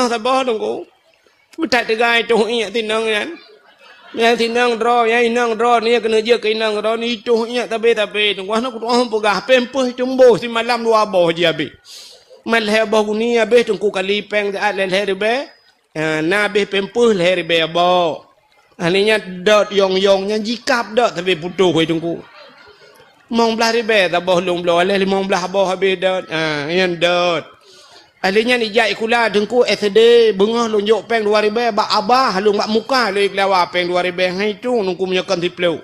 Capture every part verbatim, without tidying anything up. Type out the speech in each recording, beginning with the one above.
saboh Teungku. Beutat teuga itoh iék tinong nyan. Nyang tinong droe, nyang inong droe, ni keuneuk jeuet keu inong droe, ni itoh iék tabe-tabe Teungku. Hana kutu'oh peugah, pampers tumboh simalam dua boh jih abéh. Mat lhèe boh guni abéh Teungku kali péng siat lhèe-lhèe ribèe. Ha, na abéh pampers lhèe ribèe abéh. Ahli nyan dot yong-yong nyan jikab dot tapi putôh wai Teungku. Limong blaih ribèe saboh lôn bloe, lhèe limong blaih boh abéh dot. Ha, nyan dot. Ahli nyan ijak sikula Teungku S D, beungoh lôn jok péng dua ribèe bak abah, lôn bak muka lôn keulawa péng dua ribèe, hai tu Teungku meunyoe kon siplôh.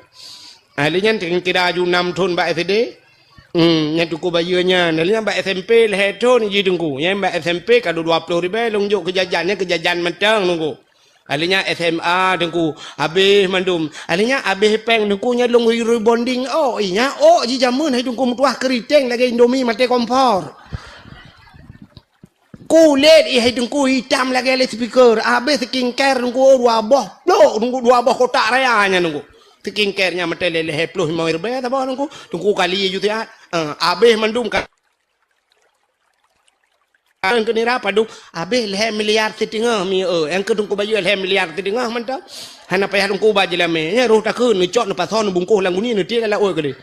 Ahli nyan kira ju nam thôn bak S D. Hmm, nyan Teungku bayeue nyan. Ahli nyan bak S M P lhèe thôn jih Teungku. Nyan bak S M P ka dua ploh ribèe lôn jok keu jajan, nyan keu jajan mantong Teungku. Ahli nyan S M A Teungku, habéh mandum. Ahli nyan habéh péng Teungku nyan lôn rebonding ôk. Ih, nyan ôk jih jameun hai Teungku meutuah keuriteng lagèe Indomie maté kompor. Kulét ih hai Teungku itam lagèe loudspeaker. Habéh skincare Teungku dua boh plôk Teungku, dua boh kotak raya nyan Teungku. Skincare nyan maté lhèe-lhèe plôh limong ribèe saboh Teungku. Teungku kali ju siat. Eh, habéh mandum ka. Nyang keu nira padub, habéh lhèe miliar siteungoh mi, eh. Nyang keu Teungku bayeue lhèe miliar siteungoh mantong. Hana payah Teungku ba jeulamé. Nyan roh takheun, neucok, neupasoe, neubungkoh lam guni, neutiek lam laôt keudeh.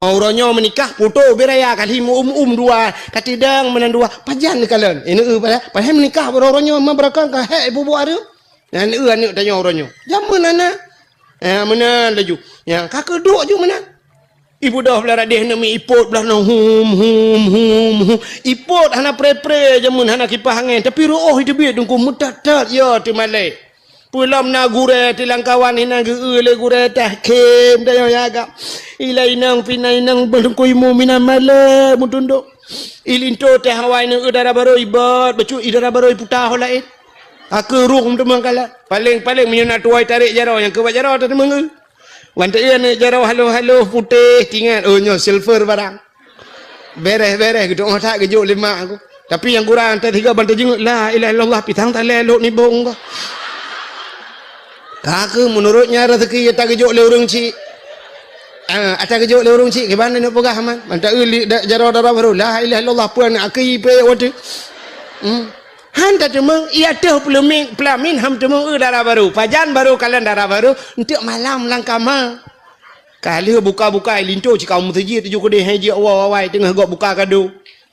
Uroe nyoe meunikah, putôh bit raya kali meu-um-um dua, katidang meunan dua. Pajan neukalon. Eh, neu-eu padahai, padahai meunikah uroe nyoe ma beurakang ka hék ibu-bu areueng. Nyan neu-eu aneuk tanyoe uroe nyoe. Jameun hana. Eh, meunan laju. Nyan ka keuduek ju meunan. Ibu doh blah radeh neumi ipot blah nong hum, hum, hum, hum. Ipot hana pre-pre jameun hana kipah angén, tapi reuôh iteubiet Teungku meutat-tat ya teumalée. Peulom na gurée tilangkawan hina geu-eu lé gurée tahkim dayong yaga. Ilai inong pina inong beulungkui mu mina malée mutundok. Ilinto teh awai neu dara barô ibot, bacut i dara barô iputa ho laén. Aku ruh meuteumang kala. Paléng-paléng meunyoe na tuwai tarek jaroe nyang keubat jaroe teuteumang. Wan teu aneuk jaroe haloh-haloh putéh tingat, oh nyoe silver barang. Bereh-bereh geuduek that geujok lé mak aku. Tapi nyang kurang teuh tiga ban teujeungeuet, "La ilaha illallah, pisang talé lok nibong ko." Ka keuh meunurot nyan rezeki ata geujok lé ureueng chik. Ah, ata geujok lé ureueng chik kiban neuk peugah man. Mantap eu li da-, jaroe dara barô, "La ilaha illallah, peue aneuk aki ipe wateu." Hmm. Han tateumeung, iya teuh peulamin, peulamin ham teumeung eu dara barô. Pajan barô kalon dara barô, enteuk malam lam kama. Ka lheueh buka-buka linto cit ka u meuseujid tujoh keudeh hai jeuet woe awai teungoh gob buka kado.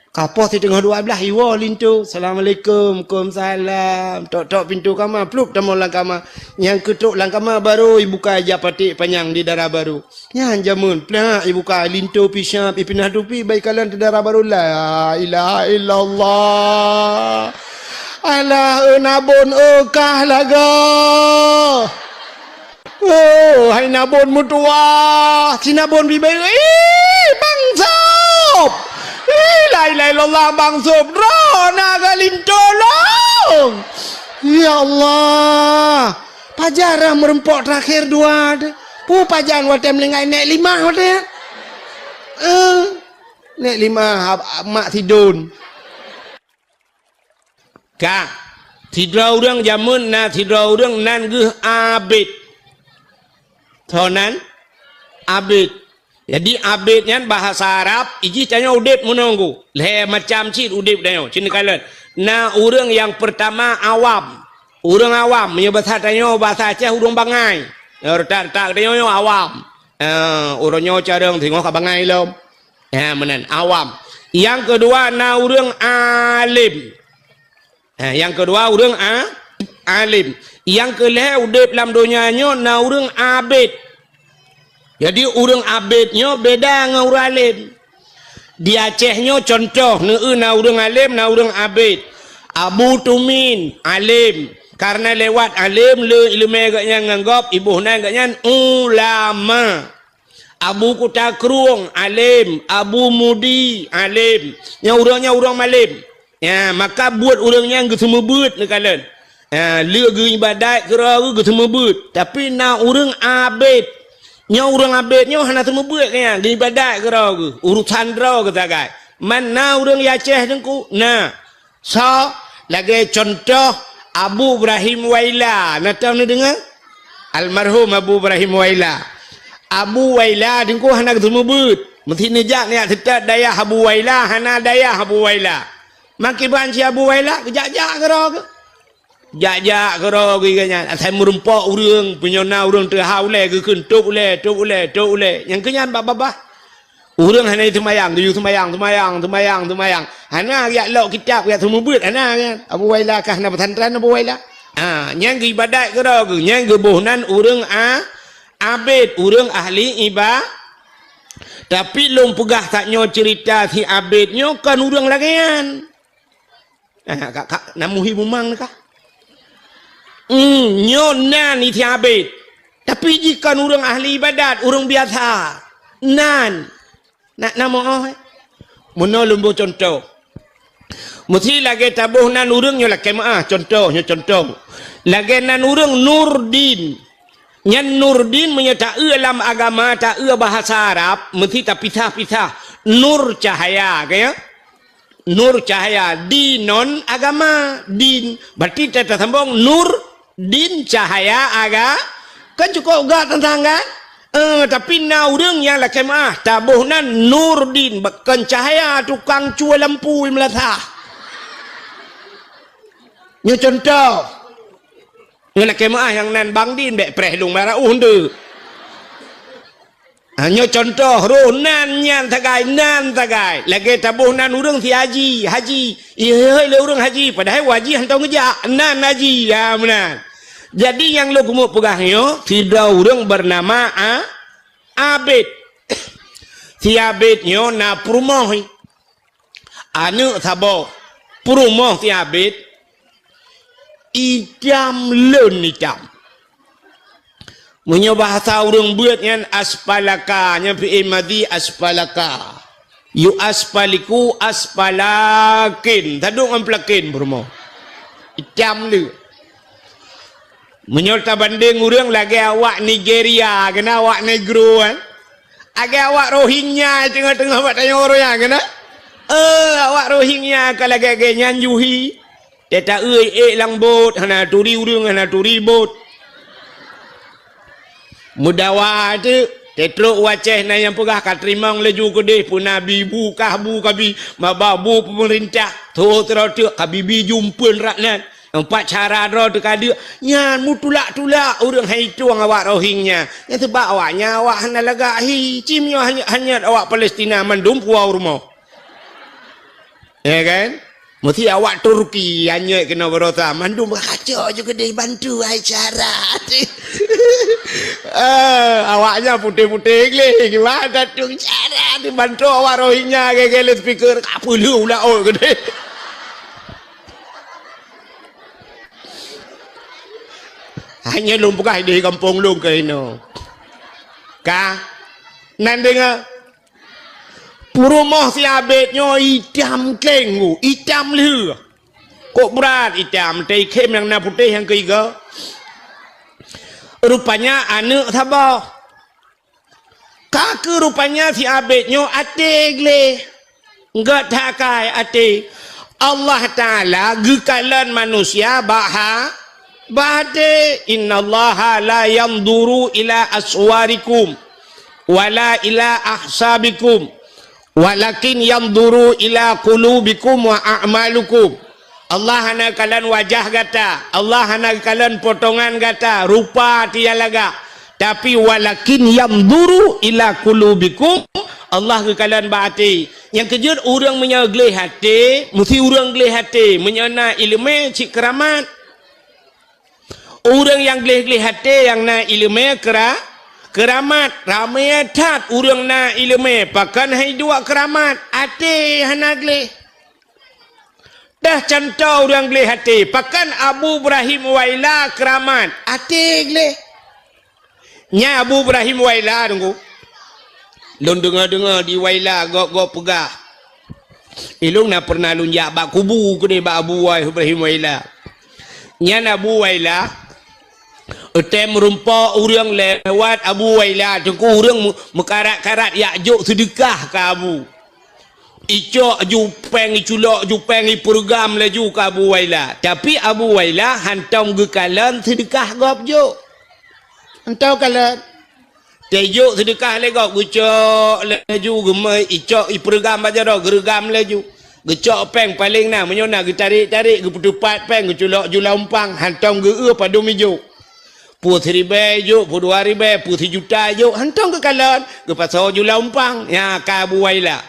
Ka poh siteungoh dua blaih iwoe linto. "Assalamualaikum." "Waalaikumsalam." Tok-tok pintoe kama, plup tamong lam kama. Nyang keutok lam kama barô ibuka ija paték panyang di dara barô. Nyan jameun plak ibuka linto pisap ipinah tupi bai kalon teu dara barô. La ilaha illallah. Alah, eu nabon eu kah lagoe. Oh, hai nabon meutuwah, si nabon bibeu, ih, bangsop! Ih, la ilaha illallah, bangsop, droe na geulinto lôn! Ya Allah, pajan rhah meureumpok teurakhir dua teuh. Peue pajan watée meuninggai nèk limah watée? Eh, nèk limah, ab-, ab-, mak sidon. Ka, sidroe ureuëng jameun na sidroe ureuëng nan geuh Abid. Soe nan? Abid. Jadi, Abid nyan bahasa Arab, ijih tanyoe udeb meununggu. Lhée macam cit udeb tanyoe, cit neukalon. Na ureuëng nyang peurtama awam. Ureuëng awam, meunyoe basa tanyoe, basa Aceh, ureuëng bangai. Nyoe reutak-reutak tanyoe nyoe awam. Eh, ureuëng nyoe carông singoh ka bangai lom. Ha, meunan, awam. Nyang keudua na ureuëng alim. Ha, nyang keudua ureuëng a-, alim. Nyang keulhée udeb lam donya nyoe na ureuëng abid. Jadi, ureuëng abid nyoe beda ngon ureuëng alim. Di Aceh nyoe cuntoh, neu-eu na ureuëng alim, na ureuëng abid. Abu Tumin, alim. Kareuna lewat alim, le iéleumé geuhnyan ngon gob, iboh nan geuhnyan ulama. Abu Kuta Krueng, alim. Abu Mudi, alim. Nyan ureuëng nyan ureuëng malem. Nyan, maka buet ureuëng nyan geuseumeubeuet neukalon. Nyan, le geuibadat keudroe geuh geuseumeubeuet. Tapi na ureuëng abet. Nyoe ureuëng abet nyoe hana seumeubeuet keu nyan, geuibadat keudroe geuh. Urosan droe geuh sagai. Man na ureuëng Aceh teungku? Na. Soe? Lagée cuntoh Abu Ibrahim Waila. Na tom neudeungoe? Almarhum Abu Ibrahim Waila. Abu Waila teungku hana geuseumeubeuet. Meusti neujak neujak seutôt dayah Abu Waila, hana dayah Abu Waila. Makiban si Abu Wailah, geujak-jak keudroe geuh. Jak-jak keudroe geuh nyan. Asai meurumpok ureuëng, peunyona ureuëng teuha ulée, geukheun tôb ulée, tôb ulée, tôb ulée. Nyang keu nyan bak babah. Ureuëng hana seumayang, geuyue seumayang, seumayang, seumayang, seumayang. Hana geujak lok kitab, geujak seumeubeuet, hana nyan. Abu Wailah kah na pesantren Abu Wailah. Ha, nyang geuibadat keudroe geuh, nyang geuboh nan ureuëng a-, abid, ureuëng ahli iba-, Tapi lôn peugah tanyoe ceurita si Abid nyoe kon ureuëng lagée nyan. Ah, ka, ka, na muhi bumang kah? Hmm, nyoe nan si Abid. Tapi jih kon ureuëng ahli ibadat, ureuëng biasa. Nan. Nak na moh, eh? Meunoe lôn boh cuntoh. Meusi lagée taboh nan ureuëng nyoe lakée meuáh, cuntoh, nyoe cuntoh. Lagée nan ureuëng Nurdin. Nyan Nurdin meunyoe taeu lam agama, taeu bahasa Arab, meusi tapisah-pisah. Nur cahaya, ka ya? Nur cahaya, dinon agama, din. Berarti ta-, tasambong Nur din cahaya aga-, kan cukôp gak teuntang kan? Eh, tapi na ureuëng nyang lakée meuáh, taboh nan Nurdin, kon cahaya tukang cue lampu meulasah. Nyoe cuntoh. Ngon lakée meuáh nyang nan Bang Din bék preh lôn bara uh ndeuk. Ha, nyoe cuntoh roh nan nyan sagai, nan sagai. Lagée taboh nan ureuëng si Haji, Haji. Ihôi lé ureuëng Haji, padahai Haji hantom geujak. Nan Haji, ya meunan. Jadi nyang lôn keumeung peugah nyoe, sidroe ureuëng beunama A-, Abid. Si Abid nyoe na peurumoh. Aneuëk saboh peurumoh si Abid, itam leuen itam. Meunyoe bahasa ureuëng beuet nyan aspalaka, nyan fi'il madhi aspalaka. Yu aspaliku aspalakin. Tadok ngon pelakin peurumoh. Itam le. Meunyoe tabandeng ureuëng lagée awak Nigeria, keunan awak negro, eh. Agée awak Rohingya teungoh-teungoh bak tanyoe ureuëng nyan, keunan? Eh, awak Rohingya ka lagée-lagée nyan juhi. Teuta-eu ék lam bot, hana turi ureuëng, hana turi bot. Meudawa teuk, teutrok u Aceh na nyang peugah ka teurimong laju keudeh, peuna bi bu kah bu kabi, maba bu peumeurintah, tho sidroe teuk ka bibi jumpeuen rak nan. Empat cara droe teuka deuk, nyan meutulak-tulak ureuëng hai tueng awak Rohingya. Nyan seubab awaknyan awak hana lagak hi, cim nyoe hanyot-hanyot awak Palestina mandum puwoe rumoh. Ya kan? Meusi awak Turki hanyot keunoe baroesa, mandum kacok ju keudeh bantu hai cara. Eh, awaknyan putéh-putéh gleh, gimana tu cara dibantu awak Rohingya gaya-gaya speaker, ka peuleueh ulah ot keudeh. Hanya lôn peugah di gampông lôn keunoe. Ka? Nan deungoe? Peurumoh si Abid nyoe itam kleng, itam lheueh. Kok brat itam, teuikhém nyang na putéh nyang keuiga. Rupanya aneuëk saboh. Ka keuh rupanya si Abid nyoe até gleh. Gét that akai até. Allah Taala geukalon manusia bak ha-, bak até. Innallaha la yanzuru ila aswarikum wala ila ahsabikum walakin yanzuru ila qulubikum wa a'malukum. Allah hana kalon wajah gata, Allah hana kalon potongan gata, rupa tiya lagak. Tapi walakin yanzuru ila qulubikum, Allah geukalon bak até. Nyang keujeuet ureuëng meunyoe gleh até, meusti ureuëng gleh até, meunyoe na iéleumé cit keuramat. Ureuëng nyang gleh-gleh até nyang na iéleumé keura-, keuramat, ramé that ureuëng na iéleumé, pakon hai duek keuramat, até hana gleh. Dah cuntoh ureuëng gleh até, pakon Abu Ibrahim Waila keuramat, até gleh. Nyan Abu Ibrahim Waila, Teungku. Lôn deungoe-deungoe di Waila gob-gob peugah. Ilôn na pernah lôn jak bak kubu keudeh bak Abu Ibrahim Waila. Nyan Abu Waila, eutée meurumpok ureuëng lewat Abu Waila, Teungku, ureuëng meu-, meukarat-karat jak jok seudeukah keu Abu. Icok ju péng, iculok ju péng, ipeureugham laju keu Abu Waila. Tapi Abu Waila hantom geukalon seudeukah gob jok. Hantom kalon. Tée jok seudeukah lé gob, geucok laju, geumai, icok, ipeureugham bak jaroe, geureugham laju. Geucok péng paléng na, meunyoe na geutarek-tarek, geupeuteupat péng, geuculok ju lam umpang, hantom geu-eu padum ijok. Peue siribèe ijok, peue dua ribèe, peue sijuta ijok, hantom geukalon, geupasoe ju lam umpang. Nyan ka Abu Waila.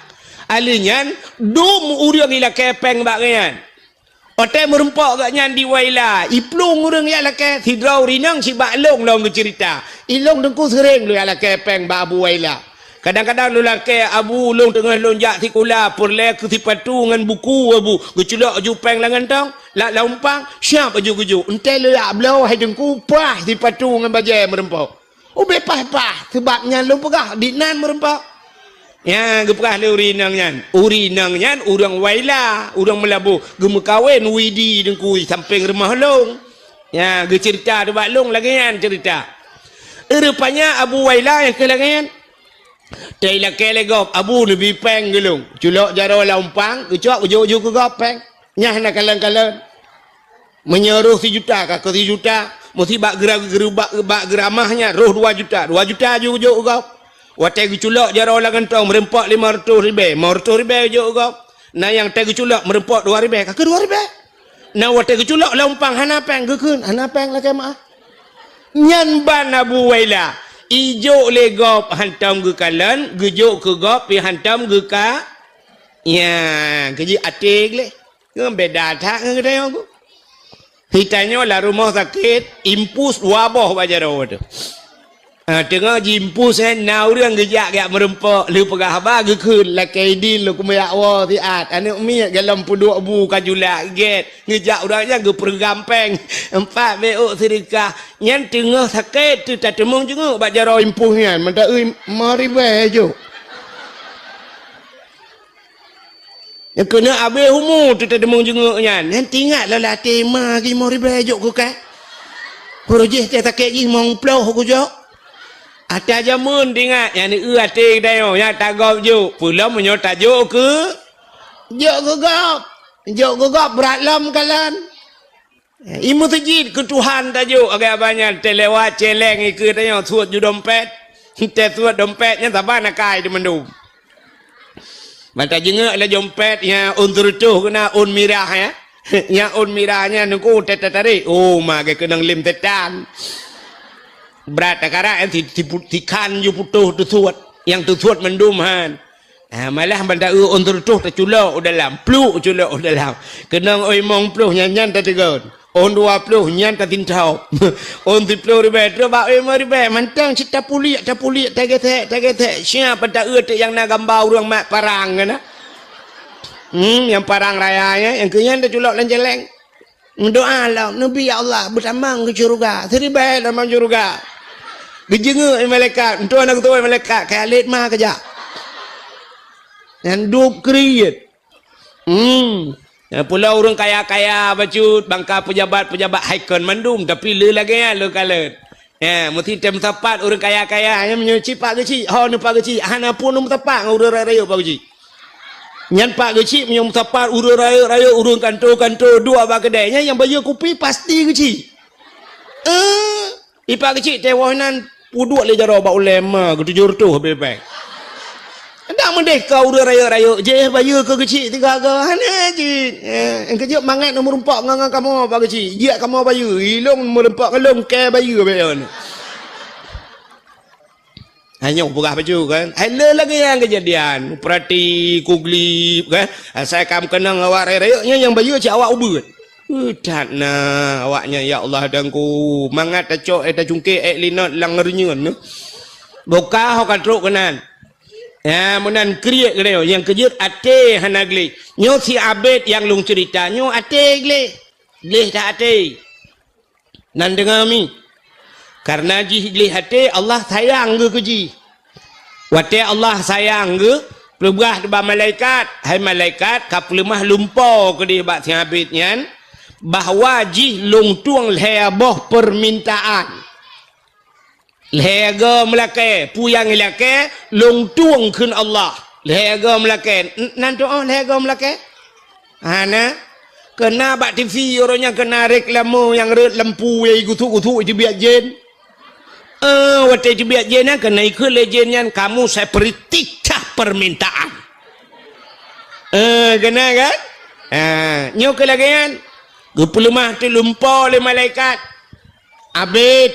Ahli nyan, dum ureueng ilakèe péng bak gobnyan. Watèe meurumpok gobnyan di Waila, iplueng ureueng jak lakèe, sidroe ureueng inong sibak lôn lom geuceurita. Ilôn teungku seuréng lôn jak lakèe péng bak Abu Waila. Kadang-kadang lôn lakèe, "Abu, lôn teungoh lôn jak sikula, peureulèe keu sipatu ngon buku, Abu." Geuculok ju péng lam gantong, lam, lam umpang, siap aju geujok. Eunteuk lôn jak bloe, hai teungku, paih sipatu ngon bajèe meurumpok. Ubé paih-paih, seubab nyan lôn peugah, di nan meurumpok. Nyan geupeugah lé ureueng inong nyan. Ureueng inong nyan ureueng Waila, ureueng Meulaboh. Geumeukawen Widi teungku sampéng rumoh lôn. Nyan geuceurita bak lôn lagèe nyan ceurita. Rupanya Abu Waila nyang keu lagèe nyan. Watèe ilakèe lé gob, "Abu, neubi péng keu lôn." Culok jaroe lam umpang, geucok geujok ju keu gob péng. Nyan hana kalon-kalon. Meunyoe roh sijuta, ka keu sijuta, meusti bak geura-, geura-, bak, bak geuramah nyan roh dua juta. Dua juta ju jok gob. Watèe geuculok jaroe lam gantong meurumpok limong reutôh ribèe, limong reutôh ribèe jok gob. Na nyang watèe geuculok meurumpok dua ribèe, ka keu dua ribèe. Na watèe geuculok lam umpang hana péng, geukheun, "Hana péng lakèe meu'ah." Nyan ban Abu Waila. Ijok lé gob hantom geukalon, geujok keu gob pih hantom geuka-, nyan, keu jih até gleh. Ngon beda that ngon geutanyoe ku. Geutanyoe lam rumoh sakét, impus dua boh bak jaroe teuh. Ah, teungoh jiimpus, eh, na ureueng geujak, geujak meurumpok, lheueh peugah haba geukheun, lakèe idin lôn keumeujak woe siat. Aneuk miet golom peuduek bu ka julak gèt. Geujak ureueng nyan geupeureugam péng. Empat bèe ôk seudeukah. Nyan teungoh sakét teuh tateumeung jeungeuek bak jaroe impus nyan. Mantong eu limong ribèe jok. Nyang keuneuk abéh umu teuh tateumeung jeungeuek nyan. Nyan teuingat lom lam até ma limong ribèe jok keu kah. Peureujih teuh sakét jih limong ploh kujok. Ata jameun teuingat nyan eu até geutanyoe nyan tagob jok. Peulom meunyoe tajok keu, jok keu gob. Jok keu gob brat lom kalon. I meuseujid keu Tuhan tajok, agak banyak teuh lewat celeng ikeue tanyoe suet ju dompet. Teuh suet dompet nyan saban akai di mandum. Ban tajeungeuek lé dompet nyang ôn seureutôh keunan ôn mirah ya. Nyang ôn mirah nyan nungku teuh tatarek. Oh, ma geukeunong lem setan. Brat takarak nyan si, si, sikhan ju putôh teusuet. Nyang teusuet mandum han. Ah, malah ban ta-eu ôn seureutôh taculok u dalam, pluk culok u dalam. Keunong ôn limong ploh nyan, nyan tateugon. Ôn dua ploh nyan tatintob. Ôn siploh ribèe, trok bak ôn limong ribèe, mantong cit tapuliek, tapuliek, tagesek, tagesek. Siap ban ta-eu teuk nyang na gamba ureueng mat parang keunan. Hmm, nyang parang raya nyan, nyang keu nyan taculok lam jaleng. Meudoa lom, "Neubi ya Allah, beutamong keu syeuruga, siribèe tamong syeuruga." Geujeungeuek lé malaikat, "Enteuk na geutuwö malaikat, kayalét ma keujak." Nyan dub kriet. Hmm. Nyang pula ureueng kaya-kaya bacut, bangka peujabat-peujabat hai kon mandum, tapi le lagèe nyan le kalon. Ya, meusti tém meusapat ureueng kaya-kaya, nyan meunyoe cit Pak Geuchik, ho neu Pak Geuchik, hana pun meusapat ngon ureueng rayeuk-rayeuk Pak Geuchik. Nyan Pak Geuchik meunyoe meusapat ureueng rayeuk-rayeuk, ureueng kanto-kanto duek bak keudè, nyan nyang bayeue kupi pasti Geuchik. Eh, i Pak Geuchik teuh woh nan peuduek lé jaroe bak ulèe ma geutujoh reutôh bèe-bèe. Ndak meudeh ka ureueng rayeuk-rayeuk jih bayeue keu Geuchik tiga go, hana jih. Eh, keujeuet mangat na meurumpok ngon, ngon kamoe Pak Geuchik, jijak kamoe bayeue, ilôn meurumpok ngon lôn keu bayeue bèe nyoe. Hanyoe peugah bacut kan. Hai le lagèe nyan keujadian. Peurati kuglip kan. Asai ka meukeunong awak rayeuk-rayeuk nyan nyang bayeue cit awak ubeut. Uh, that na awak nyan ya Allah dangku. Mangat tacok eh tacungkek eh linot lam reunyeun nyoe. Boka ho ka trok keunan. Ya, meunan kriet keunoe nyang keujeuet até hana gleh. Nyoe si Abed nyang lôn ceurita, nyoe até gleh. Gleh that até. Nan deungoe mi. Kareuna jih gleh até, Allah sayang geuh keu jih. Watèe Allah sayang geuh, peugah bak malaikat, "Hai malaikat, ka peuleumah lumpo keudeh bak si Abed nyan, bahwa jih lôn tueng lhèe boh peumintaan." Lhèe goe meulakèe, peue nyang ilakèe, lôn tueng kheun Allah. Lhèe goe meulakèe, n-, nan tu'oh lhèe goe meulakèe? Hana. Keuna bak TV uroe nyan keuna reklame nyang rhot lampu nyang igusuk-gusuk iteubiet jén. Eh, watèe iteubiet jén nyan keuna ikheun lé jén nyan, "Kamu saya beri tiga permintaan." Eh, keunan kan? Ha, nyoe keuh lagèe nyan. Geupeuleumah teuk lumpoe lé malaikat. Abét,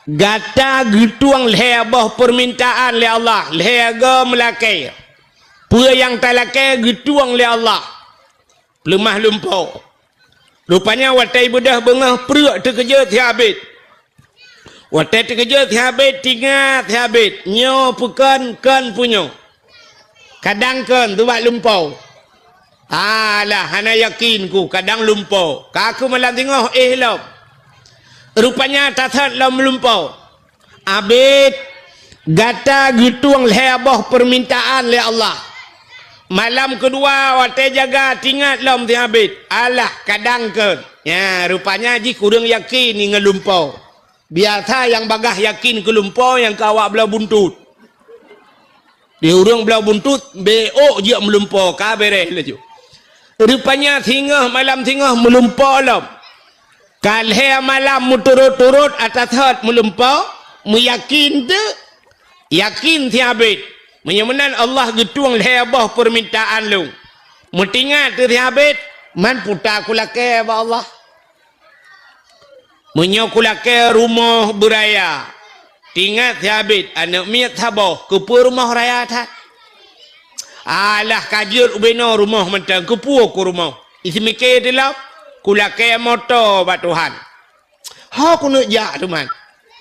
gata geutueng lhèe boh peumintaan lé Allah, lhèe goe meulakèe. Peue nyang talakèe geutueng lé Allah. Peuleumah lumpoe. Rupanya watèe beudôh beungoh preuk teukeujot si Abét. Watèe teukeujot si Abét, teuingat si Abét, nyoe peue kon, kon peue nyoe. Kadang kon, teuh bak lumpoe. Alah, hana yakin ku, kadang lumpoe. Ka keuh malam singoh éh lom. Rupanya tasot lom lumpoe. Abét, gata geutueng lhèe boh peumintaan lé Allah. Malam keudua watèe jaga teuingat lom si Abét. Alah, kadang kon. Nya, rupanya jih kureueng yakin ngon lumpoe. Biasa nyang bagaih yakin keu lumpoe nyang keu awak bloe buntut. Di ureueng bloe buntut, beuôk jeuet meulumpoe, ka bèrèh laju. Rupanya singoh malam singoh meulumpoe lom. Ka lhèe malam meuturot-turot atra thot meulumpoe, meuyakin teuk, yakin si Abét. Meunyoe meunan Allah geutueng lhèe boh peumintaan lôn. Meuteuingat teuk si Abét, man puta kulakèe bak Allah. Meunyoe kulakèe rumoh beuraya, teuingat si Abét aneuk miet saboh, keupeue rumoh raya that? Alah ka jeuet ubé noe rumoh mantong, keupeue ku rumoh? Iseumiké teulom, kulakèe moto bak Tuhan. Ho kuneuk jak teuma.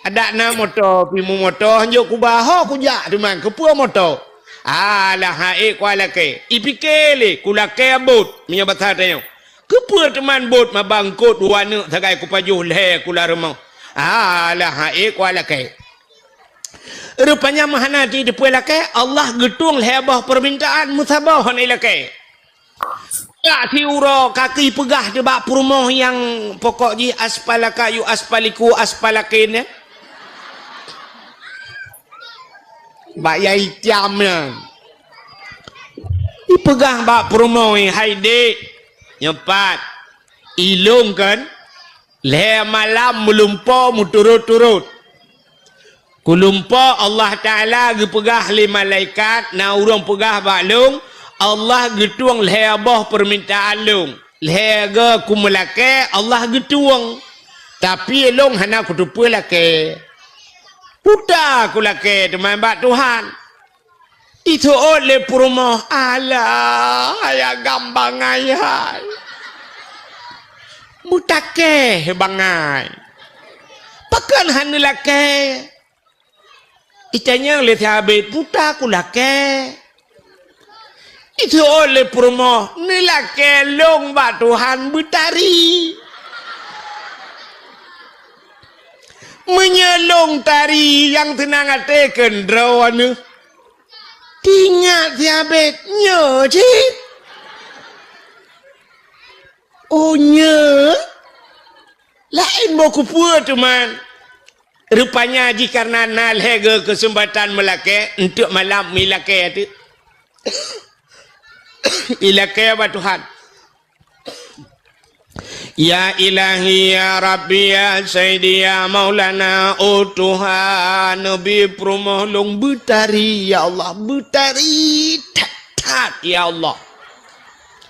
Adak na moto, pimu moto, hanjeuet kuba, ho kujak teuma, keupeue moto? Alah, ha'ék kualakèe. Ipiké lé, kulakèe bot, meunyoe basa tanyoe. Keupeue teuma bot maba eungkôt dua aneuk sagai kupajoh lhèe kula rumoh? Alah, ha'ék kualakèe. Rupanya meuhana jiteupeue lakèe, Allah geutueng lhèe boh peumintaan meusaboh hana ilakèe. Ka siuroe ka keuh ipeugah teuk bak peurumoh nyang pokok jih aspalaka yu aspaliku aspalakin nyan. Bak yai tiam nyan. Ipeugah bak peurumoh nyan, "Hai dék, nyoe pat, ilôn kan lhèe malam meulumpoe meuturot-turot." Kulumpoe Allah Taala geupeugah lé malaikat, na ureueng peugah bak lôn, Allah geutueng lhèe boh peumintaan lôn. Lhèe goe kumeulakèe, Allah geutueng. Tapi lôn hana kuteupeue lakèe. Puta kulakèe teuma bak Tuhan. Iteuôt lé peurumoh, "Alah, hai agam bangai hai. Meutakèe bangai. Pakon hana lakèe?" Itanyong lé si Abét, "Puta kulakèe." Iteuôt lé peurumoh, "Neulakèe lôn bak Tuhan beutari. Meunyoe lôn tari nyang teunang até keu droeneuh." Teuingat si Abét, "Nyoe cit? Oh, nyoe? Laén boh keupeue teuma?" Rupanya jih kareuna na lhèe goe keuseumpatan meulakèe, eunteuk malam meulakèe teuk. Ilakèe bak Tuhan. "Ya Ilahi, ya Rabbi, ya Sayyidi, ya Maulana, oh Tuhan, neubi peurumoh lôn beutari, ya Allah, beutari that-that, ya Allah."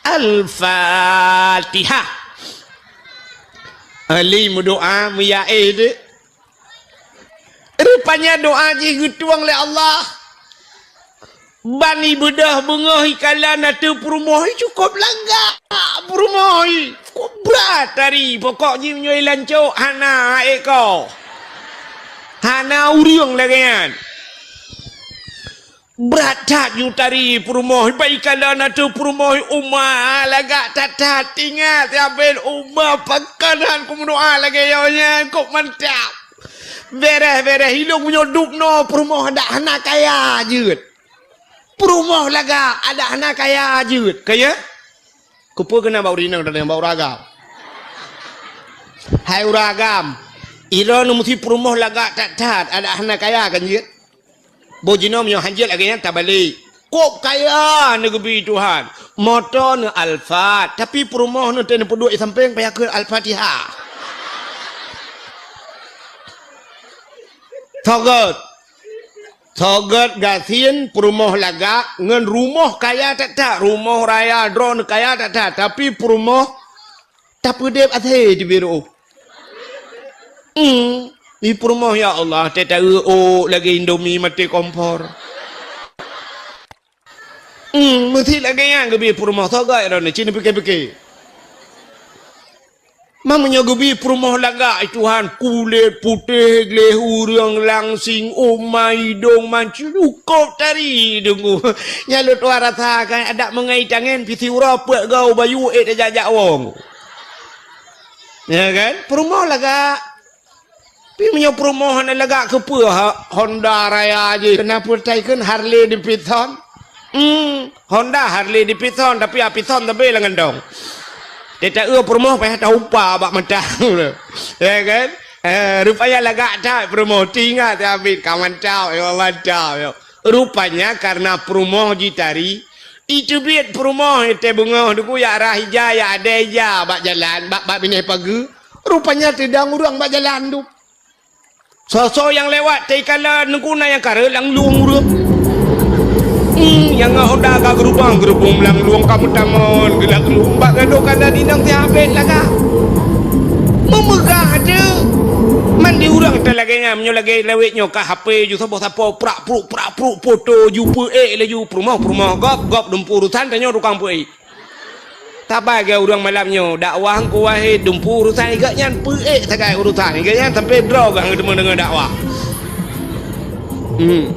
Al-Fatihah. Ahli meudoa meuyaé deh. Rupanya doa jih geutueng lé Allah. Ban ibeudôh beungoh ikalon ateueh peurumoh, cukôp lagak peurumoh, cukôp brat tari. Pokok jih meunyoe ilancok hana ék ko. Hana ureueng lagèe nyan. Brat that yue tari peurumoh, ban ikalon ateueh peurumoh, uma lagak that-that. Ingat, si Abét, uma pakon han kumeudoa lagèe nyoe nyan, kok mantap. Bèrèh-bèrèh ilôn meunyoe dub noe peurumoh adak hana kaya jeuet. Peurumoh lagak adak hana kaya jeuet. Kaya? Keupeue keunan bak ureueng inong dan bak ureueng agam? Hai ureueng agam, droeneuh meusti peurumoh lagak that-that, adak hana kaya kan jeuet? Boh jinoe meunyoe hanjeuet lagèe nyan tabalek. Kok kaya neugeubri Tuhan. Moto neuh Alphard, tapi peurumoh neuh teuh neupeuduek di sampéng payah kheun Al-Fatihah. Sogot. Tho gét gasien peurumoh lagak ngon rumoh kaya that-that, rumoh raya droeneuh kaya that-that, tapi peurumoh tapeudeb asé teubiet reuôh. Hmm, di peurumoh, ya Allah, teuta eu ôk lagée Indomie maté kompor. Hmm, meusti lagée nyan geubri peurumoh, tho gét droeneuh, ci neupike-pike. Meunyoe geubri peurumoh lagak, ai Tuhan, kulét putéh gleh ureuëng, langsing, uma, idong mancukôp tari deungoe. Nyan lôn tuan rasa kan, adak meungai tangen pih siuroe peuet goe bayu ék tajak-jak wong. Ya kan? Peurumoh lagak. Tapi meunyoe peurumoh hana lagak, keupeue ha-, Honda raya jih? Kenapa taikheun Harley Davidson? Hmm, Honda Harley Davidson, tapi Davidson tapi lam gandong. Teuta eu peurumoh payah taupa bak mata. Ya kan? Eh, rupanya lagak that peurumoh. Teuingat Abid ka mantap, ya mantap, ya. Rupanya karena peurumoh jitari, iteubiet peurumoh teubeungoh deungoe ya rah ija, ya adai ija bak jalan, bak, bak binéh pageue. Rupanya teudong ureuëng bak jalan tu. Soe-soe nyang lewat teuikalon Teungku na nyang kareueng lam lueng ureuëng. Hmm, nyang ngon Honda ka geurubang-geurubong lam lueng ka meutamon geulak lueng bak gadôh ka na inong sihabéh lagak. Meumeugah teuh. Man di ureuëng teuh lagée nyan, meunyoe lagée lawét nyoe ka H P ju saboh-saboh prak pruk, prak pruk, foto ju peuék laju peurumoh-peurumoh gob, gob dumpu urusan tanyoe tukang peuék. Tabai geu ureuëng malam nyoe, dakwah Teungku Wahid dumpu urusan geuh nyan peuék sagai urusan geuh nyan sampai droe geuh teuma deungoe dakwah. Hmm.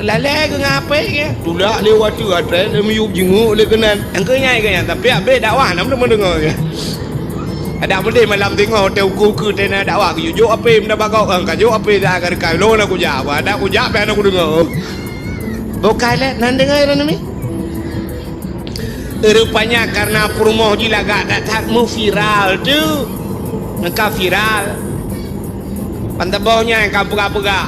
Lalée geuh ngapai geuh? Tulak lé watée atré lé miyueb jinguk lé keunan. Nyang keu nyai geuh nyan, tapi abéh dakwah nam teuma deungoe geuh. Adak meudeh malam singoh teuh uku keu tena dakwah geujok apé meunan bagok ka jok apé dah ka dekat lôn aku jak. Adak kujak pih hana kudeungoe. Bokai lé nan deungoe lôn mi. Rupanya karena peurumoh jih lagak that-that meuviral teuh. Meuka viral. Ban saboh nyan ka peugah-peugah.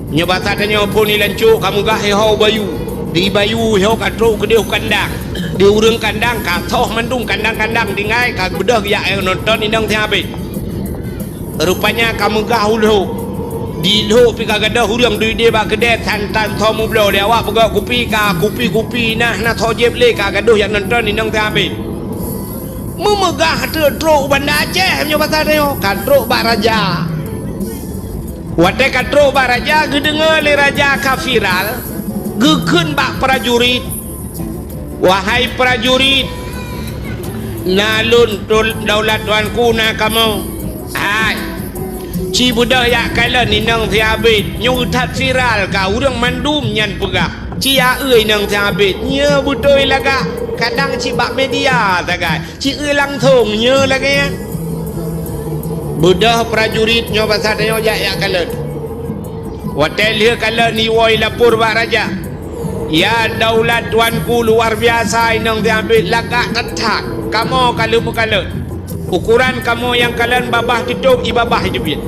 Nyoe basa tanyoe phon ilan cok ka meugah iho bayu. Di bayu iho ka trok keudeh u kandang. Di ureuëng kandang ka thoh mandum kandang-kandang tinggai ka beudôh geujak nonton inong sihabéh. Rupanya ka meugah u lhok. Di lhok pih ka gadôh ureuëng duek ideh bak keudè, tan-tan tho meubloe lé awak peugöt kupi ka, kupi-kupi na, hana tho jieb lé ka gadôh jak nonton inong sihabéh. Meumeugah teuh trok u Banda Aceh meunyoe basa tanyoe, ka trok bak raja. Watée ka trok bak raja, geudeungoe lé raja ka viral, geukheun bak prajurit, "Wahai prajurit, na lôn tul-, daulat tuanku na kamoe. Hai, ci beudôh jak kalon inong sihabéh, nyoe that viral ka ureuëng mandum nyan peugah. Ci aeu inong sihabéh, nyoe beutôi lagak, kadang cit bak media sagai, ci eu langsong nyoe lagée nyan." Beudôh prajurit nyoe basa tanyoe jak, jak kalon. Watée lheueh kalon iwoe ilapor bak raja, "Ya daulat tuanku, luar biasa inong sihabéh lagak that-that. Kamoe ka lheueh meukalon. Ukoran kamoe nyang kalon babah teutôb ié babah iteubiet.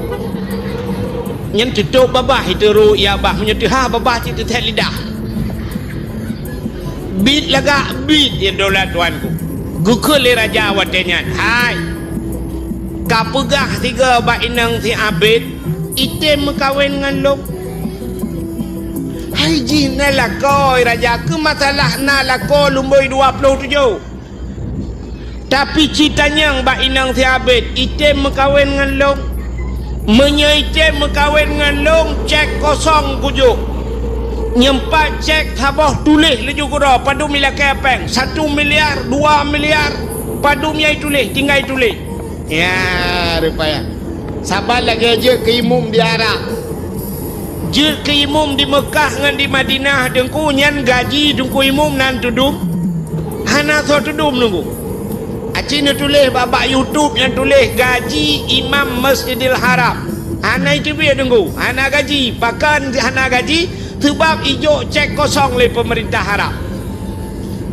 Nyan teutôb babah iteurô ié babah, meunyoe teuhah babah cit teuthét lidah. Biet lagak biet ya daulat tuanku." Geukheun lé raja watée nyan, "Hai, ka peugah sigoe bak inong sihabéh, item meukawen ngon lôn." "Hai jih na lakoe raja, keu masalah na lakoe lumboi dua ploh tujoh. Tapi ci tanyong bak inong sihabéh, item meukawen ngon lôn. Meunyoe item meukawen ngon lôn, cék kosong kujok. Nyoe pat cék saboh tuléh laju keudroe, padum ilakée péng, satu miliar, dua miliar, padum nyang ituléh, tinggai ituléh." Ya, rupanya. Saban lagée jeuet keu imum di Arab. Jeuet keu imum di Meukah ngon di Madinah, Teungku, nyan gaji Teungku Imum nan teudum? Hana soe teudum, Teungku. Aci neutuléh bak, bak YouTube nyang tuléh gaji imam Masjidil Haram. Hana iteubiet, Teungku. Hana gaji. Pakon hana gaji? Seubab ijok cék kosong lé peumeurintah Arab.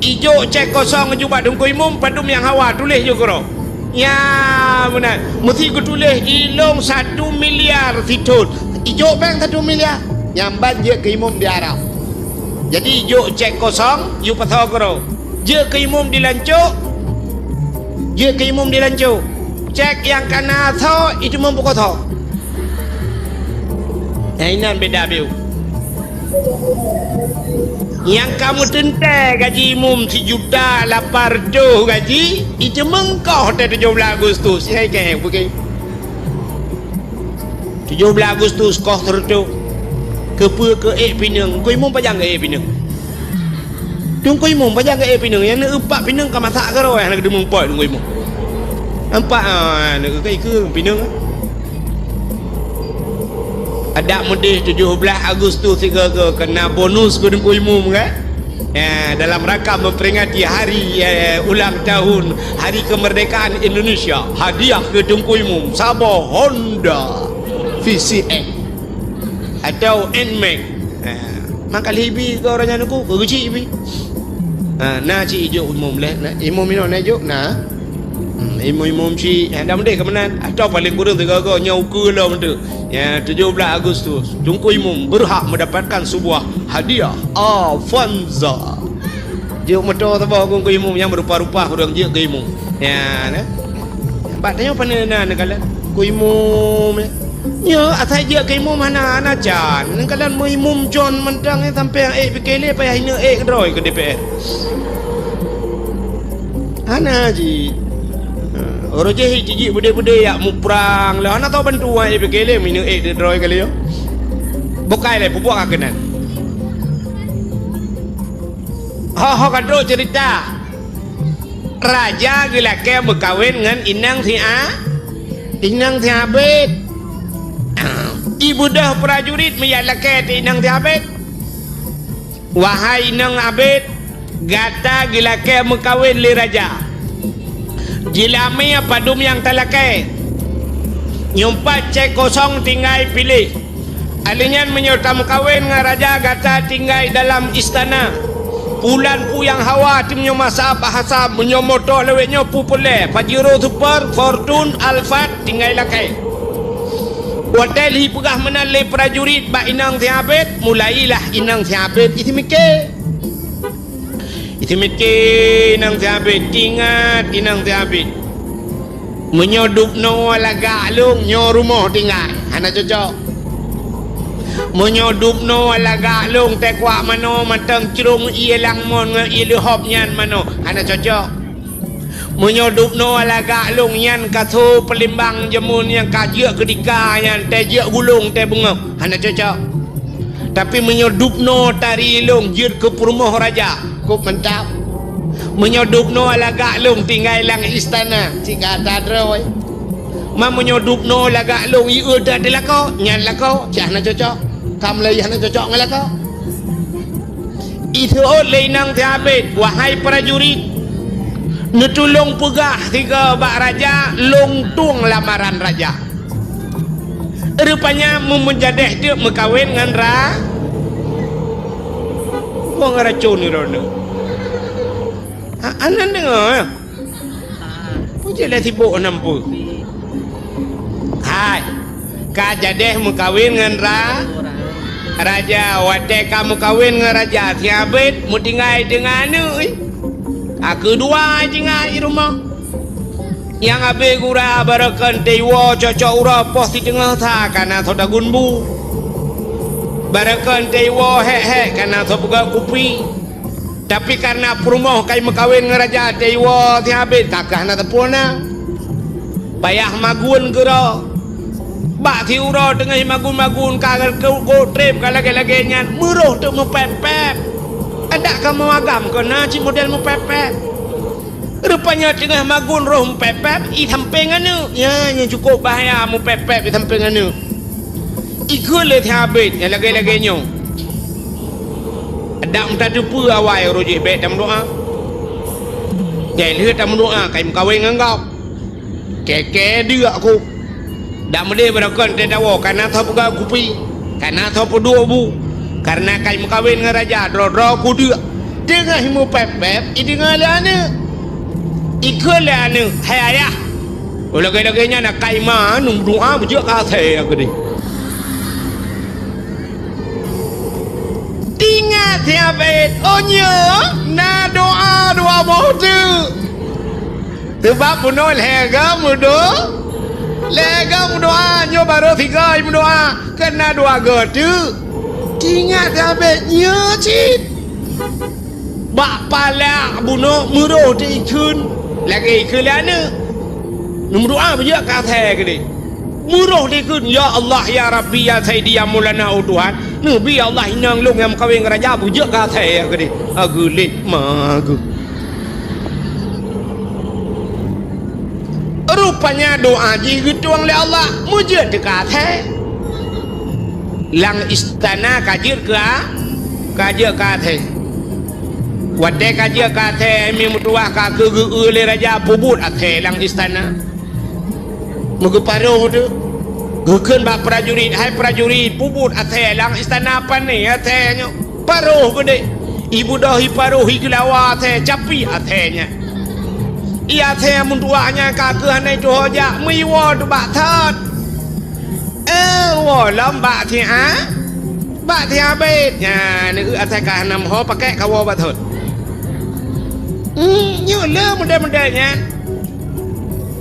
Ijok cék kosong aju bak Teungku Imum, padum nyang hawa tuléh ju keudroe. Ya, meunan. Meusti geutuléh ilong satu miliar sithon. Ijok péng satu miliar. Nyan ban jeuet keu imum di Arab. Jadi ijok cék kosong, ju pasoe keudroe. Jeuet keu imum di lancok. Jeuet keu imum di lancok. Cék nyang ka na soe, itu meubuka soe. Nah, inan beda biu. Nyang ka meuteuntèe gaji imum sijuta lapan reutôh gaji, iteumeung koh teuh tujoh blaih Agustus. Hai kèe, bukan? Tujoh blaih Agustus koh sireutôh. Keupeue keu ék pineung? Teungku Imum pajan keu ék pineung? Teungku Imum pajan keu ék pineung? Nyang neuk pat pineung ka masak keudroe, hana geuteumeung pot Teungku Imum. Nampak, ah, neuk keu pineung. Adak meudeh tujoh blaih Agustus sigoe-goe keu na bonus keu Teungku Imum, kan? Ya, dalam rangka memperingati hari, eh, ulang tahun Hari Kemerdekaan Indonesia, hadiah keu Teungku Imum saboh Honda V C X atau Nmax. Eh, maka lheuh ibi keu ureueng nyan Teungku, keu geuchik ibi. Ha, na cit ijok imum lé, na, imum inoe na ijok, na. Hmm, imum-imum cit, eh, dak meudeh keu meunan. Atau paléng kureueng sigoe-goe nyoe ukeue lom tu. Ya, tujoh blaih Agustus, Teungku Imum berhak mendapatkan sebuah hadiah Avanza. Jok moto saboh Teungku Imum nyang meurupa-rupa ureueng jeuet keu imum. Ya, nah. Bak tanyoe pane na neukalon Teungku Imum, ya. Nyoe asai jeuet keu imum hana, hana can. Neukalon meuimum con mantong, eh, sampoe ék pike lé payah ineuk ék keudroe keu D P R. Hana jih. Ha, uroe jih jijik beudé-beudé yak muprang lé. Hana tao bantuan ék pike lé, meuineuk ék keudroe kali nyoe. Bukai lé, peubuet ka keunan. Ho, ho ka trok cerita. Raja geulakée meukawen ngon inong si A-, inong si Abed. Ibeudôh prajurit meujak lakée teuh inong si Abed. Wahai inong Abed, gata geulakée meukawen lé raja. Jeulamé padum nyang talakée. Nyoe pat cék kosong tinggai piléh. Alèh nyan meunyoe tameukawen ngon raja gata tinggai dalam istana. Pulan puyang hawa tim nyoe masa bahasa meunyoe moto lawét nyoe pu peureulée, Pajero Super, Fortune, Alphard tinggai lakée. Watée lheuh peugah meunan lé prajurit bak inong si Abed, mulailah inong si Abed isimike. Isimike inong si Abed, ingat inong si Abed. Meunyoe dubnoe lagak lôn nyoe rumoh tinggai, hana cocok. Meunyoe dubnoe lagak lôn teukuak manoe mantong crông ié langmon ngon ié leuhop nyan manoe, hana cocok. Meunyoe dubnoe lagak lôn nyan ka so peulimbang jeumuen nyang ka jeuet keudika nyan teuh jeuet gulong teuh beungöh, hana cocok. Tapi meunyoe dubnoe tari lôn jeuet keu peurumoh raja, kôp mantap. Meunyoe dubnoe lagak lôn tinggai lam istana, cit gata droe. Ma meunyoe dubnoe lagak lôn ié that dilakoe, nyan lakoe, cit hana cocok. Ka mulai hana cocok ngon lakoe. Iseuôt lé inong si Abed, wahai prajurit, neutulông peugah sigoe bak raja, lôn tueng lamaran raja. Rupanya meumeujadeh teuk meukawen ngon ra-, wong racun droeneuh. Ha, aneuk deungoe, ya? Peue jeuet lé sibok nam peue? Hai, ka jadeh meukawen ngon ra-, raja. Watée ka meukawen ngon raja, si Abed meutinggai deungon aneuk, eh. Ka keudua tinggai di rumoh. Nyang abéh gura barokon teuiwoe cocok uroe poh siteungoh sa kana soe dagun bu. Barokon teuiwoe hék-hék kana soe peugöt kupi. Tapi kareuna peurumoh ka meukawen ngon raja teuiwoe si Abed ka keuh hana teupeu na. Payah magun keudroe. Bak siuroe teungoh magun-magun ka geutreb ka lagée-lagée nyan, meuroh teuk meupép-pép. Adak ka meuagam keu na cit model meupép-pép. Rupanya teungoh magun roh meupép-pép, ié sampéng aneuk. Nyan nyang cukôp bahaya meupép-pép ié sampéng aneuk. Ikheun lé si Abed nyang lagée-lagée nyoe. Adak meutateupeue awai uroe jih bék tameudoá. Nyang lheueh tameudoá ka meukawen ngon gob. Kée-kée deuk ku. Dak meudeh barokon teudawoe kana soe peugöt kupi, kana soe peuduek bu. Kareuna ka meukawen ngon raja, droe-droe kudeuk. Teungoh meupép-pép, ideungoe lé aneuk. Ikheun lé aneuk, "Hai ayah, lagée-lagée nyan akai ma neumeudoá beujeuet ka asée keudeh." Tingat si Abed, "Oh nyoe na doá dua boh teuk." Sabab bunoe lhée goe meudo-, lhée goe meudoá, nyoe barô sigoe meudoá, keu na dua goe teuk. Ingat sabe nyoe cit. Bak palak bunoe meuroh di ikheun, lagée ikheun lé aneuk. Neumeudoá beujeuet keu asèe keudeh. Meuroh di ikheun, "Ya Allah, ya Rabbi, ya Sayyidi, ya Maulana, oh Tuhan, neubi ya Allah inong lôn nyang meukawen ngon raja beujeuet keu asèe keudeh." Ageulet ma geuh. Rupanya doá jih geutueng lé Allah, meujeuet teuka asèe. Lam istana ka jeuet keu a-, ka jeuet keu asèe. Watèe ka jeuet keu asèe, mi meutuwah ka keu geu-eu lé raja peubuet asèe lam istana. Meugeuparoh teuh. Geukheun bak prajurit, "Hai prajurit, peubuet asèe lam istana pane asèe nyoe." Paroh keudeh. Ibeudôh iparoh, igeulawa asèe, capi asèe nyan. Ié asèe meutuwah nyan ka keuh hana tuho jak, meuiwoe teuh bak thot. Eh, woe lom bak siat. Bak siat abét. Nyan, neueu asèe ka hana meuho pakèk kawoe bak thot. Hmm, nyoe le model-model nyan.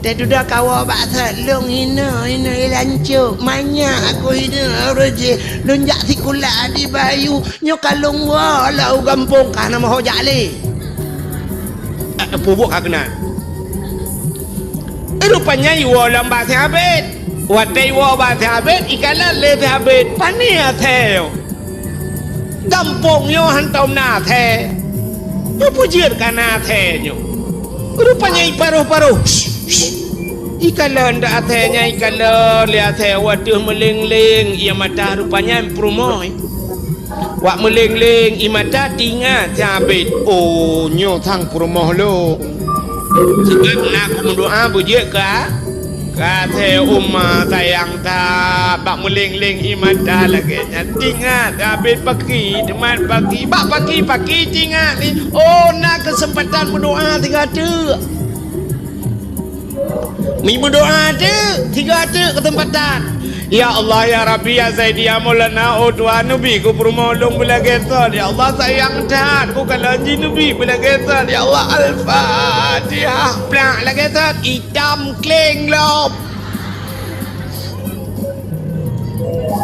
Teududoe kawoe bak thot, lôn hinoe, hinoe i lancok. Manyak aku hinoe, ureueng jih. Lôn jak sikula di Bayu. Nyoe ka lôn woe lom u gampông ka hana meuho jak lé. Eh, peubuet ka keunan. Eh, rupanya iwoe lom bak siat abét. Watèe iwoe bak siat abét, ikalon lé siat abét. Pane asèe nyoe. Gampông nyoe hantom na asèe. Nyoe peue jeuet ka na asèe nyoe. Rupanya iparoh-paroh. Ikalon dak asèe nyan, ikalon lé asèe, watèe meuleng-leng ié mata rupanya peurumoh. Wak meuleng-leng ié mata teuingat siat abét, "Oh, nyoe sang peurumoh lôn." Seukat na kumeudoá beujeuet keu a-, keu asèe, uma sayang that. Bak meuleng-leng ié mata lagèe nyan, teuingat siat abét paki, teumat paki, bak paki-paki teuingat lé, "Oh, na keuseumpatan meudoá sigoe teuk." Mi meudoá teuk, sigoe teuk keuseumpatan. "Ya Allah, ya Rabbi, ya Sayyidi, ya Maulana, oh Tuhan, neubi keu peurumoh lôn beulagèe thot. Ya Allah, sayang that, kukalon jih neubi beulagèe thot. Ya Allah, Al-Fatihah." Plak lagèe thot, itam kleng lom.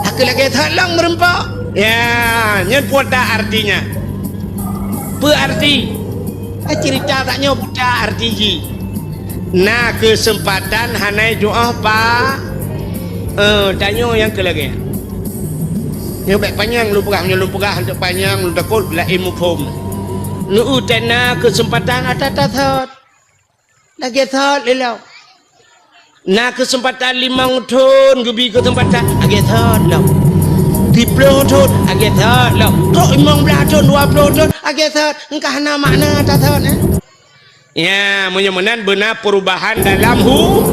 Hana lagèe thot lom meureumpok. Ya, nyan peue that artinya. Peue arti? Eh, cerita tanyoe peue that arti jih. Na keuseumpatan hana tu'oh pa-, eh, tanyoe nyang keu lagèe nyan. Nyoe bèk panyang lôn peugah, meunyoe lôn peugah hantom panyang, lôn takot laén muphom. Neueu that na keuseumpatan ata tathot. Lagèe thot lé lom. Na keuseumpatan limong thon geubi keuseumpatan, lagèe thot lom. Siplôh thon, lagèe thot lom. Trok limong blaih thon, dua plôh thon, lagèe thot. Engkah na makna tathot, eh? Ya, meunyoe meunan beuna peurubahan dalam hu-,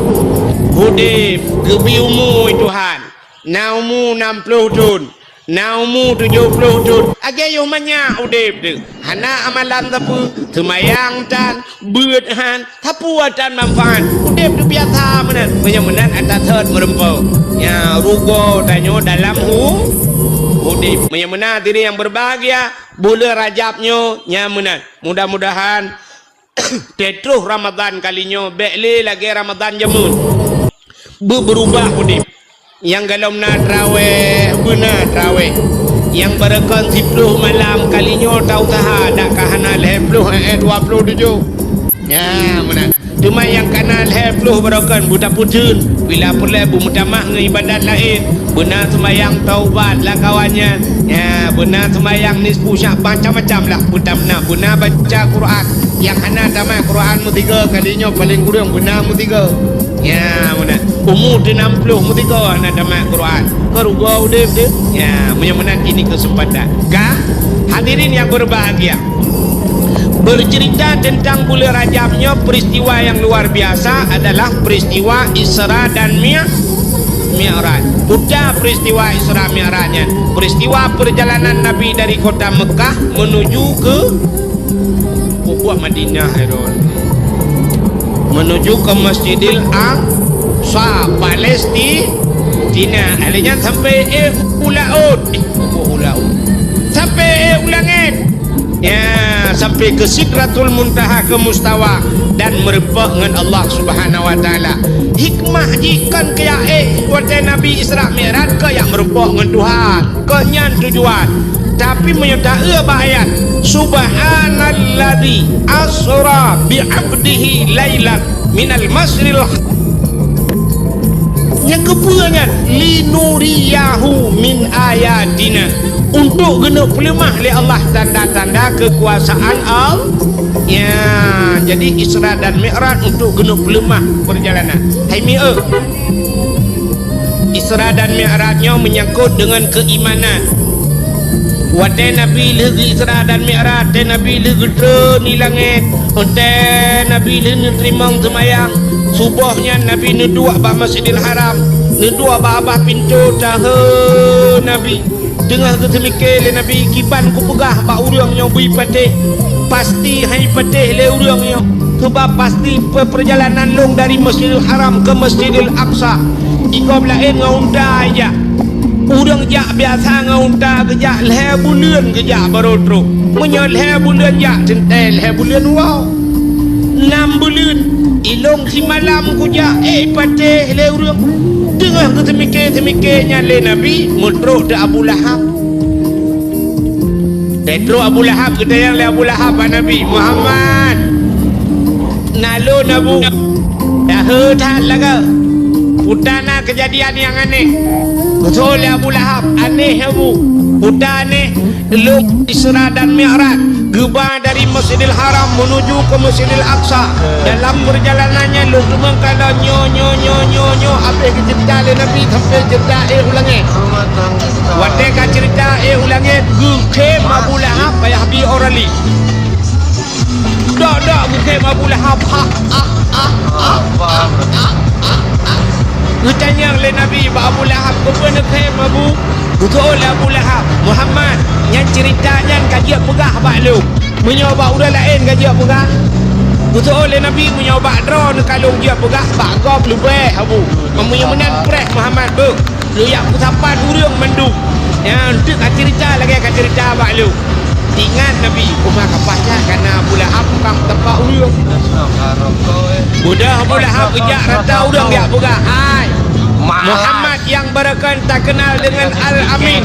udép. Geubi umu Tuhan. Na umu nam plôh thon, na umu tujoh plôh thon, lagèe yoh manyak udép teuh. Hana amalan sapeue, seumayang tan, beuet han, sapeue tan manfaat. Udép teuh biasa meunan. Meunyoe meunan ata thot meureumpok. Nyan rugoe tanyoe dalam hu-, udép. Meunyoe meunan hadirin yang berbahagia, buleuen Rajab nyoe nyan meunan. Mudah-mudahan Teutroh Ramadhan kali nyoe bèk lé lagèe Ramadhan jameun. Beu-, beurubah udép. Nyang golom na traweh, beuna traweh. Nyang barokon siplôh malam kali nyoe ta-useuha, dak ka hana lhèe plôh, eh, eh, dua plôh tujoh. Nyan meunan. Teuma nyang ka na lhèe plôh barokon beutapeutheun, bila peureulèe beumeutamah ngon ibadat laén. Beuna seumayang taubat lam kawan nyan. Nyan, beuna seumayang nisfu Sya'ban, macam-macam lah peutamna. Beuna baca Quran. Nyang hana tamat Quran meusigoe kali nyoe paleng kureueng beuna meusigoe. Nyan, meunan. Umu teuh nam plôh meusigoe hana tamat Quran. Keu rugoe udép teuh. Nyan, meunyoe meunan ini keuseumpatan. Ka, hadirin yang berbahagia. Bercerita tentang buleuen Rajab nyoe, peristiwa yang luar biasa adalah peristiwa Isra dan Mi-, Mi'raj. Peue that peristiwa Isra Mi'raj nyan? Peristiwa perjalanan Nabi dari kota Mekah menuju ke, buet Madinah, Herod. Menuju ke Masjidil Aqsa, Palestina. Lheuh nyan sampai, eh, u laôt. Eh, u laôt. Sampai, eh, u langèt. Ya, sampai ke Sidratul Muntaha, ke mustawa, dan meureumpok ngon Allah Subhanahu wa Taala. Hikmah jih kon keu jak ék watée Nabi Isra Mi'raj keu jak meureumpok ngon Tuhan. Kon nyan tujuan. Tapi meunyoe taeu bak ayat, "Subhanalladzi asra bi 'abdihi lailan minal masjidil," nyang keupeue nyan, "Linuriyahu min ayatina," untuk geuneuk peuleumah lé Allah tanda-tanda keukuasaan Allah. Ya, jadi Isra dan Mi'raj untuk geuneuk peuleumah peurjalanan. Hai mi eu. Isra dan Mi'raj nyoe meunyangkot deungon keuimanan. Watée Nabi lheueh geu-Isra dan Mi'raj, watée Nabi lheueh geutreun di langét, watée Nabi lheueh neuteurimong seumayang, suboh nyan Nabi neuduek bak Masjidil Haram, neuduek bak babah pintoe, tahe Nabi. Teungoh geuseumike lé Nabi, "Kiban kupeugah bak ureuëng nyoe bri patéh, pasti han jipatéh lé ureuëng nyoe. Sabab pasti pe-, peurjalanan lôn dari Masjidil Haram keu Masjidil Aqsa, di gob laén ngon unta ijak. Ureuëng jak biasa ngon unta geujak lhée buleuen geujak barô trok. Meunyoe lhée buleuen jak, teuntée lhée buleuen woe." Nam buleuen, ilong simalam kujak, eh, patéh lé ureuëng. Teungoh geuseumike-seumike nyan lé Nabi, meutrok teuk Abu Lahab. Teutrok Abu Lahab, geutanyong lé Abu Lahab bak Nabi, "Muhammad, na lôn, Abu." Dahé that lagée. Peue na keujadian nyang aneh. Geutanyong lé Abu Lahab, "Aneh, Abu." "Peue aneh?" "Lôn Isra dan Mi'raj, geuba dari Masjidil Haram menuju ke Masjidil Aqsa. Dalam perjalanan nyan lôn teumeung kalon nyoe, nyoe, nyoe, nyoe, nyoe." Habéh geuceurita lé Nabi sampai ceurita éh u langét. Watée ka ceurita éh u langét, geukhém Abu Lahab payah bi orali. Dok-dok geukhém Abu Lahab, ha, ha, ha. Geutanyong lé Nabi bak Abu Lahab, "Keupeue neukhém, Abu?" Geutanyong lé Abu Lahab, "Muhammad, nyan ceurita nyan ka jeuet peugah bak lôn. Meunyoe bak ureuëng laén ka jeuet peugah." Geutanyong lé Nabi, "Meunyoe bak droeneuh ka lôn jeuet peugah, bak gob leubeh, Abu. Meunyoe meunan preh, Muhammad, beuh. Lôn jak peusapat ureuëng mandum. Nyan teuk ka ceurita lagée ka ceurita bak lôn." Ingat Nabi, "Uma kapah that kana Abu Lahab tukang teupak ureuëng." Beudôh Abu Lahab geujak rata ureuëng jak peugah, "Hai, Muhammad nyang barokon takeunal deungon Al-Amin.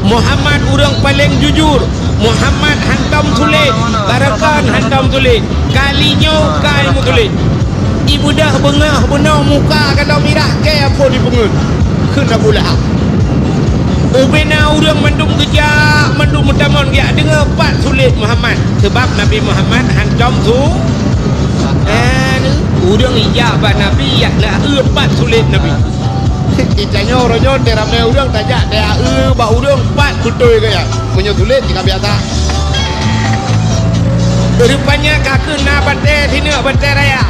Muhammad ureuëng paleng jujur. Muhammad hantom sulet, barokon hantom sulet. Kali nyoe ka meusulet." Ibeudôh beungoh bunoe muka ka lom mirah kée phon ipeungeut, kheun Abu Lahab. Ubena ureuëng mandum geujak, mandum meutamong geujak deungoe pat sulet Muhammad, sabab Nabi Muhammad hantom su-, eh, ureuëng ijak bak Nabi, yak na eu pat sulet Nabi. Geutanyoe uroe nyoe teuramé ureuëng tajak teu-eu bak ureuëng pat beutôi gaya. Meunyoe sulet jika biasa. Rupanya ka kheun na batée sineuk, batée raya.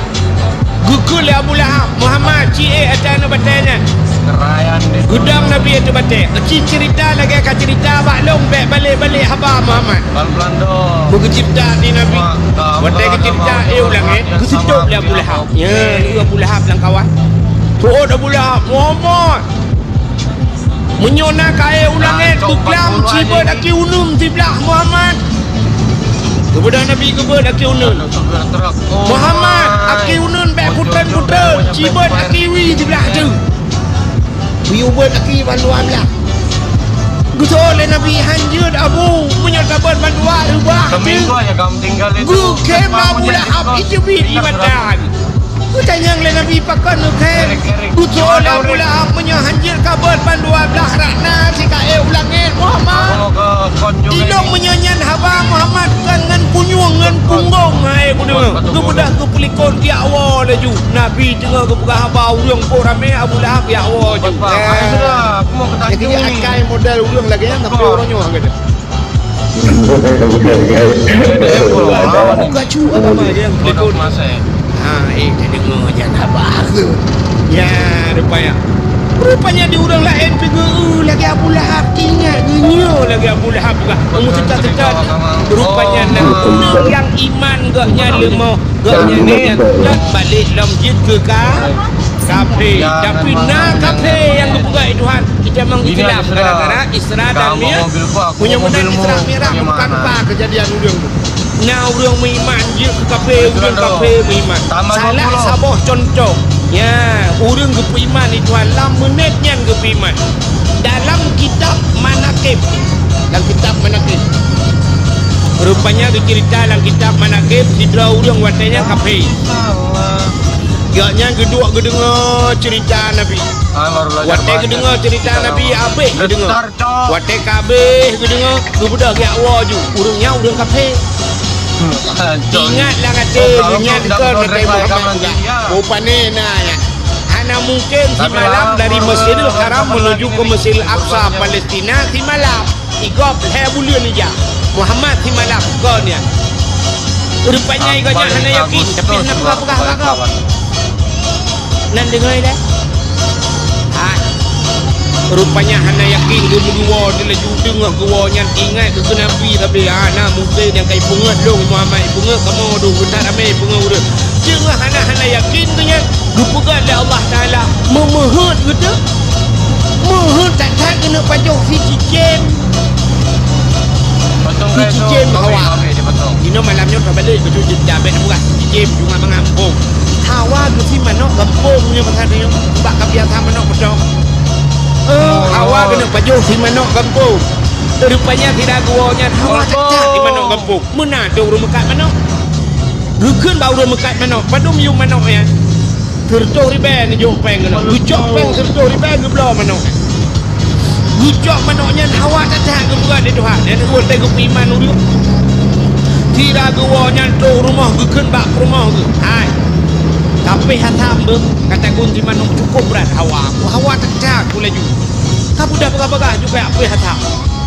Geukheun lé Abu Lahab, "Muhammad, ci ék ata nyoe batée nyan." Geudong Nabi ateueh batée. Ci ceurita lagée ka ceurita bak lôn, bék balek-balek haba Muhammad. Beugeuceurita di Nabi. Watée geuceurita éh u langét, geuseutôt lé Abu Lahab. Ya, Abu Lahab lam kawan. Seuôt Abu Lahab, "Muhammad, meunyoe na kayée u langét beuklam, cibeuet aki uneun siblah Muhammad." Geubeudôh Nabi geubeuet aki uneun. "Muhammad, aki uneun bék kutreun-kutreun, cibeuet aki wie siblah teuh." Geubeuet aki bandua blah. Geuseuôt lé Nabi, "Han jeuet, Abu, meunyoe tabeuet bandua reubah teuh." Geukhém Abu Lahab, iteubiet ie mata. Geutanyong lé Nabi, "Pakon neukhém?" Geuseuôt lé Abu Lahab, "Meunyoe han jeuet kabeuet bandua blah rata sikaék u langét, Muhammad. Ilong meunyoe nyan haba Muhammad kon ngon punyueng ngon punggong hai budeue." Geubeudôh geupeulikot jak woe laju. Nabi teungoh geupeugah haba ureuëng po ramé, Abu Lahab jak woe laju. Jadi akai model ureuëng lagée nyan sampai uroe nyoe. Buka cu agama dia yang telepon. Ha, eh, dia dengar je nak bahas tu. Ya, rupanya. Rupanya di ureuëng laén pih geu-eu lagée Abu Lahab. Ingat, geunyoe lagée Abu Lahab juga. Umur sita-sita. Rupanya na ureuëng nyang iman geuh nyan leumoh. Gobnyan nyan, nyan balek lom jeuet keu ka-, kafé. Tapi na kafé nyang geupeugah lé Tuhan, itamong Islam gara-gara Isra dan Mi-, meunyoe meunan Isra Mi'raj bukan pa keujadian ureuëng tu. Na ureuëng meuiman jeuet keu kafé, ureuëng kafé meuiman. Salah saboh cuntoh. Ya, ureuëng geupeuiman di Tuhan lam meuneuk nyan geupeuiman. Dalam kitab Manaqib. Lam kitab Manaqib. Rupanya geuceurita lam kitab Manaqib, sidroe ureuëng watée nyan kafé. Gobnyan geuduek geudeungoe ceurita Nabi. Watée geudeungoe ceurita Nabi, habéh geudeungoe. Watée ka habéh geudeungoe, geubeudôh geujak woe ju. Ureuëng nyan ureuëng kafé. Ingat lam até geuh nyan kon Nabi Muhammad peugah. Rupanya na nyan. Hana mungken simalam dari Masjidil Haram menuju ke Masjidil Aqsa Palestina simalam. Igob lhée buleuen ija. Muhammad simalam kon nyan. Rupanya igob nyan hana yakin, tapi hana peugah-peugah bak gob. Nan deungoe deh. Ha. Rupanya hana yakin, geumeuduwo dilaju deungoe geuwoe nyan ingat keu Nabi sabe. Ha, na mungken nyang kai peungeut lôn Muhammad, peungeut kamoe dong, geutak ramé peungeut ureuëng. Deungoe hana, hana yakin geuh nyan, geupeugah lé Allah Taala, meumeuheuet geuh teuh. Meuheuet that-that keuneuk pajoh si cicém. Cicém Hawa. Inoe malam nyoe ka balek keu jeuet jabet murah cicém bunga mangampông. Hawa geusi manok gampông nyoe masa nyoe bak ka biasa manok beutôi. Eh, Hawa keuneuk pajoh si manok gampông. Rupanya sira geuwoe nyan Hawa that-that si manok gampông. Meunan teuh ureuëng meukat manok. Geukheun bak ureuëng meukat manok, padum yum manok nyan. Sireutôh ribée neujok péng keunoe. Geucok péng sireutôh ribée geubloe manok. Geucok manok nyan Hawa that-that geupeugah lé Tuhan. Nyan watée geupeuiman ureuëng. Sira geuwoe nyan trok rumoh geukheun bak peurumoh geuh. Hai. Tapi hasam beuh, kata gunci manok cukup brat Hawa. Hawa that-that ku laju. Ka beudah bagah-bagah juga apui hasam.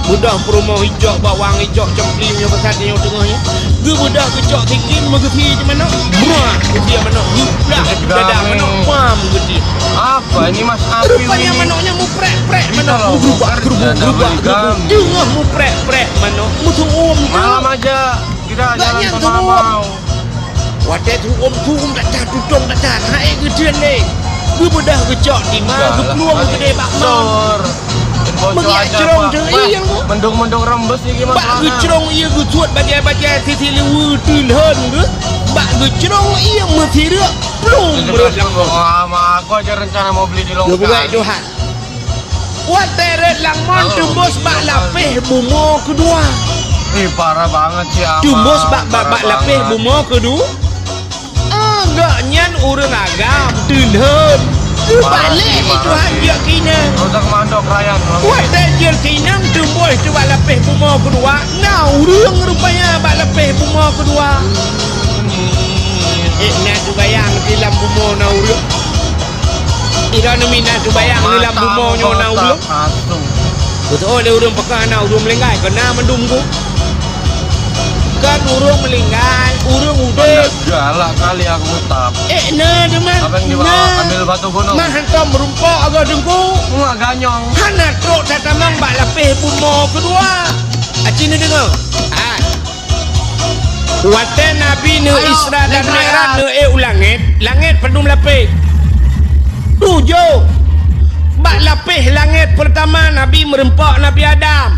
Beudah peurumoh ijok bawang, ijok cempli nyoe pasal nyoe teungoh nyoe. Geubeudah geucok sikin meugeusi di manok. Bruah, geusi manok. Geublah dada manok. Pam geusi. Apa ini Mas Api ini? Rupanya manok nyan muprek-prek manok. Mugrubak, grubuk, grubak. Teungoh muprek-prek manok. Meusuum. Malam aja kita jalan sama mau. Watée tuom-tuom that-that, tutong that-that, hai geuteun lé. Geubeudah geucok di ma, geuplueng geudeh bak ma. Meugiak crong teuh ié nyan. Mendung-mendung rembes lagi. Bak geucrong ié geusuet bajée-bajée sisi liweue teulhon geuh. Bak geucrong ié meusireuk plueng rot lam. Wah, ma aku aja rencana mau beli di Longkang. Geupeugah Tuhan. Watée rot lam mon teumbus bak lapéh bumoe keudua. Ih, parah banget sih, Ama. Teumbus bak, bak, bak lapéh bumoe keudua. Ah, gobnyan ureuëng agam, teulhon. Geubalek lé Tuhan jeuet keu inong. Rusak mandok rakyat. Watée jeuet keu inong teumbus teuh bak lapéh bumoe keudua, na ureuëng rupanya bak lapéh bumoe keudua. Eh, na teubayang di lam bumoe na ureuëng. Droeneuh mina teubayang di lam bumoe nyoe na ureuëng. Beutôi lé ureuëng peugah na ureuëng meulinggai, keu na mandum ku. Kan ureuëng meulinggai, ureuëng udeb. Galak kali aku meutab. Eh, na teuma. Apa yang dibawa? Na. Ambil batu gunung. Mah hantom meurumpok agoe teungku. Muak ganyong. Hana trok tatamong bak lapéh bumoe keudua. Aci neudeungoe. Ah. Watée Nabi neuh Isra dan Mi'raj neuh ék u langét, langét padum lapéh? Tujoh. Bak lapéh langét peurtama Nabi meurumpok Nabi Adam.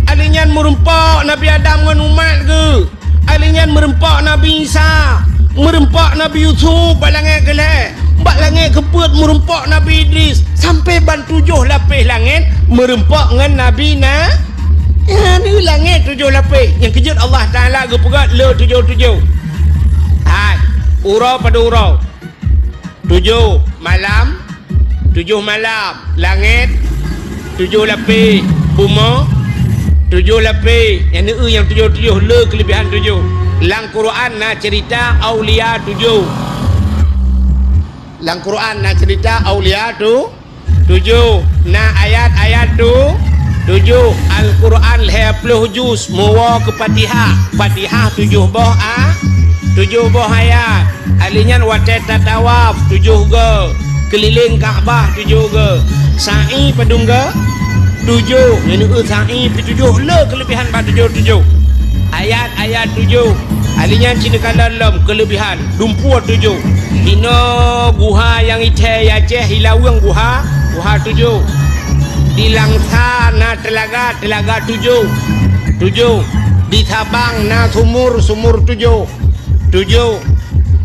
Alheuh nyan meurumpok Nabi Adam ngon umat geuh. Alheuh nyan meurumpok Nabi Isa, meurumpok Nabi Yusuf bak langét keulhée. Bak langét keupeuet meurumpok Nabi Idris, sampoe ban tujoh lapéh langét meurumpok ngon Nabi na. Nyan u langét tujoh lapéh. Nyang keujeuet Allah Taala geupeugah le tujoh-tujoh. Hai, uroe padum uroe. Tujoh malam, tujoh malam. Langét tujoh lapéh, bumoe tujoh lapéh. Nyang neueu nyang tujoh-tujoh le keuleubihan tujoh. Lam Quran na ceurita aulia tujoh. Lam Quran na ceurita aulia tu tujoh. Na ayat-ayat tu tujoh. Al-Quran lhée ploh juz, meuwoe keu Fatihah. Fatihah tujoh boh a, tujoh boh ayat. Alheuh nyan watée tatawaf tujoh goe, keulileng Ka'bah tujoh goe, sa'i padum goe? Tujoh. Nyang neueu sa'i pih tujoh le keuleubihan bak tujoh-tujoh. Ayat-ayat tujoh. Alheuh nyan ci neukalon lom keuleubihan dumpeue tujoh. Inoe guha nyang ithée Aceh, Ilaweueng guha, guha tujoh. Di Langsa na teulaga, teulaga tujoh. Tujoh. Di Sabang na sumur, sumur tujoh. Tujoh.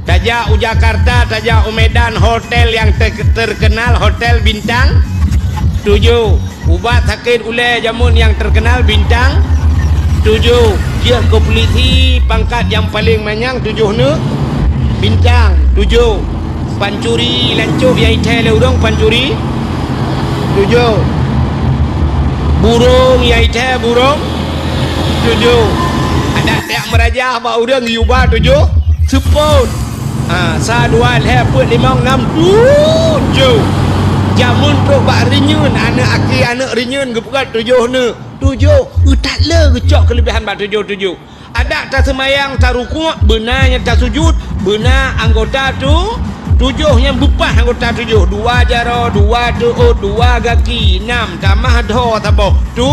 Tajak u Jakarta, tajak u Medan, hotel nyang ter-, terkenal, hotel bintang tujoh. Ubat sakét ulèe jameun nyang terkenal bintang tujoh. Jeuet keu pulisi pangkat nyang paleng manyang tujoh neuk bintang tujoh. Pancuri lancôk nyang jithèe lé ureueng pancuri tujoh. Burông nyang jithèe burông tujoh. Adak tajak meurajah bak ureueng yue ba tujoh seupôt. Ha, sa, dua, lhèe, peuet, limong, nam, tujoh. Jameun trôk bak reunyeun, aneuk aki aneuk reunyeun geupeugah tujoh neuk. Tujoh, eu that le geucok keuleubihan bak tujoh-tujoh. Adak taseumayang, tarukuk, beuna nyang tasujut, beuna anggota tu, tujoh nyang beupah anggota tujoh, dua jaroe, dua teuôt, dua gaki, nam, tamah dhoe saboh, tu,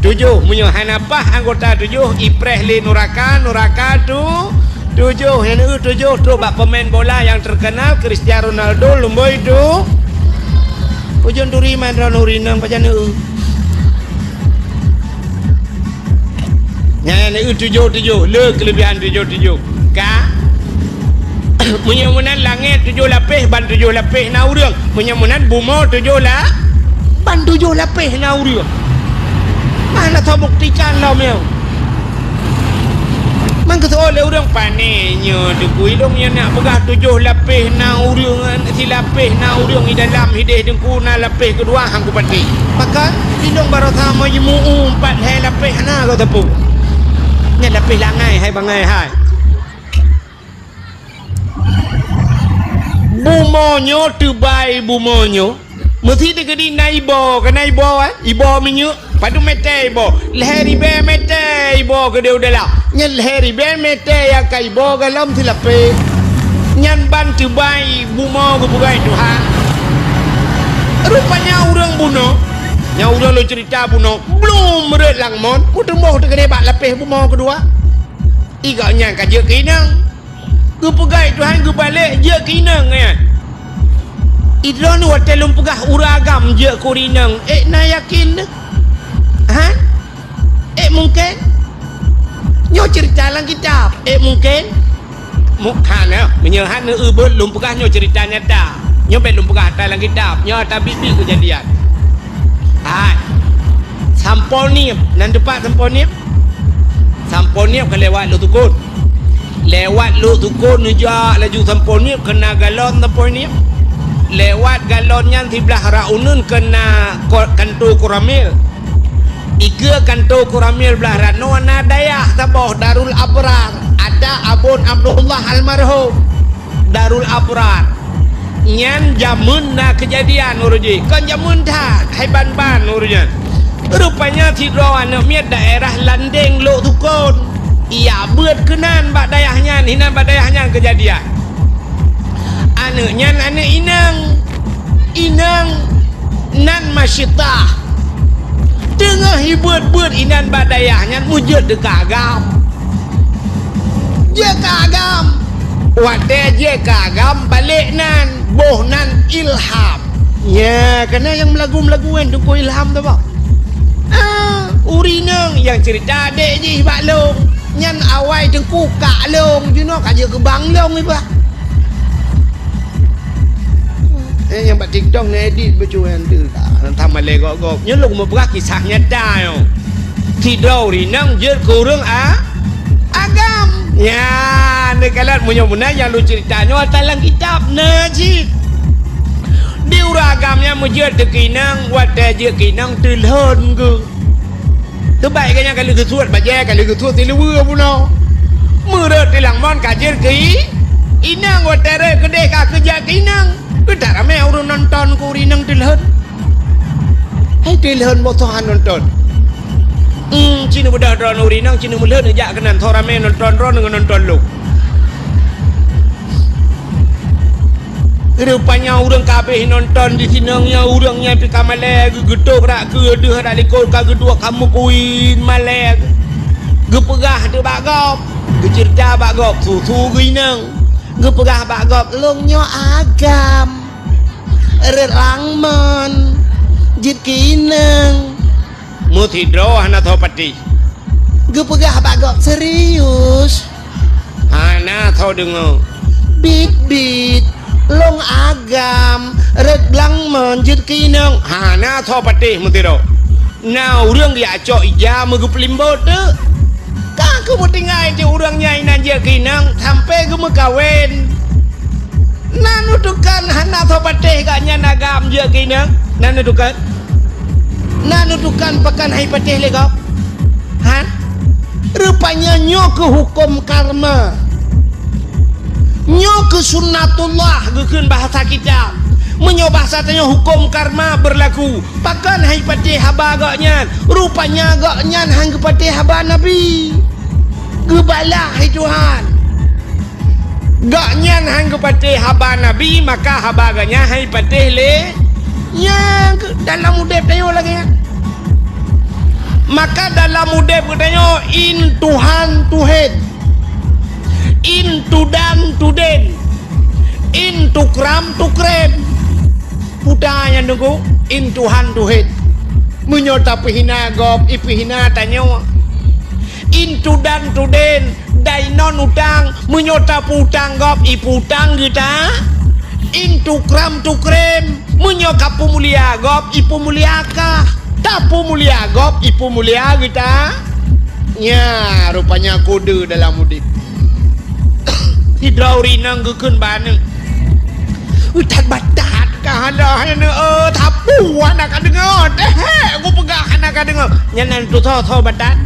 tujoh. Meunyoe hana pah anggota tujoh, ipreh lé nuraka, nuraka tu, tujoh. Nyang neueu tujoh trôk bak pemain bola nyang terkenal, Cristiano Ronaldo, lumbôi tu. Ujông duri man droeneuh ureueng inong pajan neueu. Nyan, nyan, eu tujoh-tujoh, le keuleubihan tujoh-tujoh. Ka? Meunyoe meunan langèt tujoh lapéh, ban tujoh lapéh na ureueng. Meunyoe meunan bumoe tujoh la-, ban tujoh lapéh na ureueng. Mana tabuktikan lom nyoe? Man geuseuôt lé ureueng, "Pané nyoe, Teungku, ilôn nyang nak peugah tujoh lapéh na ureueng, silapéh na ureueng, i dalam hidéh Teungku na lapéh keudua, han kupatéh." Pakon? Ilôn baroesa meujimeu'ue pat lhèe lapéh hana geuteupeu. Nyan lapéh langai hai bangai hai. Bumoe nyoe, teubai bumoe nyoe, meusti teukeudi na iboh, ka na iboh, eh? Iboh minyeuk, padum mètè iboh? Lhèe ribèe mètè iboh keudéh u dalam. Nyan lhèe ribèe mètè nyang ka iboh galom silapéh. Nyan ban teubai bumoe geupeugah Tuhan. Rupanya ureueng bunoe, nyang ureueng lôn ceurita bunoe, blom rhot lam mon, meuteumèe teukeudi bak lapéh bumoe keudua. I gobnyan ka jeuet keu inong. Geupeugah Tuhan geubalek jeuet keu inong nyan. Idroeneuh watèe lôn peugah ureueng agam jeuet keu ureueng inong, ék na yakin? Ha? Ék mungken? Nyoe ceurita lam kitab, ék mungken? Mu-, hana, meunyoe hana, eu, beuet lôn peugah nyoe ceurita nyata. Nyoe bèk lôn peugah ata lam kitab, nyoe ata biet-biet keujadian. Hai. Sampoe Niep, nan teupat Sampoe Niep? Sampoe Niep ka lewat Lhoksukon. Lewat Lhoksukon neujak laju Sampoe Niep, keu na galon Sampoe Niep. Lewat galon nyan siblah rot uneuen keu na ko-, kantô Koramil. Dikeue kantô Koramil blah rot nyoe na dayah saboh Darul Abrar, ada Abon Abdullah almarhum. Darul Abrar. Nyan jameun na keujadian ureueng jih, kon jameun that, hai ban-ban ureueng nyan. Rupanya sidroe aneuk miet daerah Landeng Lhoksukon. Ijak beuet keunan bak dayah nyan, hinan bak dayah nyan keujadian. Aneuk nyan aneuk inong. Inong nan Masyitah. Teungoh jibeuet-beuet inan bak dayah nyan meujeuet keu agam. Jeuet keu agam. Watèe jeuet keu agam balek nan, boh nan Ilham. Nya, keunan nyang meulagu-meulagu nyan Teungku Ilham tu bah. Ah, ureueng inong nyang ceurita adék jih bak lôn. Nyan awai Teungku kak lôn, jinoe ka jeuet keu bang lôn iba. Eh, nyang bak TikTok neuedit beucuan tu. Entah malèe gob-gob. Nyoe lôn meupeugah kisah nyata nyoe. Sidroe ureueng inong jeuet keu ureueng a-, agam. Nyan, neukalon meunyoe meunan nyang lôn ceurita nyoe ata lam kitab na cit. Di ureueng agam nyan meujeuet keu inong, watèe jeuet keu inong teulhon geuh. Teubai geuh nyan ka lheueh geusuet bajèe, ka lheueh geusuet siluweue bunoe. Meurhot di lam mon ka jeuet keu i-, inong, watèe rhot keudéh ka keuh jak keu inong. Keuh that ramè ureueng nonton keu ureueng inong teulhon. Hai teulhon boh soe han nonton. Hmm, ci neubeudôh droeneuh ureueng inong, ci neumeuteulhon jak keunan, soe ramè nonton droeneuh ngon nonton lôn. Rupanya ureueng ka abéh nonton di sinan nyan, ureueng nyan pih ka malèe, geu-, geutôb rak keue deuh rak likot ka geuduek ka meukuin malèe. Geupeugah teuk bak gob, geuceurita bak gob, su-su geuh inong. Geupeugah bak gob, "Lôn nyoe agam, rhot lam mon, jeuet keu inong." Meusidroe hana soe patéh. Geupeugah bak gob serius. Hana tho deungoe. Bit-bit, lôn agam, rot blang mon jeuet keu inong. Hana tho patéh meusidroe. Na ureuëng jak cok ija meugeupeulimbot teuk. Ka keuh meutinggai cit ureuëng nyan inan jeuet keu inong sampoe geumeukawen. Na neutukan hana tho patéh gobnyan agam jeuet keu inong? Na neutukan? Na neutukan pakon hai patéh lé gob? Han? Rupanya nyoe keuh huköm karma. Nyoe keuh sunnatullah geukheun bahasa kitab. Meunyoe bahasa tanyoe huköm karma beurlaku, pakon hai patéh haba gobnyan? Rupanya gobnyan han geupatéh haba Nabi. Geubalah hai Tuhan. Gobnyan han geupatéh haba Nabi, maka haba gobnyan han jipatéh lé. Nyang keu-, dalam udeb tanyoe lagée nyan. Maka dalam udeb geutanyoe in Tuhan tuhen, in tudan tuden, in tukram tukrem. Puta nyan Teungku, in Tuhan tuhen. Meunyoe tapeuhina gob, ipeuhina tanyoe. In tudan tuden, dai non utang, meunyoe tapeu-utang gob, ipeu-utang geuta. In tukram tukrem, meunyoe kapeumulia gob, ipeumulia kah. Tapeumulia gob, ipeumulia geuta. Nya, rupanya kode dalam udeb. Sidroe ureuëng inong geukheun bak aneuëk, "That batat ka hana, hana, eh, tapu hana ka deungoe, teuhek kupeugah hana ka deungoe." Nyan nan tutoe-toe batat.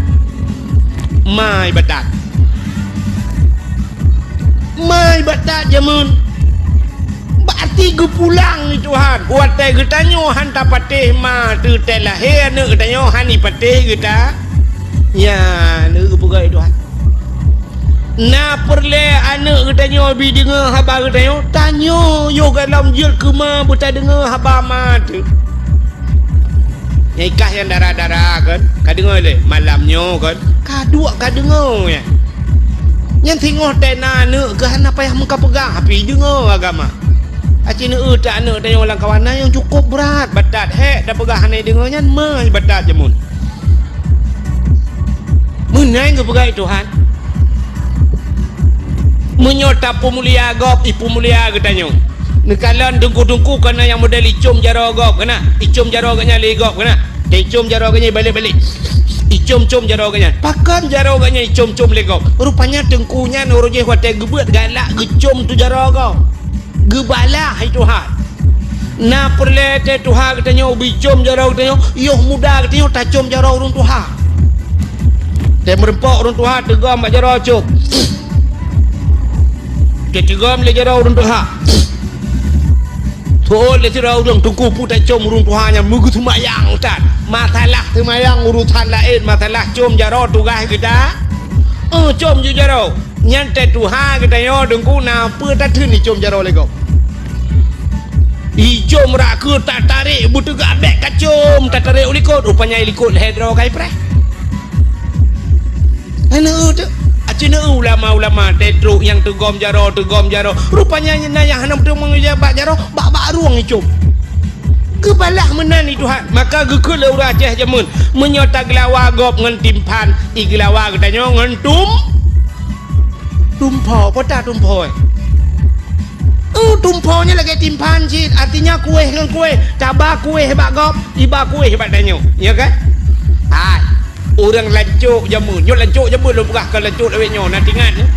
Mai batat. Mai batat jameun. Bak até geupulang ni Tuhan. Watée geutanyoe han tapatéh ma teuh tée lahé aneuëk geutanyoe han ipatéh geuta. Nyan, aneuëk geupeugah Tuhan. Na peureulée aneuëk geutanyoe bi deungoe haba geutanyoe, tanyoe yoh gohlom jeuet keu ma beutadeungoe haba ma teuh. Nyang ikah nyang dara-dara kon, ka deungoe lé malam nyoe kon, ka duek ka deungoe nyan. Nyan singoh tée na aneuëk keuh hana payah meukapeugah, tapi deungoe agama. Aci neueu that aneuëk tanyoe lam kawan na nyang cukôp brat, batat hék tapeugah hana deungoe nyan, meuh batat jameun. Meunan geupeugah Tuhan, "Meunyoe tapeumulia gob, ipeumulia geutanyoe." Neukalon teungku-teungku keunan nyang model icom jaroe gob keunan, icom jaroe geuhnyan lé gob keunan. Dan icom jaroe geuhnyan ibalek-balek. Icom-com jaroe geuhnyan. Pakon jaroe geuhnyan icom-com lé gob? Rupanya teungku nyan uroe jéh watée geubeuet galak geucom tu jaroe gob. Geubalah hai Tuhan. Na peureulée tée tuha geutanyoe ubicom jaroe geutanyoe, yoh muda geutanyoe tacom jaroe ureuëng tuha. Tée meurumpok ureuëng tuha teugom bak jaroe cok. Tée teugom lé jaroe ureuëng tuha. Tuot lé sidroe ureuëng teungku peue tacom ureuëng tuha nyan meugeuseumayang, Ustaz. Masalah seumayang urusan laén, masalah com jaroe tugaih geuta. Eh, com ju jaroe. Nyan tée tuha geutanyoe teungku na peue tatheun icom jaroe lé gob. Icom rak keu tatarek beuteugah bék kacom tatarek u likot, rupanya i likot lhée droe kai preh. Hana eu teu. Aci neu ulama-ulama tée trok nyang teugom jaroe, teugom jaroe. Rupanya na nyang hana meuteumong bak jaroe, bak-bak rueng icom. Geubalah meunan i Tuhan, maka geukheun lé ureuëng Aceh jameun, meunyoe tageulawa gob ngon timphan, igeulawa geutanyoe ngon tum-, tumpho, peue ta tumpho, eh? Eh, tumpho nyan lagée timphan cit, artinya kueh ngon kueh, taba kueh bak gob, iba kueh bak tanyoe, ya kan? Hai, ureuëng lancok jameun, nyoe lancok jameun lôn peugah kon lancok lawét nyoe, na tingat, eh?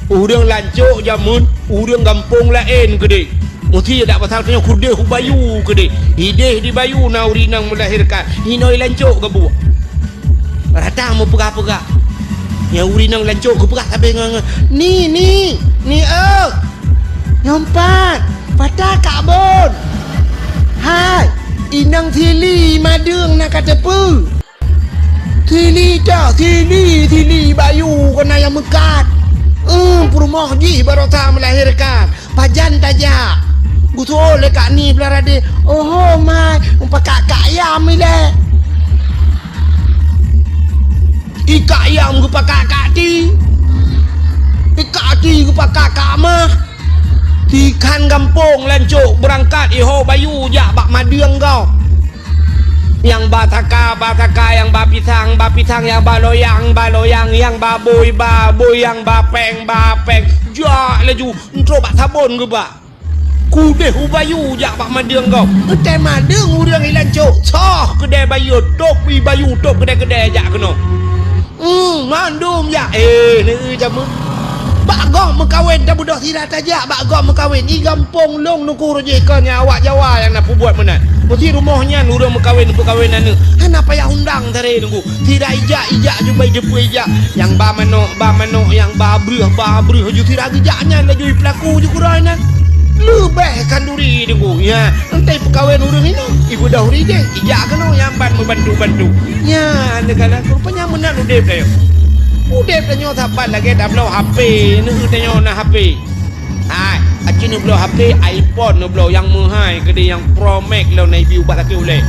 Ureuëng lancok jameun, ureuëng gampông laén keudeh. Musti dak pasal tanyoe keudeh u Bayu keudeh. Ideh di Bayu na ureuëng inong meulahérkan. Inoe lancok geubuek. Rata meupeugah-peugah. Nyang ureuëng inong lancok geupeugah sabe ngon, ngon, "Ni, ni, ni, eh. Nyoe pat, pat ka bôn. Hai, inong sili madeueng na ka teupeu." Sili ta, sili, sili, Bayu keunan nyang meukat. Eh, peurumoh jih baroesa meulahérkan. Pajan tajak? Geutuwoe lé Kak Ni Beularade. "Oho, mai, mupakak Kak Yam ilée." I Kak Yam geupakak Kak Ti. I Kak Ti geupakak Kak Mah. Tikhan gampông lancok beurangkat iho Bayu jak bak madeueng gob. Nyang ba saka, ba saka, nyang ba pisang, ba pisang, nyang ba loyang, ba loyang, nyang ba bui, ba bui, nyang ba péng, ba péng. Jak laju, entrok bak sabon geuba. Kudeh u bayeue jak bak madeueng gob. Eutée madeueng ureuëng ilan cok. Soh keudée bayeue, tôb i bayeue, tôb keudée-keudée jak keunoe. Hmm, mandum jak. Eh, neueu jameun. Bak gob meukawen tabeudôh sira tajak bak gob meukawen. I gampông lôn nuku rujih kon nyang awak Jawa nyang na peubuet meunan. Meusi rumoh nyan ureuëng meukawen, peukawen aneuëk. Hana payah undang tare nunggu. Sira ijak, ijak jumbai jeupeue ijak. Nyang ba manok, ba manok, nyang ba breuh, ba breuh ju sira geujak nyan laju i peulaku ju keudroe nyan. Leubeh khanduri deungoe, ya. Entah peukawen ureuëng inong, ibeudôh rijéh, ijak keunoe nyang ban meubantu-bantu. Nyan, neugala, rupanya meunan udeb tanyoe. Udeb tanyoe saban lagée tabloe H P, neueu tanyoe na H P. Hai, aci neubloe H P iPhone neubloe nyang meuhai keudeh nyang Pro Max lom na ibi ubak lakée ulée.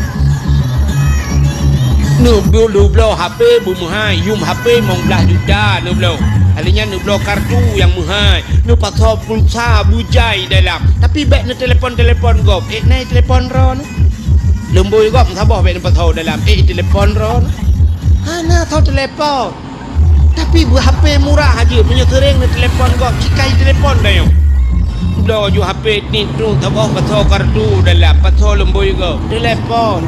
Neubloe, neubloe H P beumeuhai, yum H P limong blaih juta neubloe. Kali nyan neubloe kartu nyang meuhai, neupasoe pulsa beujai dalam. Tapi bék neutelepon-telepon gob, ék na telepon droeneuh. Lumboi gob saboh bék neupasoe dalam, ék telepon droeneuh. Hana soe telepon. Tapi beu H P murah aja, meunyoe seuréng neutelepon gob, cikai telepon tanyoe. Bloe ju H P nit tu saboh pasoe kartu dalam, pasoe lumboi gob, telepon.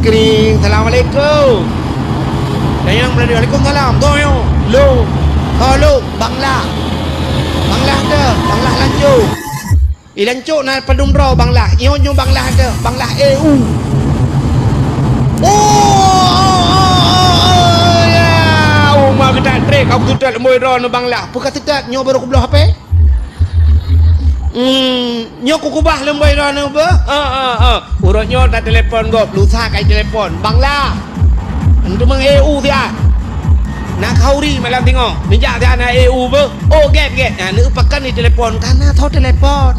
Kring, "Assalamualaikum." Tanyoe meulalu, "Waalaikumsalam." Gob nyoe, "Lôn." "Oh, lôn, Bang Lah." "Bang Lah teuh, Bang Lah Lanco." Ilan cok na padum droe Bang Lah. Nyoe nyoe Bang Lah teuh, Bang Lah E U. Oh, ya. Oh, ma geutat trek, aku geutat lumboi droeneuh Bang Lah. Peue ka teutat, nyoe barô kubloe H P. Hmm, nyoe kukubah lumboi droeneuh beuh. Ha, ha, ha. Uroe nyoe tatelepon gob, lusa kai telepon. Bang Lah. Antu mang E U siat. Na khauri malam singoh. Neujak siat na E U beuh. Oh, gét, gét. Na, neupakan di telepon. Kana tho telepon.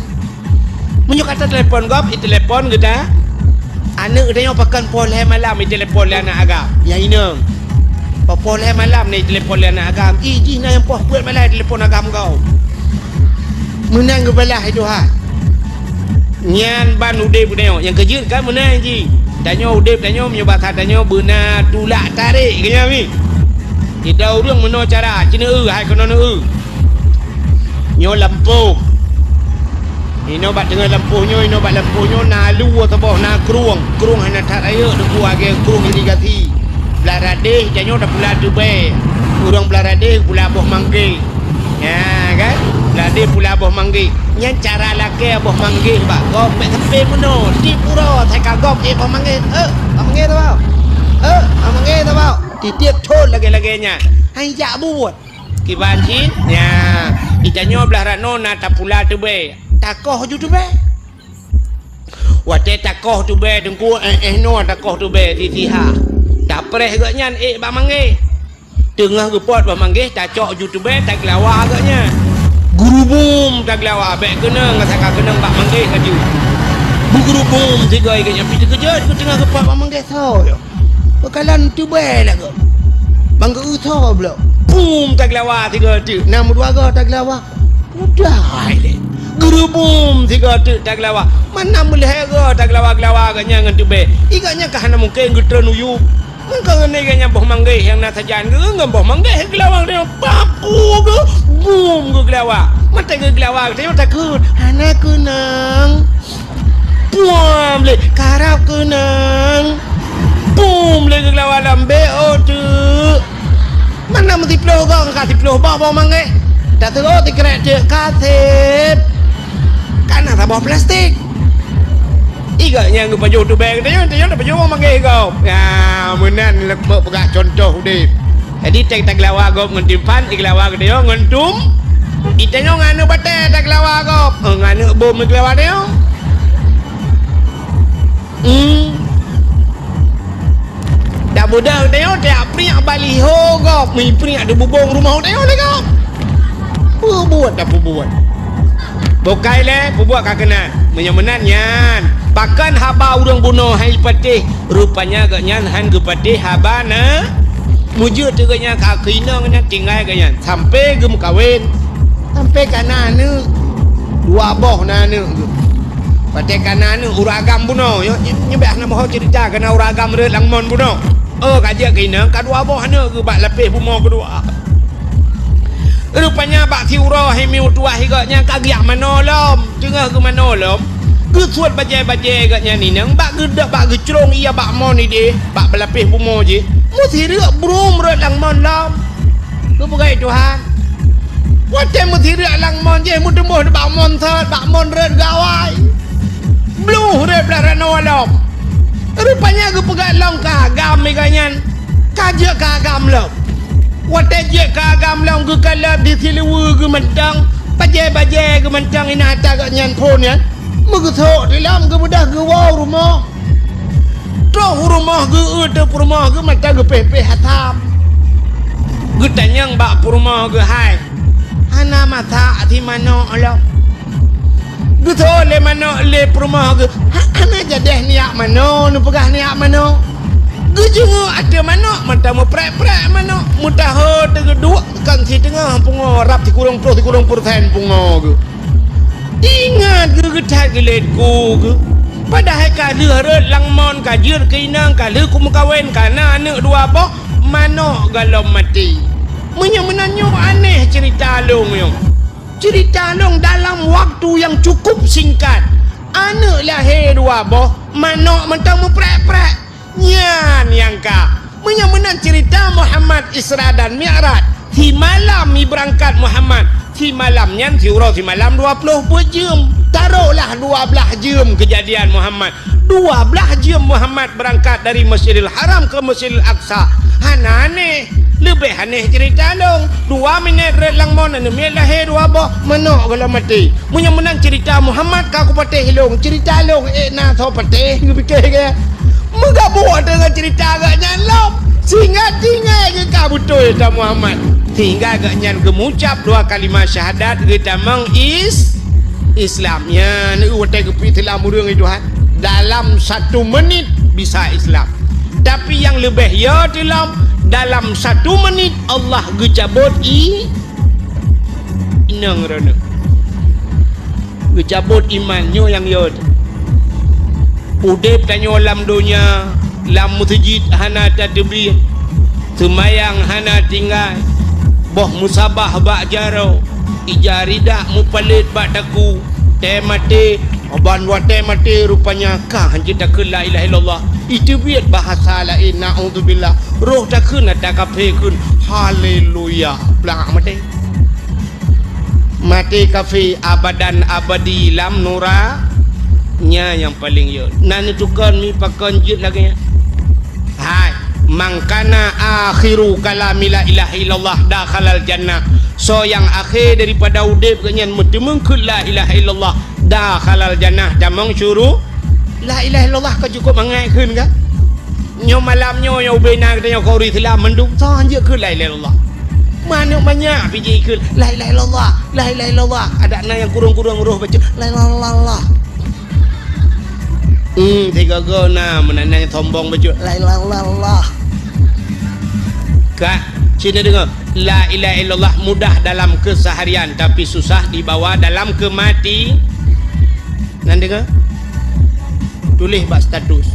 Meunyoe ka tatelepon gob, itelepon geuda. Aneuëk geutanyoe pakon poh lhée malam itelepon lé aneuëk agam. Ya inong. Poh lhée malam na itelepon lé aneuëk agam. Ih, jih na nyang poh peuet malam itelepon agam gob. Meunan geubalah hai Tuhan. Nyan ban udeb geutanyoe. Nyang keujeuet kan meunan jih. Tanyoe udeb tanyoe meunyoe basa tanyoe beuna tulak tarek keu nyan mi. Sidroe ureuëng meunoe cara, ci neueu hai keunoe neueu. Nyoe lampôh. Inoe bak teungoh lampôh nyoe, inoe bak lampôh nyoe na lue saboh, na krueng. Krueng hana that rayeuk, teungku, lagée krueng irigasi. Blah radeh, tanyoe tapula teubée. Ureuëng blah radeh pula boh manggeh. Nya, kan? Blah radeh pula boh manggeh. Nyan cara lakée boh manggeh bak gob, bék sampai meunoe. Tiep uroe, sai ka gob jih boh manggeh. Eh, boh manggeh tu, boh. Eh, boh manggeh tu, boh. Titiep thon lagée-lagée nyan. Hai jak buet. Kiban cit, nya, di tanyoe blah rot noe na tapula teubée, takoh ju teubée. Watée takoh teubée teungku, éh, éh noe takoh teubée sisiha. Tapreh gobnyan ék bak manggeh. Teungoh geupot bak manggeh, tacok ju teubée, taglawa gobnyan. Geurubum taglawa, bék keunong, asai ka keunong bak manggeh laju. Beugeurubum sigoe gobnyan, pih teukeujot, teungoh geupot bak manggeh soe nyoe. Peukalon teubée lagoe. Bang geu-eu tho bloe. Bum taglawa tiga teuk. Na meudua goe taglawa. Mudah lé. Geurubum tiga teuk taglawa. Mana meulhée goe taglawa-glawa gobnyan ngon teubée. I gobnyan ka hana mungken geutreun u yup. Meukeunong gobnyan boh manggeh nyang na sajan geu ngon boh manggeh geulawa gobnyan. Paku geu bum geuglawa. Mata geuglawa gobnyan takot. Hana keunong. Puam lé, karab keunong. Bum lé geuglawa lam B O teuk. Mana meusiploh gong ka siploh boh boh manggeh. Taseuôt sikrek teuk ka seb. Kana saboh plastik. I gobnyan geupajoh teubée geutanyoe, tanyoe tapajoh boh manggeh gob. Ya, meunan lé peugah contoh udeb. Jadi, teuh taglawa gob ngon timphan, iglawa geutanyoe ngon tum. Itanyoe ngon aneuëk batée taglawa gob, eh, ngon aneuëk bom iglawa tanyoe. Hmm. Dak budak geutanyoe teuh priek baliho gob, mi priek di bubông rumoh geutanyoe lé gob. Peubuet dak peubuet. Bukai lé, peubuet ka keunan. Meunyoe meunan nyan, pakon haba ureuëng bunoe hai patéh, rupanya gobnyan han geupatéh haba na. Meujeuet teuk gobnyan ka keu inong nyan tinggai gobnyan sampai geumeukawen, sampai ka na aneuëk. Dua boh na aneuëk geuh. Watée ka na aneuëk ureuëng agam bunoe, nyoe, nyoe, nyoe bèk hana meuho ceurita, ka na ureuëng agam rhot lam mon bunoe. Oh, ka jeuet keu inong, ka dua boh aneuëk geuh bak lapéh bumoe keudua. Rupanya bak siuroe hai mi meutuwah gobnyan ka geujak manoe lom. Teungoh geumanoe lom, geusuet bajée-bajée gobnyan inong bak geudok bak geucrông ie bak mon idéh, bak lapéh bumoe jih. Meusireuk brôm rhot lam mon lom. Geupeugah Tuhan. Watée meusireuk lam mon jih, meuteumboh bak mon sot, bak mon rhot gawai. Bluh rhot blah ranoe lom. Rupanya geupeugah lom ka agam gobnyan, ka jeuet ka agam lom. Watée jeuet ka agam lom geukalon di siluweue geuh mantong, bajée-bajée geuh mantong inan ata gobnyan phon nyan. Meugeusok di lom geubeudôh geuwoe u rumoh. Troh u rumoh geuh, eu teu peurumoh geuh mata geupéh-péh asam. Geutanyong bak peurumoh geuh, "Hai, hana masak si manok lom?" Geutho lé manok lé peurumoh geuh, "Ha-, hana jadeh niyak manoe, neupeugah niyak manoe." Geujeungok ateueh manok, mata meuprek-prek manok, meutaho teugeuduek kon siteungoh pungoe rab sikureueng ploh sikureueng peureusén pungoe geuh. Ingat geuh geuthat geulet ku geuh. Padahai ka lheueh rhot lam mon, ka jeuet keu inong, ka lheueh kumeukawen, ka na aneuëk dua boh, manok goh lom maté. Meunyoe meunan nyoe aneh ceurita lôn nyoe. Ceurita lôn dalam waktu nyang cukup singkat, aneuëk lahé dua boh, manok mantong meuprek-prek. Nyan nyang ka. Meunyoe meunan ceurita Muhammad Isra dan Mi'raj, simalam jibeurangkat Muhammad, simalam nyan siuroe simalam dua ploh peuet jeuem. Tarohlah dua blaih jeuem keujadian Muhammad. Dua blaih jeuem Muhammad beurangkat dari Masjidil Haram keu Masjidil Aqsa. Hana aneh. Leubeh aneh ceurita lôn. Dua minét rhot lam mon, aneuëk miet lahé dua boh, manok goh lom maté. Meunyoe meunan ceurita Muhammad ka kupatéh lôn, ceurita lôn ék na soe patéh, geupike geuh. Meugabuk deungon ceurita gobnyan lom, sehingga tinggai geuh ka beutôi ceurita Muhammad. Sehingga gobnyan geumucab dua kalimah syahadat geutamong is-, Islam. Nyan watée geupeuislam ureuëng di Tuhan, dalam satu menit bisa Islam. Tapi nyang leubeh yo teulom, dalam satu menit Allah geucabot i-, inong droeneueh. Geucabot iman, nyoe nyang yo. Udeb tanyoe lam donya, lam meuseujid hana tateubiet, seumayang hana tinggai, boh meusabah bak jaroe, ija ridak meupalét bak takue, tée maté, ban watée maté rupanya ka hanjeuet takheun la ilaha illallah. Iteubiet bahasa laén, naudzubillah. Roh takheun ata kafé kheun, haleluya. Plak maté. Maté kafé abadan abadi lam nura-, nya nyang paleng yo. Na neutukon mi pakon jeuet lagée nyan. Hai, man kana akhiru kalami la ilaha illallah dakhalal jannah. Soe nyang akhé daripada udeb geuh nyan meuteumeung kheun la ilaha illallah dakhalal jannah, tamong syuru-, la ilaha illallah ka cukup mangat kheun ka? Nyoe malam nyoe nyang ubé na geutanyoe keu ureuëng Islam mandum, soe hanjeuet kheun la ilaha illallah. Manök banyak pih jikheun la ilaha illallah, la ilaha illallah. Adak na nyang kurong-kurong roh bacut la ilaha illallah. Hmm, sigoe-goe na meunan nyang sombong bacut la ilaha illallah. Ka, sini deungoe, la ilaha illallah mudah dalam keseharian tapi susah dibawa dalam kemati-, Nan deungoe? Tuléh bak status.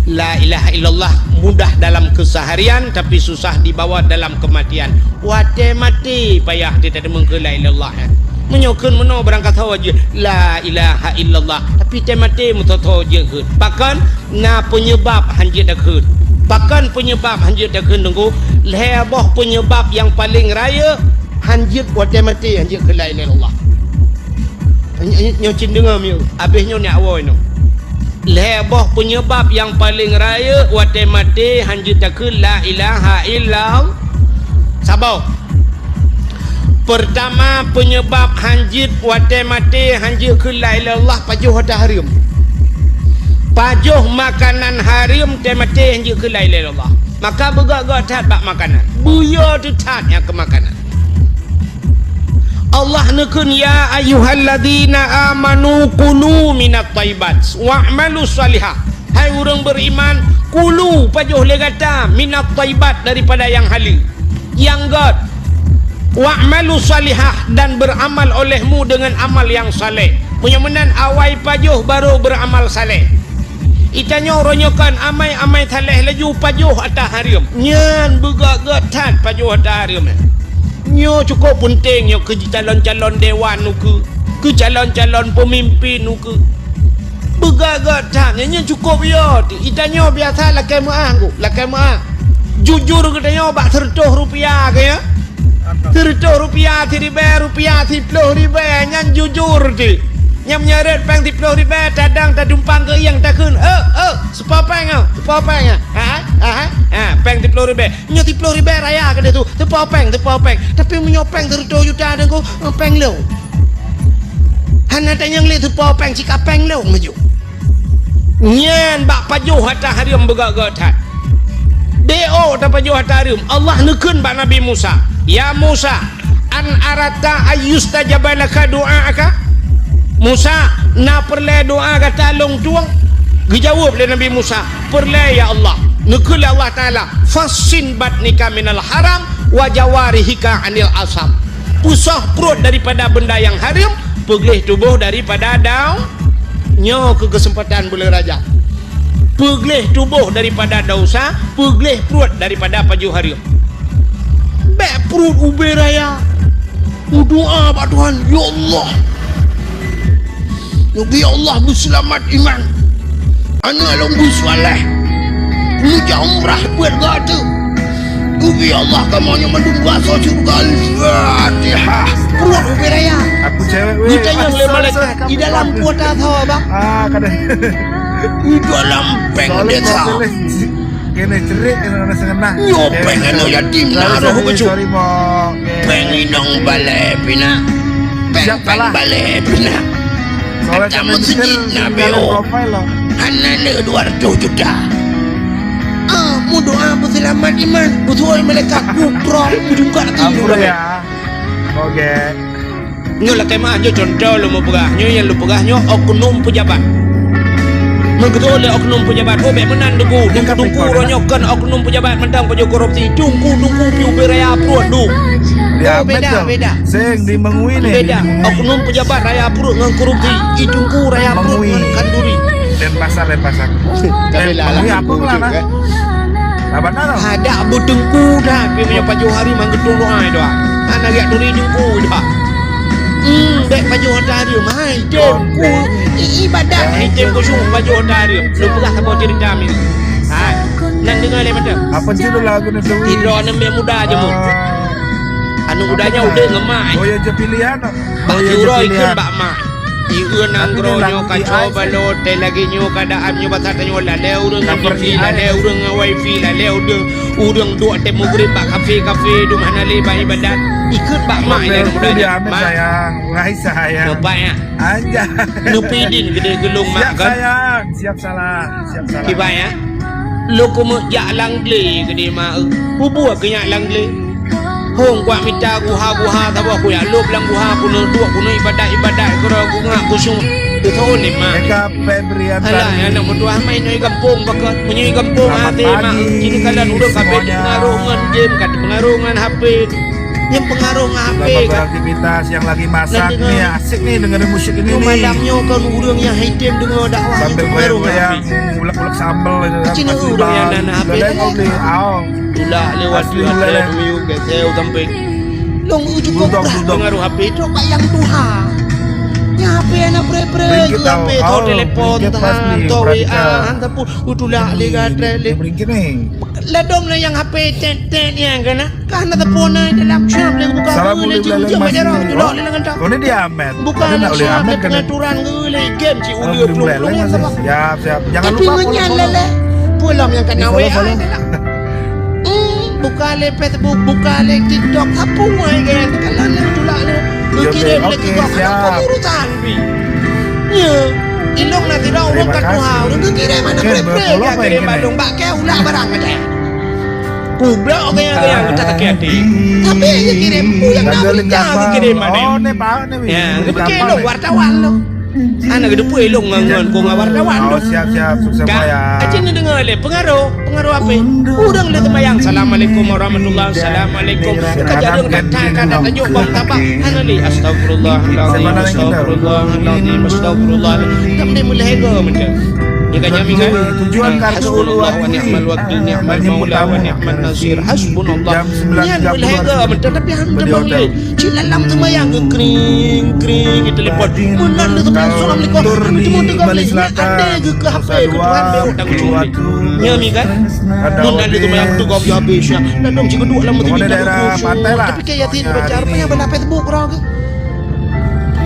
La ilaha illallah mudah dalam keseharian tapi susah dibawa dalam kematian. Watée maté payah teuteumeukeue la ilaha illallah, eh. Meunyoe kheun meunoe barangkasoe jeuet la ilaha illallah, tapi tée maté meusoe-soe jeuet kheun. Pakon? Na peunyeubab hanjeuet takheun. Pakon peunyeubab hanjeuet takheun, Teungku? Lhée boh peunyeubab nyang paleng rayeuk hanjeuet watée maté hanjeuet kheun la ilaha illallah. Nyoe, nyoe cit deungoe mieu, abéh nyoe nyak woe nyoe. Lhée boh peunyeubab nyang paleng rayeuk watée maté hanjeuet takheun la ilaha illallah. Saboh. Peurtama, peunyeubab hanjeuet watée maté hanjeuet kheun la ilaha illallah pajoh hareuem. Pajoh makanan hareuem tée maté hanjeuet kheun la ilaha illallah. Maka beugok-gok that bak makanan. Beuyo teuh that nyang keu makanan. Allah neukheun, "Ya ayyuhalladzina amanu kulu minat thayyibat wa'malu shalihah." Hai ureuëng beriman, kulu, pajoh lé gata, minat thayyibat, daripada nyang haleue, nyang gét. Wa'malu shalihah, dan beramal olehmu dengan amal yang saleh. Meunyoe meunan awai pajoh barô beuramal saleh. Itanyoe uroe nyoe kon amai-amai saleh laju pajoh ata hareuem. Nyan beugét-gét that pajoh ata hareuem. Nyoe cukôp peunteng nyoe keu calon-calon dewan ukeue, keu calon-calon peumimpin ukeue. Beugét-gét that, nyan, nyan cukôp yo. Itanyoe biasa lakée meuáh, lakée meuáh. Jujur geutanyoe bak seureutôh rupiah keu nyoe. Seureutôh rupiah, siribée rupiah, siploh ribée, nyan jujur cit. Nyang meunyoe rhot péng siploh ribée, tadong tadumpang keu ieng takheun, "Eh, eh, seupo péng, oh, seupo péng, ah." Ha, ha, ha, ha, péng siploh ribée. Nyoe siploh ribée raya keudeh tu, seupo péng, seupo péng. Tapi meunyoe péng seureutôh juta deungon, eh, péng lôn. Hana tanyong lé seupo péng, cit ka péng lôn maju. Nyan bak pajoh ata hareuem beugét-gét that. Di ôk tapajoh ata hareuem, Allah neukheun bak Nabi Musa, "Ya Musa, an aratta ayyustajaba laka du'aaka?" Musa, na peureulée doá gata lôn tueng? Geujaweueb lé Nabi Musa, "Peureulée, ya Allah." Neukheun lé Allah Taala, "Fassin batnika minal haram wa jawarihika anil asam." Peusoh pruet daripada benda nyang hareuem, peugleh tuboh daripada dau-, nyoe keu keuseumpatan buleuen Rajab. Peugleh tuboh daripada desya, peugleh pruet daripada pajoh hareuem. Bék pruet ubé raya. Meudoá bak Tuhan, "Ya Allah, neubi Allah beuseulamat iman. Aneuk lôn beusaléh. Neujak umrah buet gata. Neubi Allah kamoe nyoe mandum beuasoe syeuruga." Al-Fatihah. Pruet ubé raya. Aku cewek weh. Geutanyong lé malaikat, "Di dalam kuota tho, Bang?" Ah, kadang. "Di dalam péng desa." Kena cerit, kena rasa kena. Nyoe péng aneuk yatim na roh keucut. Sorry, Bang. Péng inong balée pih na. Péng, péng balée pih na. Ata meuseujid na béo. Hana le dua ratus juta. Ah, meudoá beuseulamat iman. Beutôi malaikat kuprok meujungkat tinggi. Ampun ya. Oke. Nyoe lakée meuah, nyoe cuntoh lôn meupeugah. Nyoe nyang lôn peugah nyoe oknum peujabat. Meukeusut lé oknum peujabat, oh, bék meunan teungku. Teungku-teungku uroe nyoe kon oknum peujabat mantong pajoh korupsi. Teungku-teungku pih ubé raya pruet dum. Oh, beda, beda. Seng di Mengwi ni. Beda. Oknum peujabat raya pruet ngon korupsi. I teungku raya pruet ngon khanduri. Denpasar, Denpasar. Mengwi apa pula nah? Saban na. Hadak beuteungku that, pih meunyoe pajoh hareuem han geutulông doa. Hana geuturi teungku that. Hmm, bék pajoh ata hareuem, hai teungku. I-, ibadat, hai teungku su pajoh ata hareuem. Lôn peugah saboh ceurita miseue. Hai, nan deungoe lé mantong. Apa judul lagu ni, Dewi? Sidroe aneuk muda jameun. Aneuk muda nyan udép ngon mak. Oh, ya, je pilihan. Bak uroe ikheun bak mak. Ikheun nanggroe nyoe kacau balau, teuh lagée nyoe keuadaan nyoe basa tanyoe, lalée ureuëng ngon wifi, lalée ureuëng ngon wifi, lalée ureuëng, ureuëng duek teuh meugrib bak kafe-kafe, dum hana lé bak ibadat. Ikheun bak mak nyan muda nyan. Mak. Sayang, wahai sayang. Nampak ya? Anjay. Neupidin geude geulong mak kan? Siap sayang, siap salah, siap salah. Kiban ya? Lôn keumeuk jak lam glé geude mak eu. Peue buet keu nyak lam glé? Hong kuat mita guha-guha saboh, kujak lôb lam guha, keuneuk duek, keuneuk ibadat-ibadat, keudroe kungak kusueng. Teuthôn lé mak. Alah, aneuk meutuah mai nyoe gampông bakot. Meunyoe gampông hase mak, jini kalan ureuëng ka beuet jipeungaroh ngon game, ka jipeungaroh ngon H P. Nyang peungaroh ngon H P kan. Aktivitas yang lagi masak ni, asik ni dengerin musik ini ni. Malam nyoe kan ureuëng nyang hai tem deungoe dakwah nyang peungaroh ngon H P. Sambil goyang-goyang, ulek-ulek sambel gitu kan. Cina ureuëng nyang na H P. Tulak lewat dua, tiga, tujuh, ke saya sampai. Long ujuk kobra pengaruh H P tu bak nyang tuha. Nyang H P na pre-pre, H P tu telepon tahan, tu W A han, tapi utulak lé gatrek lé. Ladom na nyang H P tet-tet nyang kena. Ka hana teupeu na dalam syam lé buka. Assalamualaikum, lé jeuem, jeuem aja orang julok lé ngan tak. Kau ni dia Ahmed. Bukan nak oleh Ahmed kan? Pengaturan ke lé game cik uleu pelung-pelung sama. Siap, siap. Jangan lupa follow, follow. Tapi ngenyan lé lé. Pulang yang kena W A ni lah. Hmm, buka lé Facebook, buka lé TikTok, apa wai kan? Kalau nak julak lé. Kirim lé TikTok, ada urusan pi. Ya. Ilong nanti dah orang kat tuha, orang tu kirim mana pre-pre, kirim bandung bak ke ulah barang ada. Kublok gaya-gaya, kita sakit hati. Tapi dia kirim, ku yang nak berita, ku kirim mana? Oh, ni baru ni. Ya, dia pakai lo wartawan lo. Hana geuteupeue lôn ngon, ngon, ngon wartawan tu. Oh, siap, siap. Sukses, Ka, Buya. Aci neudeungoe lé, pengaruh, pengaruh apa? Ureueng lé seumayang, "Assalamualaikum warahmatullah, assalamualaikum." Ka jareueng kata, kata tanjong bang tabak. Hana lé, "Astagfirullahalazim, astagfirullahalazim, astagfirullah." Tam dia mulai ego macam. Dia kan nyami kan? Tujuan kartu Hasbunallah wa ni'mal wakil, ni'mal maula wa ni'mal nasir. Hasbunallah. Nyan mulai ego macam, tapi hana teubang lé. Cit lam seumayang kring, kring, di telepon. Meunan lé seumayang, assalamualaikum. Timu teugah lé. Nyan ade geuh keu H P keu Tuhan, beu tanggung jawab. Nyan mi kan? Meunan lé seumayang teugah habéh-habéh. Ladom cit keuduek lam masjid, tapi keu Yasin baca, rupanya bala Facebook rot geuh.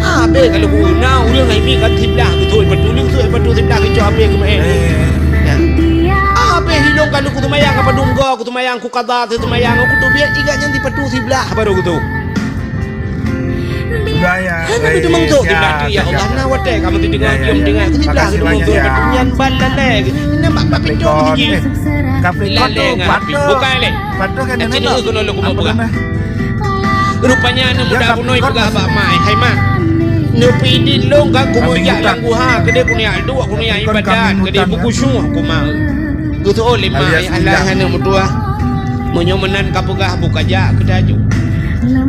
Habéh kalau guna ureueng hai mi kan siblah geuthôi batu, geuthôi batu siblah geucok habéh keu meu'en. Ya. Habéh hidong kalau ku seumayang apa dungga, ku seumayang ku qadha, ku seumayang ku teubiet, iga nyan sipatu siblah baru geuthôi. Sudah ya. Hana baik, beutôi mantong ya, di ya Allah, na watèe kamoe teudeungoe, ya, ya, cium ya, deungoe. Makasih banyak, ya. Nyan ban lalè. Nampak bak pintu. Capricorn, eh, Capricorn lalè tu ngon api. Bukan lé. Patuh kan. Keunoe lôn keunoe peugah. Rupanya aneuk muda bunoe peugah bak mak, "Hai mak, neupeuidin lôn ka kumeujak lam guha, keudeh kuneuk duek, kuneuk ibadat, keudeh beukusyuh kumak." Geutu'oh lé mak, "Alah, aneuk meutuah. Meunyoe meunan ka peugah, buka jak keu tajok."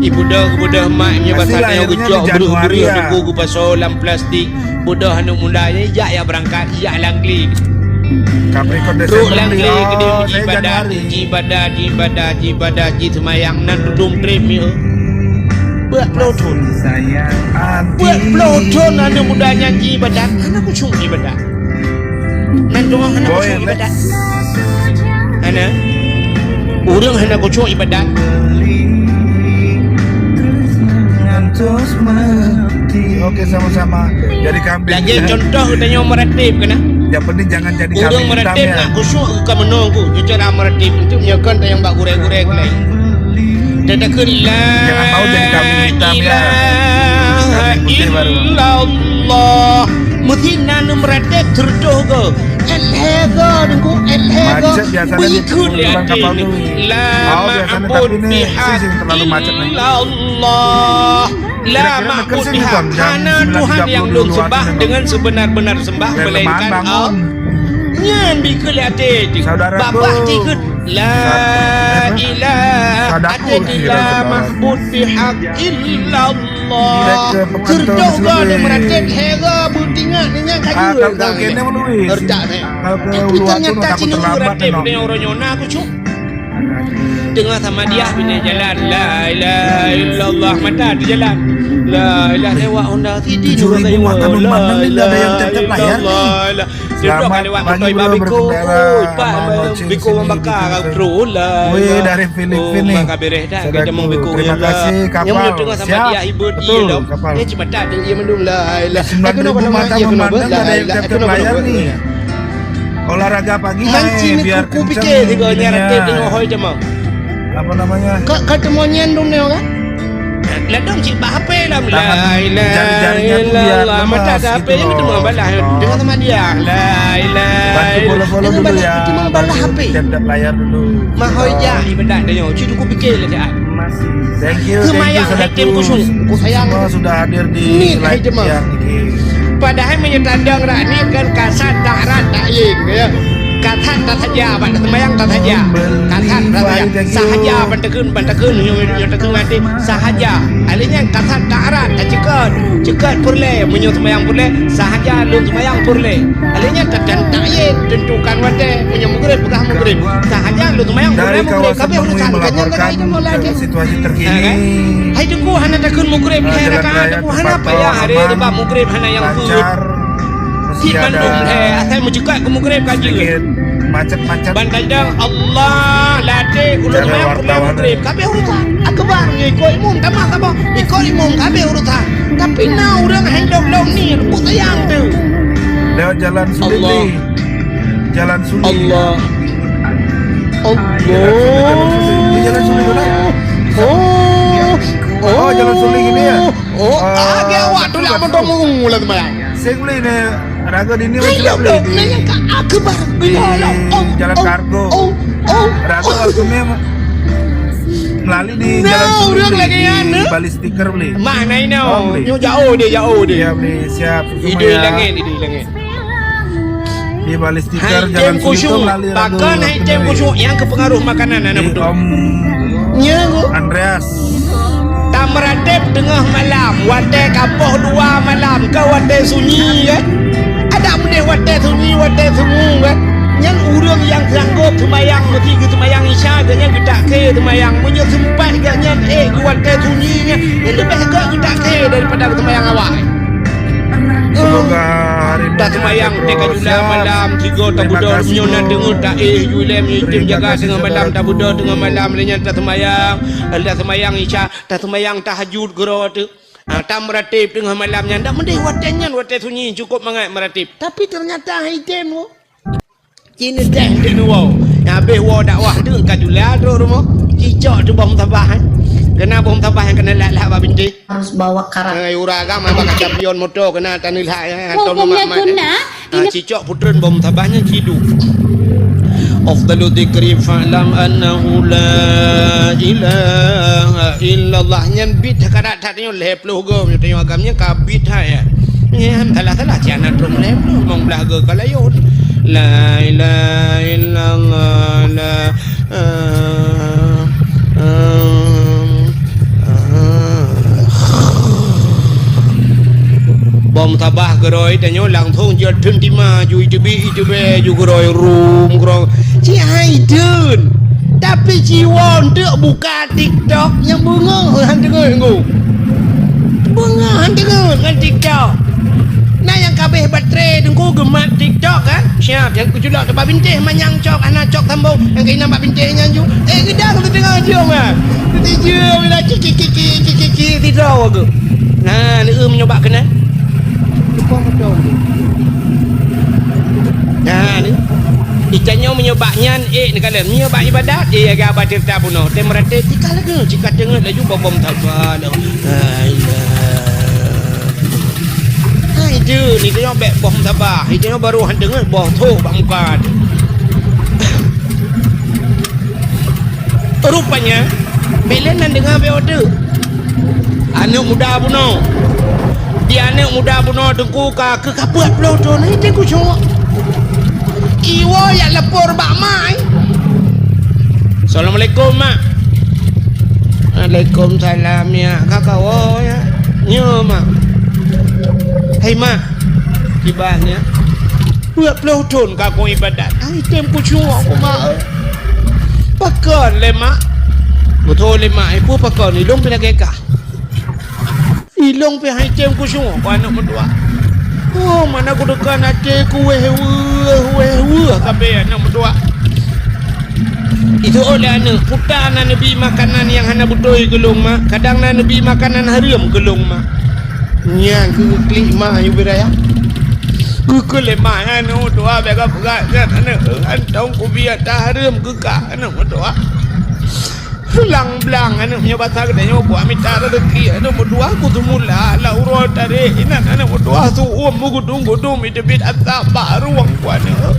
Ibeudôh, ibeudôh mak, nyoe pasal nyoe geucok breuh-breuh buku geupasoe lam plastik. Beudôh aneuk muda nyan, jak ya beurangkat, jak lam klik. Trok lam klik, keudeh jiibadat, jiibadat, jiibadat, jiibadat, jiseumayang, nan tudong trép mieu. Peuet ploh thon. Peuet ploh thon aneuk muda nyan jiibadat, hana khusyuk ibadat. Nan teuma hana khusyuk ibadat. Hana. Ureueng hana khusyuk ibadat. Oke, sama-sama. Jadi kambing. Lagèe contoh geutanyoe meuratéb keunan. Yang penting jangan jadi kambing hitam, ya. Ureueng meuratéb nak khusyuk ka meunoe ku. Cara meuratéb untuk nyoe kon tayang bak gurèe-gurèe gulai. Teutakheun la ilaha illallah. Meusti na neumeuratéb teureudôh goe. Èt lhèe goe, Teungku, èt lhèe goe. Beuikheun lé até nyoe. La ma'bud bihaq illallah. La ma'bud bihaq. Hana Tuhan nyang lôn seumbah deungon seubeuna-beuna seumbah melainkan Allah. Nyan beuikheun lé até teuh. Babah jikheun. La ilaha, até teuh la ma'bud bihaq illallah. Teureudôh goe neumeuratéb, lhèe goe beutingat, nyan ka jeuet. Redak nyan. Tapi ternyata sineuk meuratéb nyoe uroe nyoe na khusyuk. Teungoh samadiah bina jalan, la ilaha illallah, mata teujalan. La ilaha lewat Honda City. Tujuh ribu mata memandang ni, ada yang tetap layar ni. Selamat pagi, bro, berkendara. Ui, Pak, biko membakar, bro. Weh, dari Filipin ni. Maka bereh dah, kita mau biko. Terima kasih, kapal. Siap. Betul, kapal. Eh, cuma tak ada, ia mandum, la ilaha. Sembilan ribu mata memandang, ada yang tetap layar ni. Olahraga pagi, hai, biar kenceng ininya. Apa namanya? Ka, ka teumanyong dum nyoe kan? Ladom cit bak H P lam. Tangan, jari-jarinya tu biar lemas gitu loh. Bantu follow-follow dulu ya. Tiap-tiap layar dulu. Mahoi jak ibadat nyoe. Cit ku pikir lah dah. Thank you, thank you, Sadaku. Semua sudah hadir di live yang ini. Padahai meunyoe tandong rak ni kan kasat tak rat tak yeng, ya. Kasat tak saja, bak seumayang tak saja. Kasat tak saja. Sahaja ban takheun, ban takheun, nyoe, nyoe takheun até. Sahaja. Alèh nyan kasat tak rat tak ceukeut. Ceukeut peureulèe, meunyoe seumayang peureulèe, sahaja lôn seumayang peureulèe. Alèh nyan tak, tak, tak yeng, tentukan watèe, meunyoe meugrib, peugah meugrib. Sahaja lôn seumayang peureulèe, meugrib. Kabeh urusan, kan nyan kata itu mulai até. Situasi terkini. Hai Teungku, hana takheun meugrib, hai rakan Teungku, hana payah hari depan meugrib, hana nyang feuet. Cit mandum, eh, asai meuceukat keu meugrib ka jeuet. Ban tandong Allah latèe ulôn seumayang peureulèe meugrib. Kabeh urusan. Akbar nyoe ikot imum, tamah saboh. Ikot imum, kabeh urusan. Tapi na ureueng handong lom ni, reupuk sayang tu. Lewat jalan sulit ni. Jalan sulit. Allah. Allah. Ini jalan sulit, jalan sulit. Ini jalan sulit, jalan. Oh, jalan sulit gini ya? Oh, agak awak tulak motor murung mula seumayang. Sing boleh ni, raga di ni. Ayo, dok, nanya ka aku baru. Di jalan kargo. Oh, oh, oh. Raga aku ni. Lali di Nah, Jalan Suli, ureueng lagèe nyan, di eh? Bali stiker beli. Mak nai no. Oh, beli. Nyoe jauh dia, jauh dia. Iya, beli. Siap, Idoi semuanya. Langit, idoi langit. Di Bali stiker, Hai Jalan tem Suli kusyuk. Tu lali lagu Pakon hai tem kusyuk nyang keupeungaruh makanan aneuk Di beutôi. Om Nya, Bu. Andreas. Tameuratéb teungoh malam, watèe ka poh dua malam, ka watèe sunyi, kan? Adak meudeh watèe sunyi, watèe sunyi, kan? Nyan ureueng nyang sanggob seumayang, meusti geuseumayang Isya, geuh nyan geutak khe seumayang. Meunyoe seumpah geuh nyan, eh, geuh watèe sunyi nyan, nyan leubeh gèt geutak khe daripada geuseumayang awak. Semoga hari ini Taseumayang, ada teuka jula siap. Malam, sigoe Terima tabeudôh, kasih, meunyoe na Bu. Deungoe taéh, ju ilèe, meunyoe Terima jaga kasih, teungoh malam, saudara. Tabeudôh teungoh malam, lheuh nyan taseumayang, taseumayang Isya, taseumayang tahajud keudroe teuh. Ah, tameuratéb teungoh malam nyan, dak meudeh watèe nyan, watèe sunyi, cukôp mangat meuratéb. Tapi teunyata hai tem, Bu. Ci neudeh deuh neuwoe. Nyang habéh woe dakwah teuk ka jula trok rumoh. Cicok teuk boh musabah, eh. Keunan boh musabah nyang keuneulak-lak bak bintéh. Harus bawa karat. Eh, ureueng agam bak kaca pion moto keunan taneulak, eh, hantom Hukumnya mak-mak, eh. Guna, Ah, guna. Cicok putreun boh musabah nyan cidu. Afdalu dzikri fa'lam annahu la ilaha illallah. Nyan bit karat that nyoe lhèe ploh goe, meunyoe tanyoe agam nyan ka bit hai, ya. Nyan salah-salah, ci hana trok lhèe ploh, limong blah goe ka layon. La ilaha illallah, la, ah, ah, ah. Boh musabah keudroe tanyoe langsong jeuet theun tima, ju iteubiet iteubiet, ju keudroe rum, keudroe. Ci hai theun. Tapi ci woe teuk buka TikTok nyang beungoh han deungoe ngô. Beungoh han deungoe ngon TikTok. Na nyang ka abéh baterai teungku geumat TikTok kan? Siap, nyang keuculok teubak bintéh manyang cok, hana cok sambông. Nyang keuinong bak bintéh nyan ju. Eh, geudang teudeungoe ciong ah. Teuciong bila kiki, kiki, kiki, kiki, sidroe geuh. Nah, leuem nyoe bak keunan. Cukôp beutôi. Nah, ni. Itanyoe meunyoe bak nyan, eh, neukalon. Meunyoe bak ibadat, eh, agak abah ceurita bunoe. Tem raté, tika lagèe, cika teungeut laju bobom taba. Hai, hai, deuh, ni tanyoe bèk boh taba. Itanyoe baru han teungeut boh tho bak muka. Rupanya, bèk lé nan deungoe bèk odeuk. Aneuk muda bunoe. Di aneuk muda bunoe teungku ka keu ka peuet ploh thon, eh, teungku cok. Iwoe jak lapor bak mak, eh. Assalamualaikum, Mak. Waalaikumsalam, ya. Ka kawoe, ya. Nyoe, Mak. Hai, Mak. Kiban, ya. Peuet ploh thon ka kong ibadat. Hai tem kucok aku, Mak. Pakon lé, Mak? Beutôi lé, Mak. Eh, peue pakon? Ilong pih lagèe kah. Ilong pih hai tem kucok aku aneuk meutuah. Oh, mana kudeungo até ku wéh weueh, wéh weueh kabeh aneuk meutuah. Itu oleh aneuk, puta na neubi makanan nyang hana beutôi keu lôn, Mak. Kadang na neubi makanan hareuem keu lôn, Mak. Nyan keu klik ma yue beu raya. Keu keu lé ma nyan, aneuk meutuah, bèk ka peugah nyan, aneuk, hantom kubi ata hareuem keu ka, aneuk meutuah. Blang-blang, aneuk, nyoe basa geutanyoe buah mita rezeki, aneuk meutuah, ku seumula, lam uroe tarek inan, aneuk meutuah, su-uem meugudum-gudum, iteubiet asap bak rueng ku aneuk.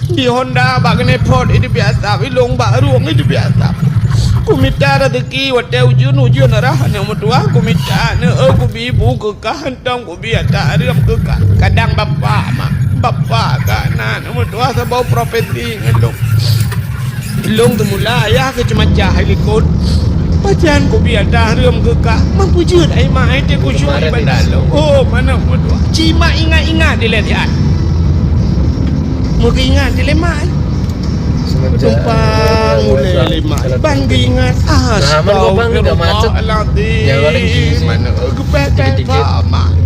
Di Honda bak keuneuk phot, iteubiet asap, ilong bak rueng, iteubiet asap. Kumita rezeki watèe ujeuen-ujeuen rhah, aneuk meutuah, kumita aneuk, kubi bu keu kah, hantom kubi ata hareuem keu kah. Kadang bapak, mak, bapak ka na, aneuk meutuah, saboh profesi ngon lôn. Lôn teumula ayah keu ceumacah hai likot. Pajan kubi ata hareuem keu kah. Mampu jeuet ai mak ai teuh kusyuk ibadat lôn. Oh, aneuk meutuah. Ci mak ingat-ingat dilèe siat. Meugeuingat dilèe mak ai. Tumpang ulèe lé mak. Ban geuingat. Astagfirullahalazim. Aneuk geupèpèt mak.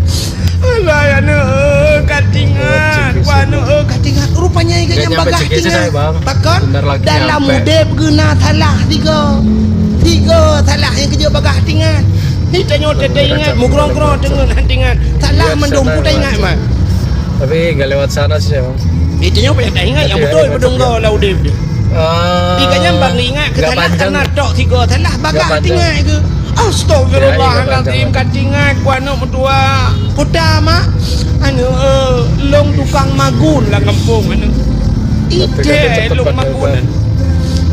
Alah, aneuk, ka teuingat. Wah, aneuk, ka teuingat. Rupanya geuh nyan bagah teuingat. Pakon? Dalam udép geuh na salah tiga. Tiga salah nyang keujeuet bagah teuingat. Ni tanyoe teuingat, meugrong-grong teungeut han teuingat. Salah mandum peue teuingat, mak. Tapi nggak lewat sana sih, Bang. Di tanyoe payah teuingat nyang beutôi peudong goe lam udép. Di gobnyan bak ingat keu salah, karena tok tiga salah bagah teuingat keu. Astagfirullahalazim, ka teuingat ku aneuk meutuah. Peue ta, mak? Aneuk, eh, lôn tukang magun lam gampông aneuk. Idéh lôn magun.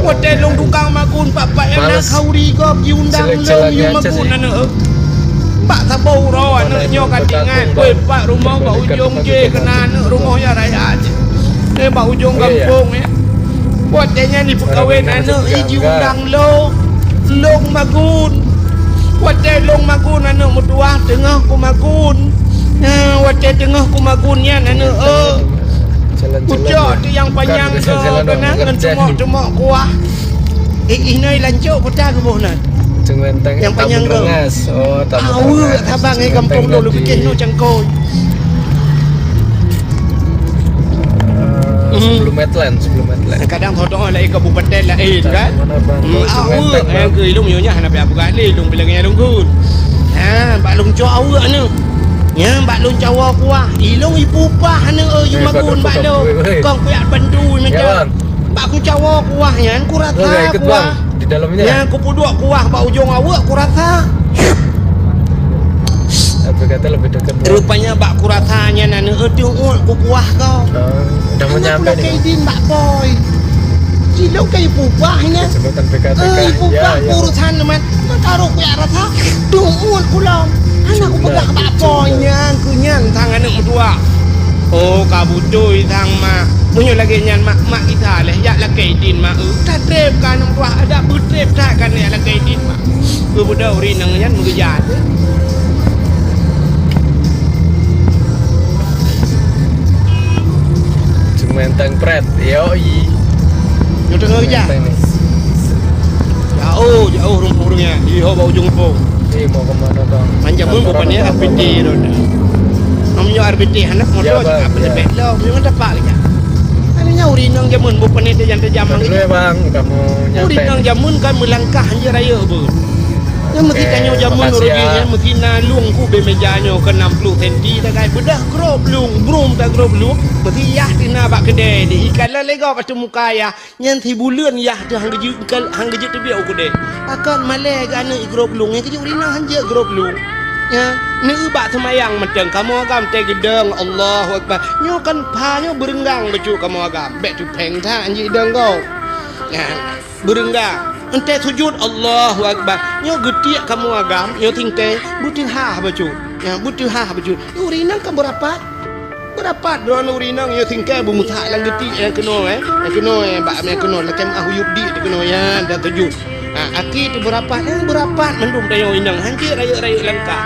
Watèe lôn tukang magun, pat-pat nyang na khauri gob jiundang lôn yue magun aneuk, eh. Bak saboh uroe aneuk nyoe ka tingat, woi, pat rumoh bak ujong jih keunan aneuk rumoh nyang raya jih. Eh, bak ujong gampông, eh. Watèe nyan jipeukawen aneuk, jiundang lôn, lôn magun. Watèe lôn magun aneuk meutuwah, teungoh kumagun. Nah, watèe teungoh kumagun nyan aneuk, eh. Jalan-jalan. Ucok ya. Tu nyang panyang jalan-jalan keunan ngon teumok-teumok kuah. Eh, inoe lancok kota keuboh nan. Sungai Teng-, nyang panyang Tabung Rengas. Oh, Tabung Rengas. Aweuek sabang eh gampông dulu bikin nu cangkoi. Eh, hmm. Sebelum Headland, sebelum Headland. Kadang tho-tho laén kabupaten laén kan. Mana, Bang? Hmm, Sungai Teng, Bang. Ilong nyonya hana payah peugah lé, ilong bilang nyang lungkut. Ha, bak lôn cok aweuek aneuk. Nyan bak lôn cawa kuah, ilong ipupah aneuk, eh, yu magun bak lôn. Kong kuyak bantu macam. Ya, Bang. Bak kucawa kuah nyan, kurasa kuah. Di dalamnya. Nyan kupeuduek kuah bak ujong aweuek, kurasa. Apa kata lebih dekat, Bang? Rupanya bak kurasa nyan aneuk, eh, teuh uet kukuah kau. Oh, udah mau nyampe nih, Bang. Idin bak poi. Cilok ka ipupah nyan. Jabatan P K T K. Eh, ipupah urusan teman. Meutarôh kuyak rasa, teuh uet kulom. Hana kupeugah bak po nyan, keu nyan sang aneuk meutuwah. Oh, ka beutôi sang mak. Meunyoe lagèe nyan mak, mak gisa leh, jak lakèe idin mak eu. Ka trép ka aneuk meutuwah, adak beutrép that ka jak lakèe idin mak. Keu beudôh ureueng inong nyan meugeujak. Cuma enteng pret, yoi. Nyoe teungoh geujak. Jauh, jauh ureueng-ureueng nyan. Di ho bak ujong gampông. Eh, mau ke mana, Bang? Man jameun bukan ya, R P T tu. Ngam nyoe R P T, anak motor juga peuteubiet lom. Jangan tapak geujak. Aneuk nyan ureueng inong jameun bukan ya, tajam-tajam. Dulu ya, Bang, udah mau nyampe. Ureueng inong jameun kan meulangkah hanjeuet rayeuk beuh. Nyan meusti tanyoe jameun ureueng nyan meusti na lueng kubée meja nyoe keu enam puluh senti tagai beudah grob lueng, brum ta grob lueng, meusti yah teuh na bak keudè di ikan lalé gob ateueh muka yah. Nyan sibuleuen yah teuh han geujeuet, han geujeuet teubiet u keudè. Pakon malèe geuh aneuk i grob lueng, nyan keuh ureueng inong han jeuet grob lueng. Nyan, neu bak seumayang mantong kamoe agam teuh geudong, Allahu Akbar. Nyoe kan pha nyoe beureunggang bacut kamoe agam. Bèk teupeng that han jeuet idong gob. Nyan. Beureunggang. Entée sujut, Allahu Akbar. Nyoe geutiek kamoe agam, nyoe singkée, beuteuhah bacut. Nyan, beuteuhah bacut. Ureueng inong kan beurapat. Beurapat droeneuh ureueng inong, nyoe singkée beumeusak lam geutiek nyang keunoe, eh. Nyang keunoe, eh, bak nyang keunoe, lakée meuah uyueb dik di keunoe, nyan, dan sujut. Ha, aki teuh beurapat, nyan beurapat mandum tanyoe inong. Han jeuet rayeuk-rayeuk langkah.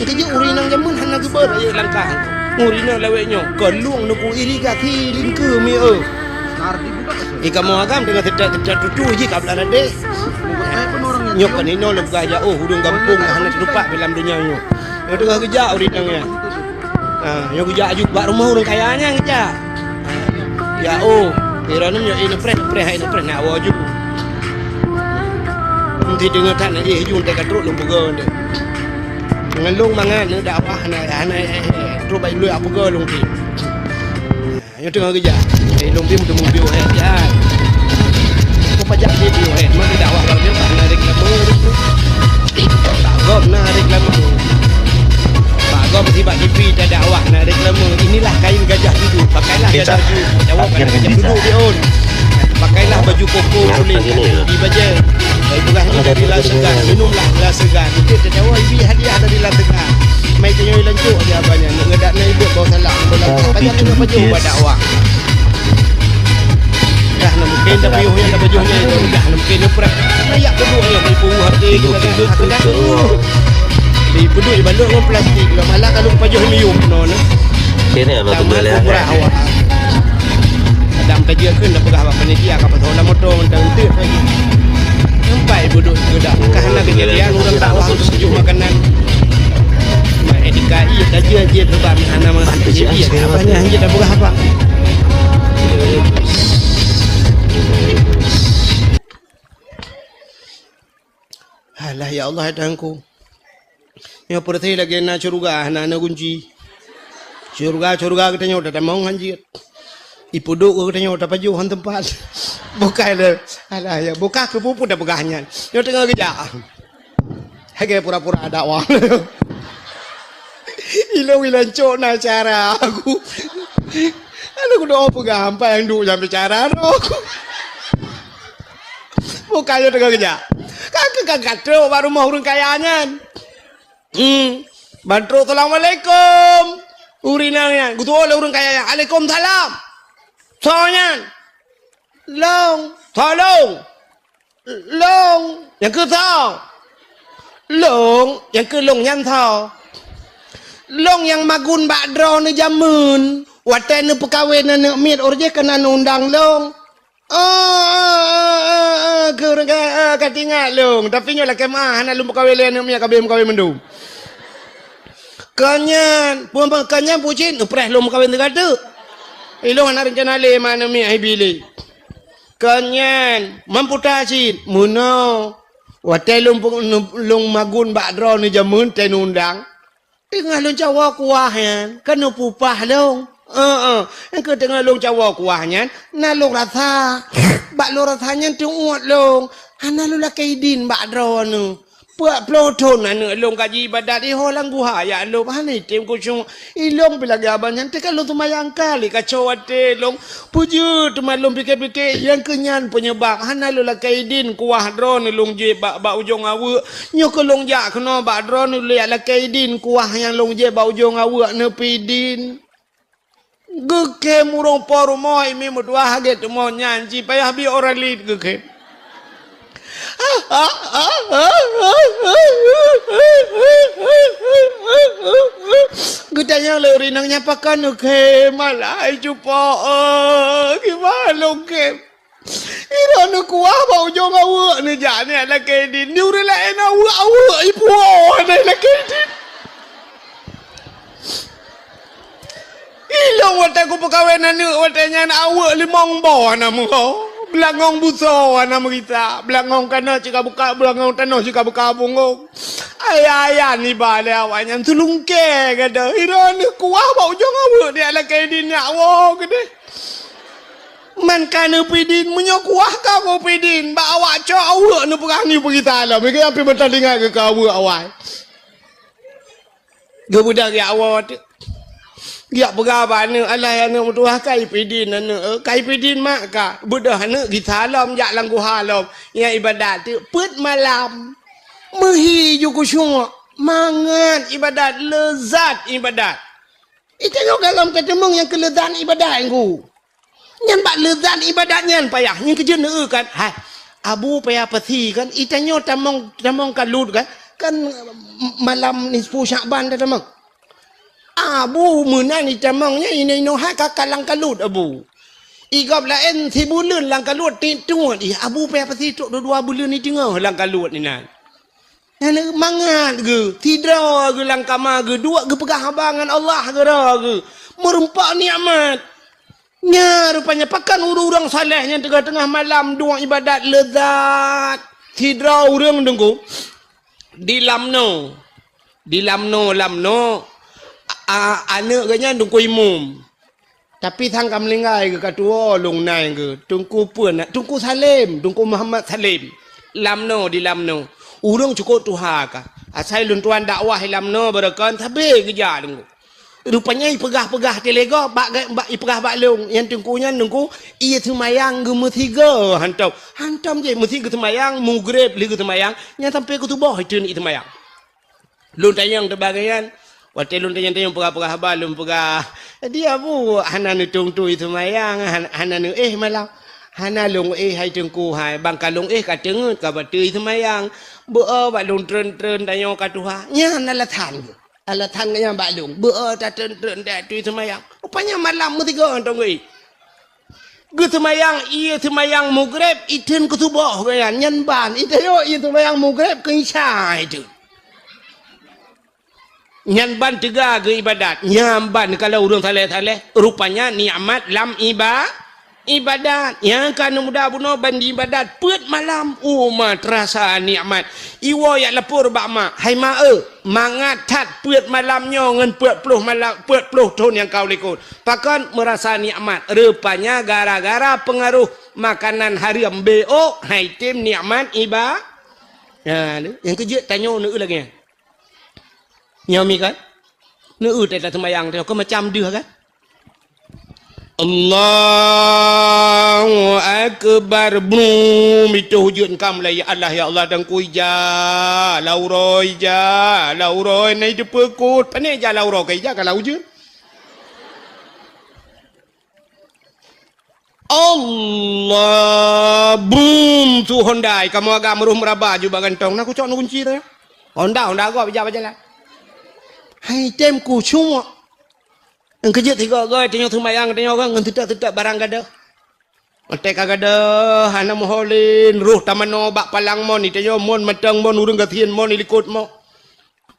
Keujeuet ureueng inong jameun hana geubeuet rayeuk langkah. Ureueng inong lawét nyoe, kon lueng neupeu irigasi lingkeue mi eu. Di kamoe agam teungoh teutat-teutat tutoe jih ka blah ladeh. Nyoe kon inoe lôn peugah jak, oh, ureueng gampông nyang hana teutupat lam donya nyoe. Nyoe teungoh geujak ureueng inong nyan. Ha, nyoe geujak aju bak rumoh ureueng kaya nyan geujak. Ha, jak, oh, droeneuh nyoe, eh, neupreh, neupreh, hai neupreh, nak woe aju. Meusti deungoe that, eh, aju, entée ka trok lôn peugah deh. Ngon lôn mangat, neu dakwah, hana, hana, eh, eh, trok bak lôn peugah lôn pih. Nyoe teungoh geujak. Eh, lôn pih meuteumé piôh hék jai. Peue pajak jih piôh hék? Meudakwah bak nyoe bak na reklame. Bak gob na reklame. Bak gob sibak T V tadakwah na reklame. Inilah kain gajah duduk. Pakailah gajah duduk. Pakailah baju koko kulit di bajèe. Dari beurah ni dari la segar. Minumlah la segar. Itu tadawa ibi hadiah dari la segar. Mai tanyoe lancok aja abah nyan. Ngedak na ibu bawa salam. Bola pajan dengan pajan ubat dakwah. Dah na mungkin tapi oh yang pajan ni dah na mungkin ni prak. Ayak kedua ni ibu hati kita dah. Aku dah. Di beduk dibalut dengan plastik. Lah malah kalau pajan mium no na. Sini apa tu boleh. Murah awak. Kadang kerja ke nak peugah bak panitia ka pasal dalam motor mentang enteuk lagi. Sampai buduk juga dah. Ka hana kejadian ureueng dakwah untuk sejuk makanan. Mak etika iya dah je je sebab hana menghantar dia. Abahnya hanya dah peugah abang. Alah ya Allah ya Tuhanku. Nyoe peureuté lagèe na syeuruga hana na gunci. Syeuruga-syeuruga geutanyoe tatamong han jeuet. Ipeuduek keu geutanyoe tapajoh han teumpat. Bukai lé. Alah ya, buka keu peue-peue tapeugah nyan. Nyoe teungoh geujak. Lagèe pura-pura dakwah. Ilong ilan cok na cara aku. Aneuk kudoe peugah ampai nyang duek nyang bicara roh. Bukan yo teuka keujak. Ka keu ka trok bak rumoh ureueng kaya nyan. Hmm. Ban trok, "Assalamualaikum." Ureueng inong nyan, geutuwoe lé ureueng kaya nyan, "Alaikumsalam." Soe nyan? "Lôn." "Soe lôn?" "Lôn." "Nyang keu soe?" "Lôn." "Nyang keu lôn nyan soe?" "Lôn nyang magun bak droeneuh jameun. Watèe neupeukawen aneuk miet, óh jih ka na neuundang lôn." "Oh, oh, oh, oh, oh, keu ureueng ka, oh, ka teuingat lôn. Tapi nyoe lakèe meu'ah, hana lôn peukawen lé aneuk miet, ka bèk meukawen mandum." "Kon nyan, peue, peue, kon nyan peue cit, neupreh lôn meukawen teuka teuk. Ilôn hana reuncana lé ma aneuk miet hai bi lé." "Kon nyan, mamputa cit, meunoe. Watèe lôn pe-, lôn magun bak droeneuh jameun teuka neuundang. Teungoh lôn cawoe kuah nyan, ka neupeupah lôn. Heeh, nyang keu teungoh lôn cawoe kuah nyan, na lôn rasa. Bak lôn rasa nyan teuôt lôn. Hana lôn lakèe idin bak droeneuh. Peuet ploh thon aneuk lôn ka jiibadat iho lam guha jak lôn, hana item khusyuk. Ilôn pih lagèe abang nyan, teuka lôn seumayang kali kaco watèe lôn." "Peue jeuet teuma lôn pike-pike, nyang keu nyan peunyebab hana lôn lakèe idin kuah droeneuh lôn jieb bak, bak ujong aweuek. Nyoe keu lôn jak keunoe bak droeneuh lôn jak lakèe idin kuah nyang lôn jieb bak ujong aweuek neupeuidin." Geukhém ureueng po rumoh, imi meutuah hagèe teumon nyan, ci payah bi orang lain geukhém. Geutanyong lé ureueng inong nyan, "Pakon neukhém?" "Alah, cupo, eh, kiban lôn khém. Droeneuh kuah bak ujong aweuek neujak neujak lakèe idin. Di ureueng laén aweuek-aweuek ipuwoe hana lakèe idin. Ilôn watèe kupeukawen aneuk watèe nyan aweuek limong boh hana meuho, beulangong busoe hana meurita, beulangong tanoh cit ka buka, beulangong tanoh cit ka buka bungong. Ayah-ayah niba lé awaknyan teulungkèe gata. Droeneuh kuah bak ujong aweuek neujak lakèe idin nyak woe keudéh. Man ka neupeuidin, meunyoe kuah ka neupeuidin, bak awak cok aweuek neupeugah neupeuidin lom." Meukeue pih meuteulinggai keu aweuek awai. Geubeudôh geujak woe teuk. Geujak peugah bak aneuk, "Alah, aneuk meutuah, ka ipeuidin aneuk, eh, ka ipeuidin mak ka." Beudôh aneuk geusalom jak lam guha lom. Nyang ibadat teuk peuet malam. Meuhi ju khusyuk, mangat ibadat, leuzat ibadat. Itanyoe gohlom ka teumeung nyang keu leuzat ibadat nyan. Nyan bak leuzat ibadat nyan payah. Nyan keuh jeuet neueu kan. Hai, Abu payah pasi kan. Itanyoe tamong, tamong kalut kan. Kan malam nisfu Syakban tatamong. Abu meunan itamong nyan inoe-inoe hai ka, ka lam kalut Abu. Igob laén sibuleuen lam kalut tiep tuet. Ih, Abu payah pasi trok dua buleuen iteungoh lam kalut inan. Nyan mangat geuh, sidroe geuh lam kama geuh, duek geupeugah haba ngon Allah keudroe geuh. Meureumpok nikmat. Nyan rupanya pakon ureueng-ureueng saleh nyang teungoh-teungoh malam duek ibadat leuzat. Sidroe ureueng teungku di Lamno. Di Lamno, Lamno, a, a, aneuk geuh nyan Teungku Imum. Tapi sang ka meuninggai geuh ka tuwoe lôn nai geuh, Teungku peue na, Teungku Salem, Teungku Muhammad Salem. Lamno di Lamno. Ureueng cukôp tuha ka. Asai lôn tuan dakwah i Lamno barokon sabe geujak Teungku. Rupanya ipeugah-peugah teuh lé gob bak, bak, ipeugah bak lôn, nyan Teungku nyan Teungku, ie seumayang geumeusigoe hantom. Hantom jih meusi geuseumayang, mugreb lheueh geuseumayang, nyan sampoe keu suboh iteueh ie seumayang. Lôn tanyong teuk bak gobnyan. Watèe lôn tanyong-tanyong peugah-peugah haba, lôn peugah, "Di Abu hana neutueng tui seumayang, han-, hana neuéh malam." "Hana lôn éh hai Teungku hai, ban ka lôn éh ka teungeut ka batui seumayang. Beu-o bak lôn treun-treun tanyoe ka tuha." Nyan alasan geuh. Alasan geuh nyan bak lôn. Beu-o tatreun-treun tatui seumayang. Rupanya malam meusigoe hantom geuéh. Geuseumayang ie seumayang mugreb, iteun keu suboh geuh nyan, nyan ban. Itanyoe ie seumayang mugreb keu isya iteun. Nyan ban teuga geuh ibadat. Nyan ban kalau ureueng saleh-saleh, rupanya nikmat lam iba-, ibadat. Nyang ka neuh muda bunoe ban jiibadat peuet malam. Uma teurasa nikmat. Iwoe jak lapor bak mak, "Hai mak eu, mangat that peuet malam nyoe ngon peuet ploh malam, peuet ploh thon nyang ka u likot." Pakon meurasa nikmat? Rupanya gara-gara peungaroh makanan hareuem, B O, han item nikmat iba-, ya, nyang keu jeuet tanyoe neueu lagèe nyan. Nyoe mi kan? Neueu teuh taseumayang teuh, kon macam deuh kan? Allahu Akbar. Brum, itu jeuet kam lai. Allah, ya Allah, dan ku ija, lam uroe ija, lam uroe nai dipeukot. Pane ija lam uroe ka ija ka lam ujeuen. Allah, brum, su Honda, kamoe agam roh meuraba ju bak gantong. Na kucok na kunci tu. Honda, Honda gob ija bak jalan. Hai tem kucok. Engkeujeuet tiga goe tanyoe seumayang tanyoe ngon teutak-teutak barang gadoh. Watée ka gadoh hana meuho lé, roh tamanoe bak palang mon, itanyoe mon mantong mon, ureuëng gasien mon ilikot mo.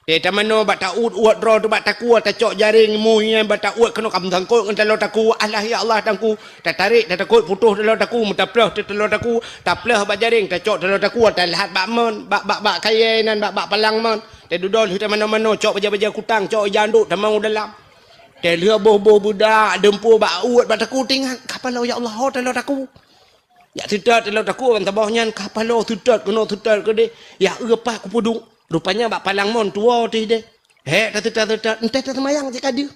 Tée tamanoe bak ta-uet-uet droe teuh bak takue, tacok jaréng mu nyan bak ta-uet keunoe ka meusangkot ngon taloe takue. Alah ya Allah tangku, tatarek tatakot putôh taloe takue, meutaplôh teuh taloe takue, taplôh bak jaréng, tacok taloe takue, talhat bak mon, bak bak bak kayée nan bak bak palang mon. Tée dudoe lheueh tamanoe-manoe cok baja-baja kutang, cok ija andok tamong u dalam. Tée lheueh boh-boh beudak deumpue bak uet bak takue tingat, ka paloe ya Allah ho taloe takue. Jak teutot taloe takue ban saboh nyan ka paloe teutot keunoe teutot keudeh. Ya eu pat kupeuduek. Rupanya bak palang mon tuwoe teuh deh. Hék tateutot-teutot enteh taseumayang cit ka deuh.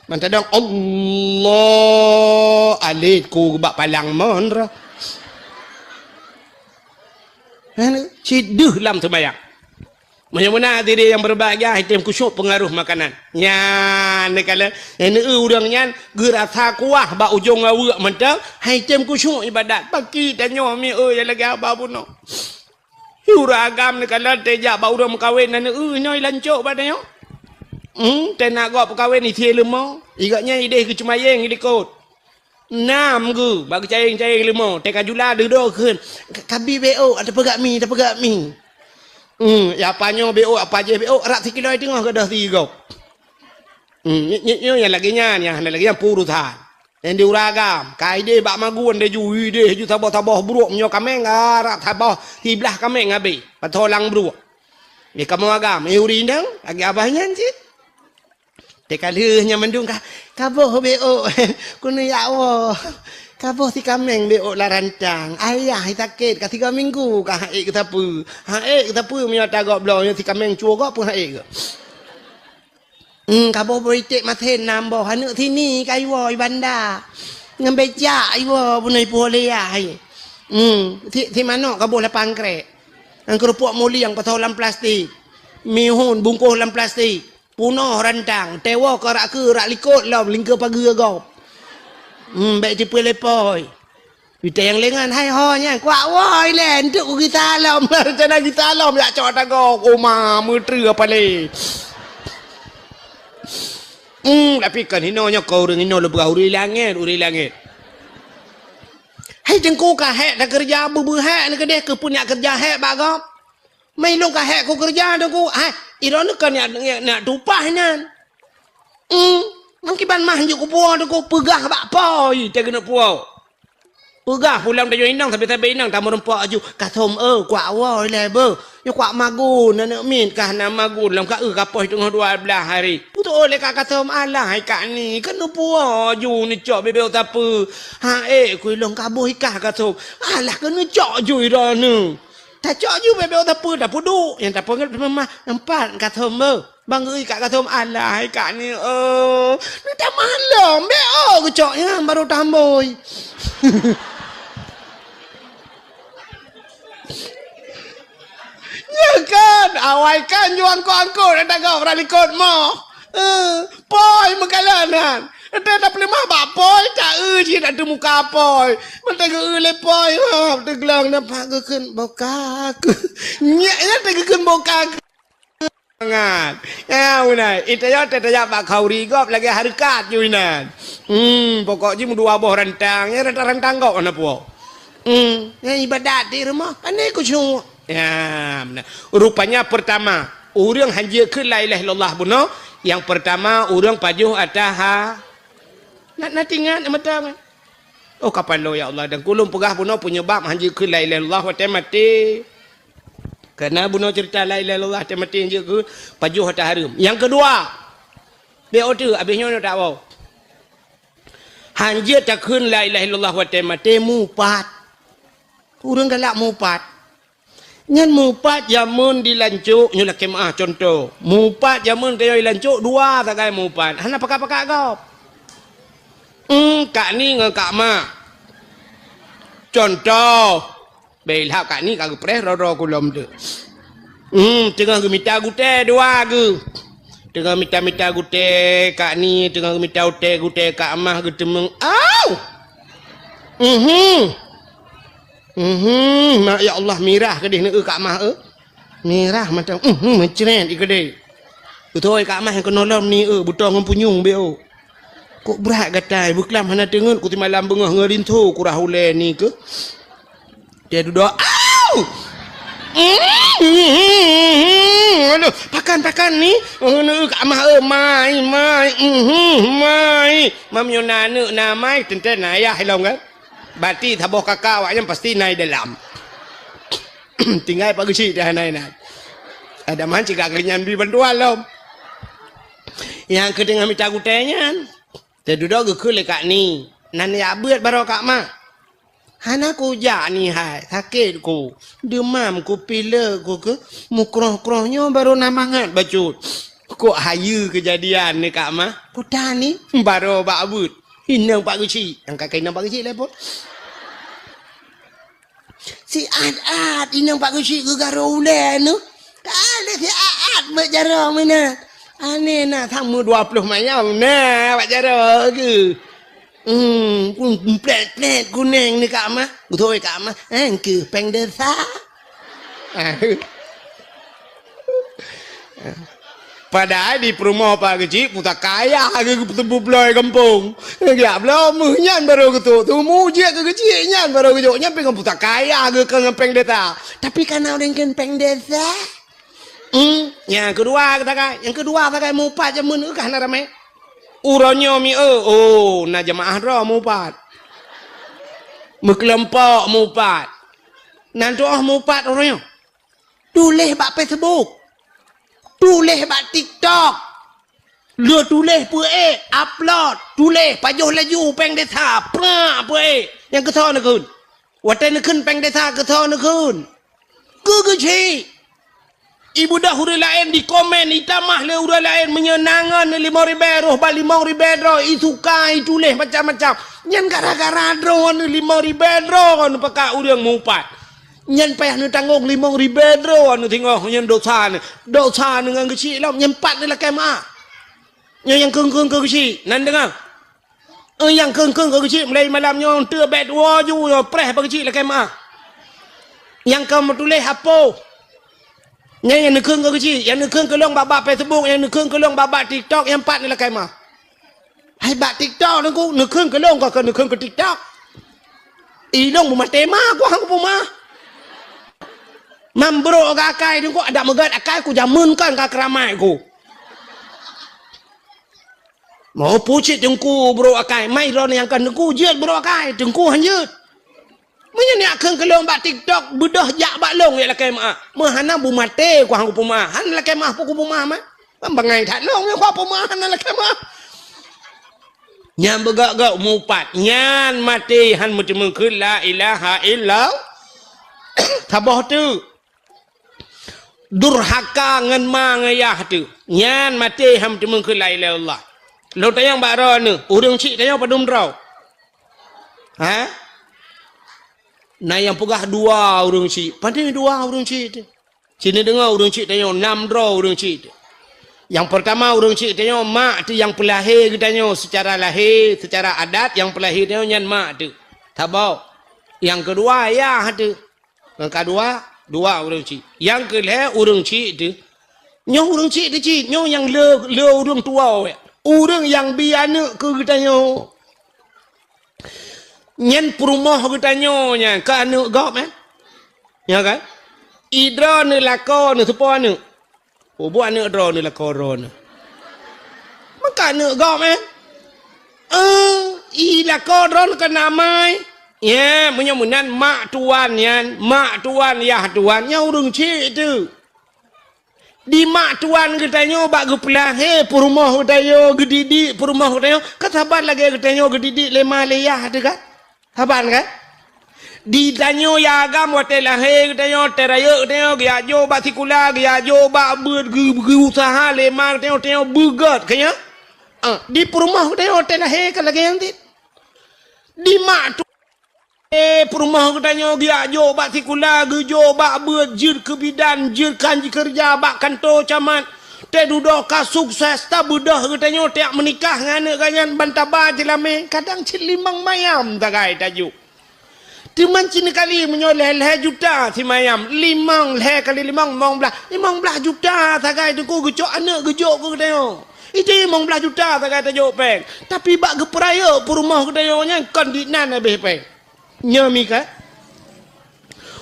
Mantadong Allah alet ku bak palang mon roh. Hana cit deuh lam seumayang. Meunyoe meunan hadirin nyang berbahagia, item kusyuk pengaruh makanan. Nyan neukalon, nyang neu ureuëng nyan geurasa kuah bak ujong aweuek mantong, hai item kusyuk ibadat. Baki tanyoe mi eu nyang lagée haba bunoe. Ureuëng agam neukalon tejak bak ureuëng meukawen na neu nyoe lancok bak tanyoe. Hmm, tena gob peukawen isie leumo, igak nyan ideh geucumayeng ilikot. Nam geu bak geucayeng-cayeng leumo, teuka jula dudoe kheun, "Ka-, kabi beok, tapeugah mi, tapeugah mi." Hmm, ya apa nyoe beok, apa jih beok, rab sikilo teungoh gadoh sigoe. Hmm, nyoe, nyoe, nyoe nyang lagée nyan, nyang hana lagée nyan peurusan. Nyang di uragam, ka ideh bak magun deh ju, ideh ju saboh-saboh bruek meunyoe kaméng, ah, rab saboh siblah kaméng habéh, patho lam bruek. Di kamoe agam, eh, ureuëng inong, lagée abah nyan cit. Teuka lheueh nyan mandum ka, ka boh beok, keuneuk jak woe. Ka boh si kaméng beok lam rantang. Ayah sakét ka tiga minggu ka hak ék geusapeue. Hak ék geusapeue meunyoe ata gob bloe nyoe si kaméng cuo gob pun hak ék geuh. Hmm, ka boh boh iték masen nam boh. Aneuk sini ka iwoe i banda. Ngon becak iwoe bunoe ipuh lé yah. Hmm, si, si manok ka boh lapan krek. Ngon keurupuk mulieng pasoe lam plastik. Mihun bungkôh lam plastik. Punoh rantang, tewoe keu rak keue rak likot lom lingkeue pageue gob. Hmm, bék tipeu lé pôi. Ita nyang lengan hai ho nyan, kuak woe ilée, enteuk ku gita lom, rencana gita lom jak cok tagoe, oma meutreue palé. Hmm, tapi kan hinoe nyoe keu ureuëng hinoe leubeurah ureuëng langét, ureuëng langét. Hai teungku ka hék takeureuja beubeue hék neukeudeh keu peue nyak keureuja hék bak gob. Meuilôn ka hék kukeureuja teungku, hai, droeneuh kon nyak, nyak, nyak tupah nyan. Hmm, meukiban mah jeuet kupuwoe teungku, peugah bak pôi teuh keuneuk puwoe. Peugah pulang tanyoe inong sabe-sabe inong tameureumpok aju, "Kathom, eu, kuak woe ilée beuh. Nyoe kuak magun, aneuk miet ka hana magun lom ka eu ka poh teungoh dua blaih hari." Putôh lé ka Kathom, "Alah hai kak ni, keuneuk puwoe aju neucok bebek sapeue." "Ha ék ku ilôn ka boh ikah Kathom." "Alah keuneuk cok aju droeneuh." Tacok ju bebek sapeue tapeuduek, nyang tapeugét teuma mah empat Kathom beuh. Bang geui kak Kathom, "Alah hai kak ni, eu, neutamah lom, bék, eu, geucok nyan baru tambôi." Nyan kan, awai kan ju angkot-angkot ata gob rak likot moh. Eh, pôi meukalon nyan. Ata tapeuleumah bak pôi, ta eu cit ata muka pôi. Mantong geu lé pôi, ha, teuglong nampak geukheun boka. Nyak nyan teugeukheun boka. Mangat. Ya, beuna. Ita yo teutajak bak khauri gob lagée hareukat ju inan. Hmm, pokok jih meudua boh rantang, ya rantang-rantang gob hana puwoe. Hmm, ya ibadat di rumoh, pandai khusyuk. Ya, beuna. Rupanya pertama, ureuëng hanjeuet kheun la ilaha illallah bunoe, yang pertama ureuëng pajoh ata ha. Na, na tingat mata kan? Oh, kapan lo ya Allah dan kulung peugah bunoe penyebab hanjeuet kheun la ilaha illallah watée maté. Karena bunoe cerita la ilaha illallah watée maté hanjeuet kheun pajoh ata hareuem. Yang kedua, bék oteuk habéh nyoe tak wow. Hanjeuet takheun la ilaha illallah watée maté mupat. Ureuëng galak mupat. Nyan mupat jameun di lancok, nyoe lakée meuah contoh. Mupat jameun kayée lancok dua sagai mupat. Hana pakat-pakat gob. Hmm, Kak Ni ngon Kak Ma. Contoh, bèk lheuh Kak Ni ka geupreh droe-droe kulom tu. Hmm, teungoh geumita gutèe dua geuh. Teungoh mita-mita gutèe Kak Ni, teungoh geumita gutèe, gutèe Kak Ma geuteumeung. Au! Mhm. Mhm, ma-, ya Allah, mirah keudeh ni, eu, Kak Ma, eu. Mirah mata, mhm, meucret i keudeh. Beutôi Kak Ma nyang keunoe lom ni, eu, beutoe ngon punyueng beu. Kok brat gata, beuklam hana teungeut, ku simalam beungoh ngon rinso, ku rhah ulèe ni keuh. Dia dudoe, au! Mhm, aduh, pakan, pakan ni. Oh, ni, Kak Ma, eu, mai, mai, mhm, mai. Meunyoe na aneuk na mai, teuntèe na ayah lom kan? Bati saboh kaka awaknyan pasti na i dalam. Tinggai Pak Geuchik dah na inan. Ada man cit ka keuh nyan bri bantuan lom. Nyang keuh teungoh mita gutèe nyan, teududoe geukheun lé Kak Ni. Nan jak beuet baroe Kak Ma. Hana kujak Ni hai, sakét ku. Deumam ku, pilek ku keuh, mukroh-kroh nyoe barô na mangat bacut. Kok hayeue keujadian ni Kak Ma? Kuta ni, barô bak beuet. Inong Pak Geuchik. Nyang ka keuh inong Pak Geuchik lé phôn. Siat-at inong Pak Geuchik geugarô ulèe nyoe. Ka lheueh siat-at bak jaroe meunan. Aneh na, sama dua ploh mayam na bak jaroe geuh. Hmm, pun plèt-plèt kunèng ni Kak Ma. Beutôi Kak Ma. Eh, keuh péng desa. Padahai di peurumoh Pak Geuchik pusaka ayah geuh geuteupeue bloe gampông. Geujak bloe meuh nyan barô geutrôk. Teumu jeuet keu Geuchik nyan barô geujok. Nyan pih ngon pusaka ayah geuh keu ngon péng desa. Tapi kana ureueng kheun péng desa. Hmm, nyang keudua sagai. Nyang keudua sagai meuupat jameun, eu, ka hana ramè. Uroe nyoe mi, eu, oh, na jeumaáh droe meuupat. Meukeulompok meuupat. Nan tuoh meuupat uroe nyoe. Tuléh bak Facebook. Tuléh bak TikTok. Lheueh tuléh peuék, upload, tuléh, pajoh laju péng desa, prak peuék. Nyang keusoe neukheun. Watèe neukheun péng desa keusoe neukheun. Keu Geuchik. Ibeudôh ureueng laén dikomén, itamah lé ureueng laén meunyoe na ngon limong ribèe, roh bak limong ribèe droe, isuka, ituléh macam-macam. Nyan gara-gara droeneuh limong ribèe droeneuh pakat ureueng meuupat. Nyan payah neutanggong limong ribèe droeneuh singoh nyan dosa neuh. Dosa neuh ngon Geuchik lom, nyan pat neulakèe meuah. Nyoe nyang kheun-kheun keu Geuchik, nan deungö. Eh, nyang kheun-kheun keu Geuchik, mulai malam nyoe teuh bèk tuwoe ju, nyoe preh bak Geuchik lakèe meuah. Nyang ka meutuléh apoh. Nyan nyang neukheun keu Geuchik, nyang neukheun keu lôn bak-bak Facebook, nyang neukheun keu lôn bak-bak TikTok, nyang pat neulakèe meuah. Hai bak TikTok Teungku, neukheun keu lôn ka keu neukheun keu TikTok. I lôn beumaté ma ku hang kupeumeuah. Mam brôk akai Teungku, adak meugèt akai ku jameun kan ka keuramat ku. Mau pucit Teungku brôk akai, mai droeneuh nyang ka Teungku jeuet brôk akai, Teungku han jeuet. Meunyoe neukheun keu lôn bak TikTok, beudôh jak bak lôn jak lakèe meuah. Meuhana beumaté ku hang kupeumeuah, han lakèe meuah pun kupeumeuah mah. Ban bangai that lôn nyang kupeumeuah hana lakèe meuah. Nyan beugöt-göt meuupat, nyan maté han meuteumeung kheun la ilaha illallah. Saboh teuk. Durhaka ngon ma ngon yah teuh. Nyan maté han meuteumeung kheun la ilaha illallah. Lôn tanyong bak droeneuh, ureueng chik tanyoe padum droe? Ha? Na nyang peugah dua ureueng chik. Pane dua ureueng chik teuh? Sinoe deungoe ureueng chik tanyoe, nam droe ureueng chik teuh. Nyang peurtama ureueng chik tanyoe, mak teuh nyang peulahé geutanyoe seucara lahé, seucara adat nyang peulahé tanyoe nyan mak teuh. Saboh. Nyang keudua yah teuh. Nyang ka dua, dua ureueng chik. Nyang keu lhèe ureueng chik teuh. Nyoe ureueng chik teuh cit, nyoe nyang le, le ureueng tuwoe. Ureueng nyang bi aneuk keu geutanyoe. Nyan peurumoh geutanyoe nyan, keu aneuk gob, eh? Nyo kan? I droeneuh lakoe neuh teupeue aneuk. Peubuet aneuk droeneuh lakoe droeneuh. Meuka aneuk gob, eh? Eh, i lakoe droeneuh keunan mai. Ya, meunyoe meunan mak tuan nyan, mak tuan, yah tuan, nyan ureueng chik teuh. Di mak tuan geutanyoe bak geupeulahé peurumoh geutanyoe, geudidik peurumoh geutanyoe, kan saban lagèe geutanyoe geudidik lé ma lé yah teuh kan? Saban kan? Di tanyoe yah agam watèe lahé geutanyoe, watèe rayeuk geutanyoe, geujak jok bak sikula, geujak jok bak beuet, geu-, geuuseuha lé ma geutanyoe, tanyoe beugöt, ka nyo? Ah, di peurumoh geutanyoe watèe lahé ka lagèe nyan cit. Di mak tu, eh, peurumoh geutanyoe geujak jok bak sikula, geujok bak beuet, jeuet keu bidan, jeuet kan jikeureuja bak kantô camat. Teududoe ka sukses, tabeudôh geutanyoe tajak meunikah ngon aneuk geuh nyan ban taba jeulamé, kadang cit limong mayam sagai tajok. Teuma cit kali meunyoe lhèe-lhèe juta simayam, limong, lhèe kali limong, limong blaih, limong blaih juta sagai teungku geucok aneuk geujok keu geutanyoe. Itu limong blaih juta sagai tajok péng. Tapi bak geupeurayeuk peurumoh geutanyoe nyan kon dinan habéh péng. Nyoe mika.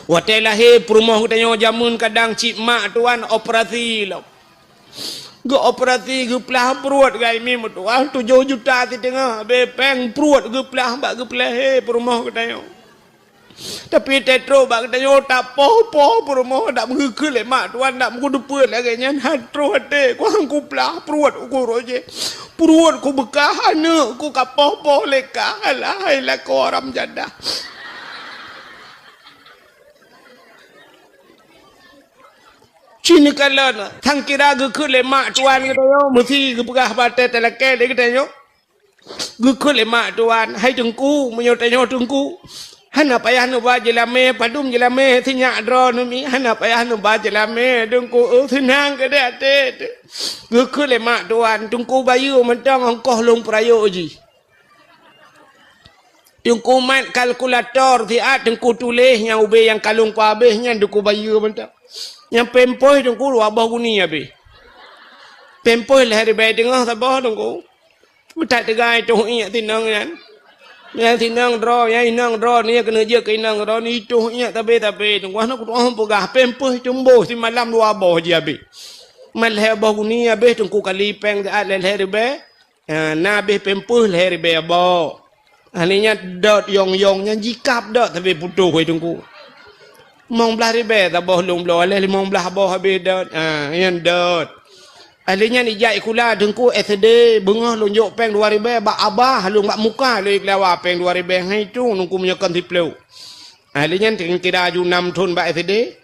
Watèe lahé peurumoh geutanyoe jameun kadang cit mak tuan operasi lom. Geuoperasi geuplah pruet gai mi meutuah tujoh juta siteungoh, habéh péng pruet geuplah bak geupeulahé peurumoh geutanyoe. Tapi teutrok bak geutanyoe tapoh-poh peurumoh dak meugeukheun lé mak tuan dak meugeudeupeue lagèe nyan han troh até kuang kuplah pruet uku roh jih. Pruet kubeukah aneuk ku kapoh-poh lé kah alah hai lakoe haram jadah. Cit neukalon, sang kira geukheun lé mak tuan geutanyoe meusi geupeugah batèe talakèe lé geutanyoe. Geukheun lé mak tuan, "Hai teungku, meunyoe tanyoe teungku, hana payah neuba jeulamé, padum jeulamé sinyak droeneuh mi, hana payah neuba jeulamé teungku, eu, seunang keudéh até." Geukheun lé mak tuan, "Teungku bayeue mantong ongkoh lôn peurayeuk jih." Teungku mat kalkulator siat teungku tuléh nyang ubé nyang kalon ku habéh nyan teungku bayeue mantong. Nyang péng poih teungku dua boh guni habéh. Péng poih lhèe ribèe teungoh saboh teungku. Meutat teuga itoh iék sinong nyan. Nyang sinong droe, nyang inong droe, nyan keuneuk jeuet keu inong droe, ni itoh iék tabé-tabé teungku. Hana kutu'oh peugah, péng poih teumboh simalam dua boh jih habéh. Mat lhèe boh guni habéh teungku kali péng siat lhèe-lhèe ribèe. Ha, na habéh péng poih lhèe ribèe boh. Ahli nyan dot yong-yong nyan jikab dot tapi putôh wai teungku. Limong blaih ribèe saboh lôn bloe, aléh limong blaih boh habéh dot. Ha, nyan dot. Ahli nyan ijak sikula teungku S D, beungoh lôn jok péng dua ribèe bak abah lôn bak muka lôn ikhlawa péng dua ribèe ngon itu teungku meunyoe kon siplôh. Ahli nyan kira ju nam thon bak S D.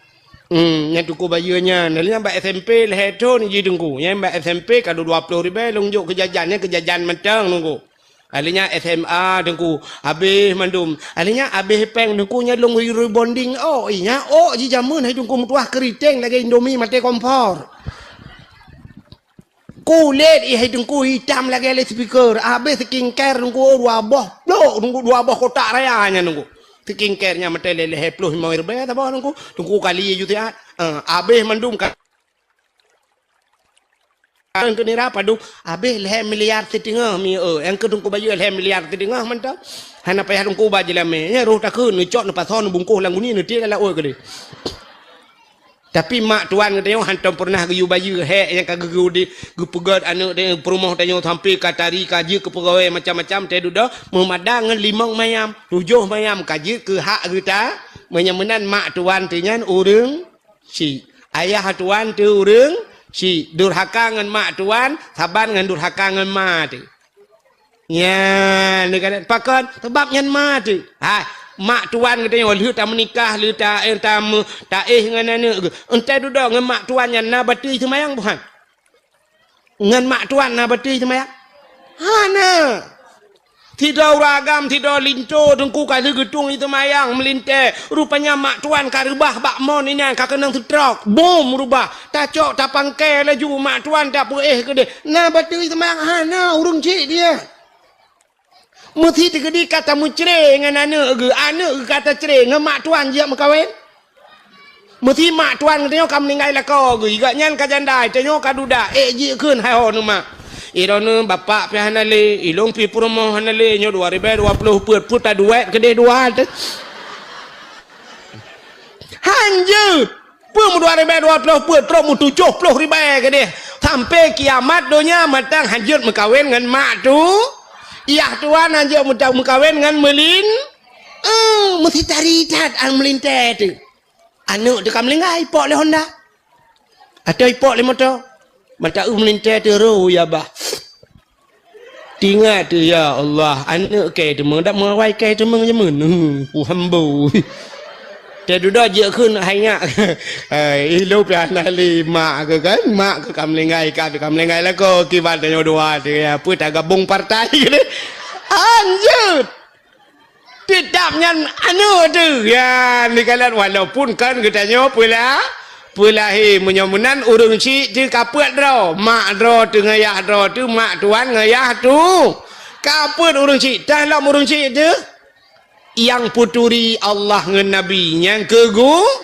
Hmm, nyan teungku bayeue nyan. Lalu nyan bak S M P lhèe thon jih teungku. Nyan bak S M P ka dua ploh ribèe lôn jok keu jajan, nyan keu jajan mantong teungku. Lalu nyan S M A teungku, habéh mandum. Lalu nyan habéh péng teungku nyan lôn rebonding ôk. Ih, nyan ôk jih jameun hai teungku meutuah keuriteng lagèe Indomie maté kompor. Kulét ih hai teungku itam lagèe lé speaker. Habéh skincare teungku dua boh plôk teungku, dua boh kotak raya nyan teungku. Skincare nyan meutai lé lhèe ploh limong ribèe saboh teungku. Teungku kali ju siat. Eh, habéh mandum ka. Nyang keu nira padum habéh lhèe miliar siteungoh mi, eh, nyang keu teungku bayeue lhèe miliar siteungoh mantong. Hana payah teungku ba jeulamé. Nyan roh takheun neucok neupasoe neubungkoh lam guni neutiek lam laôt keudéh. Tapi mak tuan geutanyoe hántom peureunah geuyue bayeue hék nyang ka geugeude-, geupeugöt aneuk peurumoh tanyoe sampoe ka tari, ka jeuet keu peugawée macam-macam, teududoe meumada ngon limong mayam, tujoh mayam ka jeuet keu hak geuta. Meunyoe meunan mak tuan teuh nyan ureuëng syiek, ayah tuan teuh ureuëng syiek, durhaka ngon mak tuan saban ngon durhaka ngon ma teuh. Nyan, neukalon pakon? Sabab nyan ma teuh. Hai, mak tuan geutanyoe lheueh tameunikah, lheueh ta-, eh, tameu-, taéh ngon aneuk geuh. Entah dudoe ngon mak tuan nyan na batui seumayang buhan? Ngon mak tuan na batui seumayang? Hana. Sidroe ureuëng agam, sidroe linto teungku ka lheueh geutueng seumayang meulintée. Rupanya mak tuan ka reubah bak mon inan ka keunong seutrok. Bom reubah. Tacok tapangkai laju mak tuan tapeuéh keudeh. Na batui seumayang hana ureuëng cit dia. Meusi teukeudi ka tameucre ngon aneuk geuh, aneuk geuh ka tacre ngon mak tuan jeuet meukawen. Meusi mak tuan geutanyoe ka meuninggai lakoe geuh, gobnyan ka janda, tanyoe ka duda, ék jikheun hai ho neumak. Droeneuh bapak pih hana lé, ilôn pih peurumoh hana lé, nyoe dua ribèe dua ploh peuet, peuet taduek keudeh dua teuh. Han jeuet. Peue meudua ribèe dua ploh peuet, trok meutujoh ploh ribèe keudeh. Sampoe kiamat donya mantong han jeuet meukawen ngon mak tu. Yah tuan han jeuet meuta-, meukawen ngon meulin-, eh, meusi tari that an meulintée teuh. Aneuk teuh ka meulinggai, ipok lé honda. Atau ipok lé moto. Mata eu meulintée teuh roh ya bah. Tingat teuh, ya Allah, aneuk kèe teumeung, dak meuawai kèe teumeung jameun. Huh, ku hambo. Teududoe jeuet kheun hai nyak. Hai, ilôn pih hana lé mak keuh kan? Mak keuh ka meulinggai, ka, ka meulinggai lakoe, kiban tanyoe dua teuh, ya, peue tagabong partai keuh deh. Anjeut. Nyan aneuk teuh. Ya, neukalon walaupun kan geutanyoe peula-, peulahé. Meunyoe meunan ureuëng chik teuh ka peuet droe. Mak droe teuh ngon yah droe teuh, mak tuan ngon yah tu. Ka peuet ureuëng chik. Tah lom ureuëng chik teuh. Nyang peuturi Allah ngon Nabi nyang keu gu-,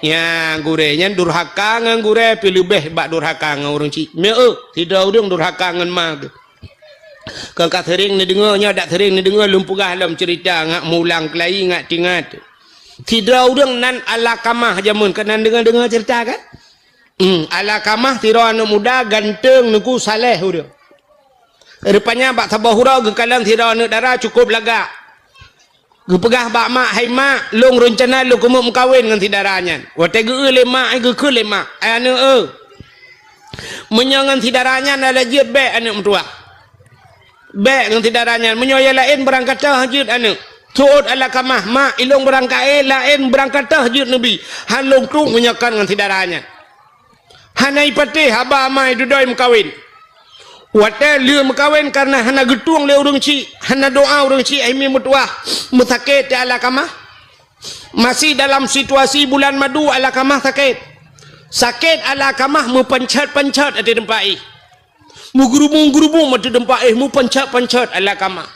nyang gurée nyan durhaka ngon gurée pih leubeh bak durhaka ngon ureuëng chik. Meu, sidroe ureuëng durhaka ngon ma geuh. Kon ka sering neudeungoe nyoe, dak sering neudeungoe lôn peugah lom ceurita ngat mulang keulayi ngat tingat. Sidroe ureuëng nan Alakamah jameun, keunan deungoe-deungoe ceurita kan? Hmm, Alakamah sidroe aneuëk muda ganteng neuku saleh ureuëng. Rupanya bak saboh uroe geukalon sidroe aneuëk dara cukôp lagak. Geupeugah bak mak, "Hai mak, lôn reuncana lôn keumeung meukawen ngon si dara nyan." Watée geu-eu lé mak, geukheun lé mak, "Ai aneuëk eu, meunyoe ngon si dara nyan hana jeuet, bék aneuëk meutuwah. Bék ngon si dara nyan, meunyoe nyang laén beurangkat teuh jeuet aneuëk." Seuôt Alakamah, "Mak, ilôn beurangkat, eh, laén beurangkat teuh jeuet neubi. Han lôn trok meunyoe kon ngon si dara nyan." Hana ipatéh haba ma idudoe meukawen. Watée lheueh meukawen kareuna hana geutueng lé ureuëng chik, hana doá ureuëng chik, hai mi meutuwah, meusakét teuh Alakamah. Masih dalam situasi bulan madu Alakamah sakét. Sakét Alakamah meupanchat-panchat ateueh teumpat éh. Meugeurubung-geurubung ateueh teumpat éh, meupanchat-panchat Alakamah.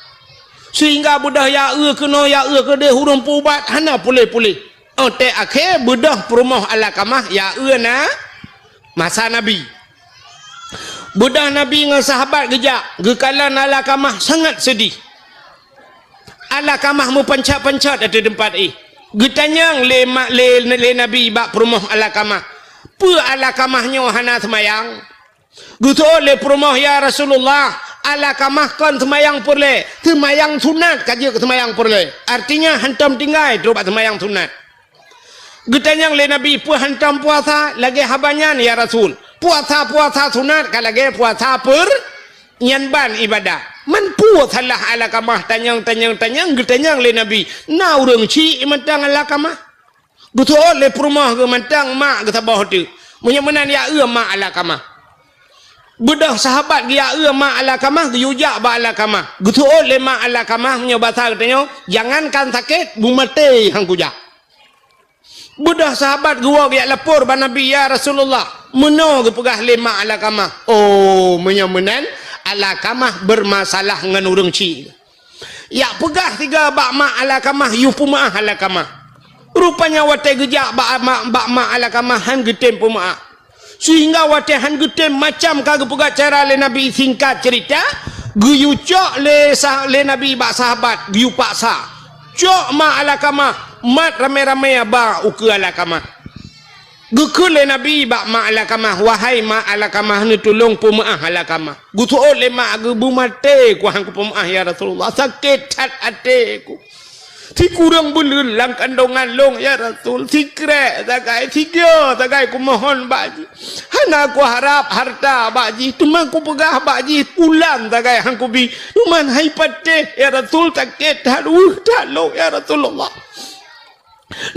Sehingga beudôh ya eu keunoe, ya eu keudeh ureuëng peuubat hana puléh-puléh. Óh tée akhé beudôh peurumoh Alakamah ya eu na masa Nabi. Beudôh Nabi ngon sahabat geujak, geukalon Alakamah sangat seudeh. Alakamah meupanchat-panchat ateueh teumpat éh. Geutanyong lé ma-, lé, lé Nabi bak peurumoh Alakamah, "Peue Alakamah nyoe hana seumayang?" Geuseuôt lé peurumoh, "Ya Rasulullah, Alakamah kon seumayang peureulée, seumayang sunat ka jeuet keu seumayang peureulée." Artinya hantom tinggai trok bak seumayang sunat. Geutanyong lé Nabi, "Peue hantom puasa lagée haba nyan, ya Rasul? Puasa-puasa sunat ka lagée puasa peur-, nyan ban ibadah." Man peue salah Alakamah? Tanyong, tanyong, tanyong, geutanyong lé Nabi. Na ureuëng chik mantong Alakamah. Geuseuôt lé peurumoh geuh mantong, mak geuh saboh teuk. Meunyoe meunan ya eu mak Alakamah. Beudôh sahabat geuya eu mak Alakamah, geuyue jak bak Alakamah. Geuseuôt lé mak Alakamah, meunyoe basa geutanyoe, "Jangankan sakét, beumaté han kujak." Beudôh sahabat geuwoe geujak lapor bak Nabi, "Ya Rasulullah, meunoe geupeugah lé mak Alakamah." Oh, meunyoe meunan, Alakamah beurmasalah ngon ureuëng chik. Jak peugah sigoe bak mak Alakamah, yue peumeuáh Alakamah. Rupanya watée geujak bak mak, bak mak Alakamah han geutem peumeuáh. Sehingga watée han geutem macam ka geupeugah cara lé Nabi, singkat ceurita, geuyue cok lé sah-, lé Nabi bak sahabat, geuyue paksa. Cok mak Alakamah, mat ramé-ramé ba ukeue Alakamah. Geukheun lé Nabi bak mak Alakamah, "Wahai mak Alakamah, neutulông peumeuáh Alakamah." Geuseuôt lé mak, "Geubeumaté ku han kupeumeuáh, ya Rasulullah. Sakét that até ku. Sikureueng buleuen lam kandongan lôn, ya Rasul. Sikrek sagai, sigieu sagai kumohon bak jih. Hana kuharab harta bak jih, teuma kupeugah bak jih, bulan sagai han kubi. Teuma han ipatéh, ya Rasul, sakét that, weueh that lôn, ya Rasulullah.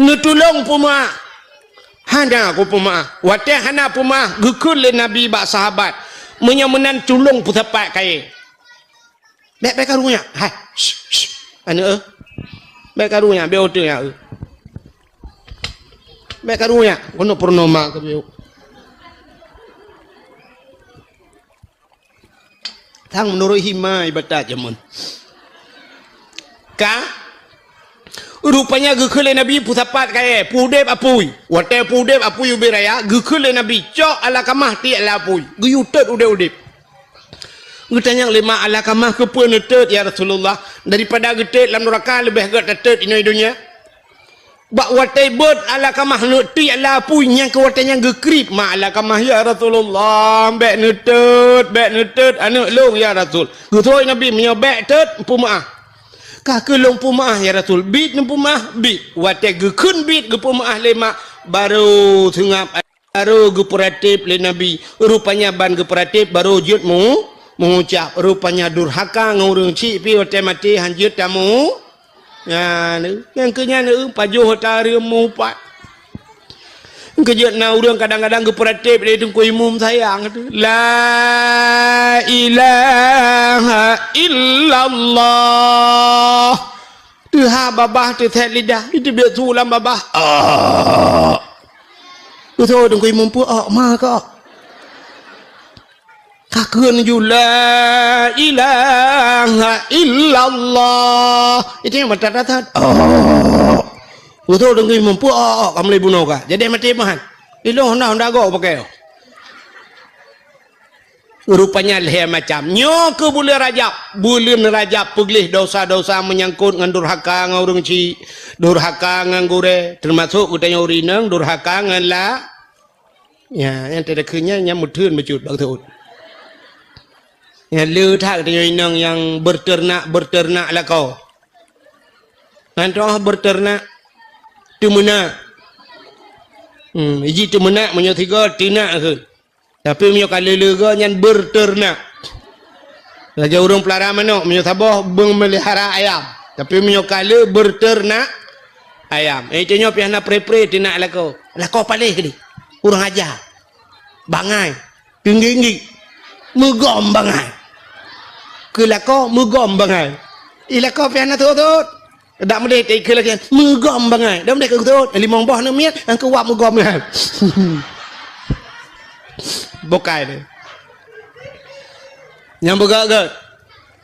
Neutulông peumeuáh." Hana kupeumeuáh. Watée hana peumeuáh, geukheun lé Nabi bak sahabat, "Meunyoe meunan tulông peusapat kayée." "Bék, bék karu nyak. Hai, shh, shh, aneuëk eu. Bék karu nyak, bék oteue nyak eu. Bék karu nyak, keuneuk purnoma keu bék." Sang meunurot hima ibatat jameun. Ka? Rupanya geukheun lé Nabi peusapat kayée, peuudeb apui. Watée peuudeb apui ubé raya, geukheun lé Nabi, "Cok Alakamah tiek lam apui, geuyue tot udeb-udeb." Geutanyong lé mak Alakamah, "Keupeue neutot, ya Rasulullah? Daripada geutot lam nuraka leubeh gét tatot inoe donya." Bak watée beuet Alakamah neuk tiek lam apui, nyang keu watée nyan geukriet mak Alakamah, "Ya Rasulullah, bék neutot, bék neutot aneuëk lôn, ya Rasul." Geutanyong Nabi, "Meunyoe bék tot, peumeuáh." "Ka keuh lôn peumeuáh, ya Rasul." "Biet neupeumeuáh?" "Biet." Watée geukheun biet geupeumeuáh lé mak, barô seungab, barô geupeuratéb lé Nabi. Rupanya ban geupeuratéb, barô jeuet meu-, meuucap. Rupanya durhaka ngon ureuëng chik pih watée maté han jeuet tamu. Nyan, nyang keu nyan, eh, pajoh ata reuem mupat. Keujeuet na ureuëng kadang-kadang geupeuratéb lé Teungku Imum sayang tu. La ilaha illallah. Teuha babah, teusét lidah, jiteubiet su lam babah. Ah. Beutôi Teungku Imum peue, "Ôk, ma keu ôk." Ka kheun ju, "La ilaha illallah." Itu nyang mata that-that. Oh. Beutôi Teungku Imum peue, "Ôk, ôk, ka mulai bunoe ka. Jadi maté meuhan." Ilong honda-honda go pakai. Rupanya lhèe macam. Nyoe keu buleuen Rajab. Buleuen Rajab peugleh dosa-dosa meunyangkot ngon durhaka ngon ureueng chik, durhaka ngon gurèe, teumasok geutanyoe ureueng inong durhaka ngon la Ya, nyang teudeukheun nyan, nyan meutheun bacut bak teuôt. Nyan le that geutanyoe inong nyang beuteunak-beuteunak lakoe. Nyan toh beuteunak, teumeunak. Hmm, iji teumeunak meunyoe sigoe teunak kheun. Tapi meunyoe ka le-le goe nyan beuteunak. Lagèe ureueng peulara manok, meunyoe saboh beumeulihara ayam. Tapi meunyoe ka le beuteunak ayam. Eh, tanyoe pih hana pre-pre teunak lakoe. Lakoe paléh keudéh. Kurang aja. Bangai. Teunggik-nggik. Meugom bangai. Keu lakoe meugom bangai. I lakoe pih hana teuôt-teuôt. Dak meudeh teuikeu lagèe meugom bangai. Dak meudeh keu teuôt. Limong boh aneuk miet, nyang keu wab meugom nyan. Bukai deh. Nyang beugèt-gèt.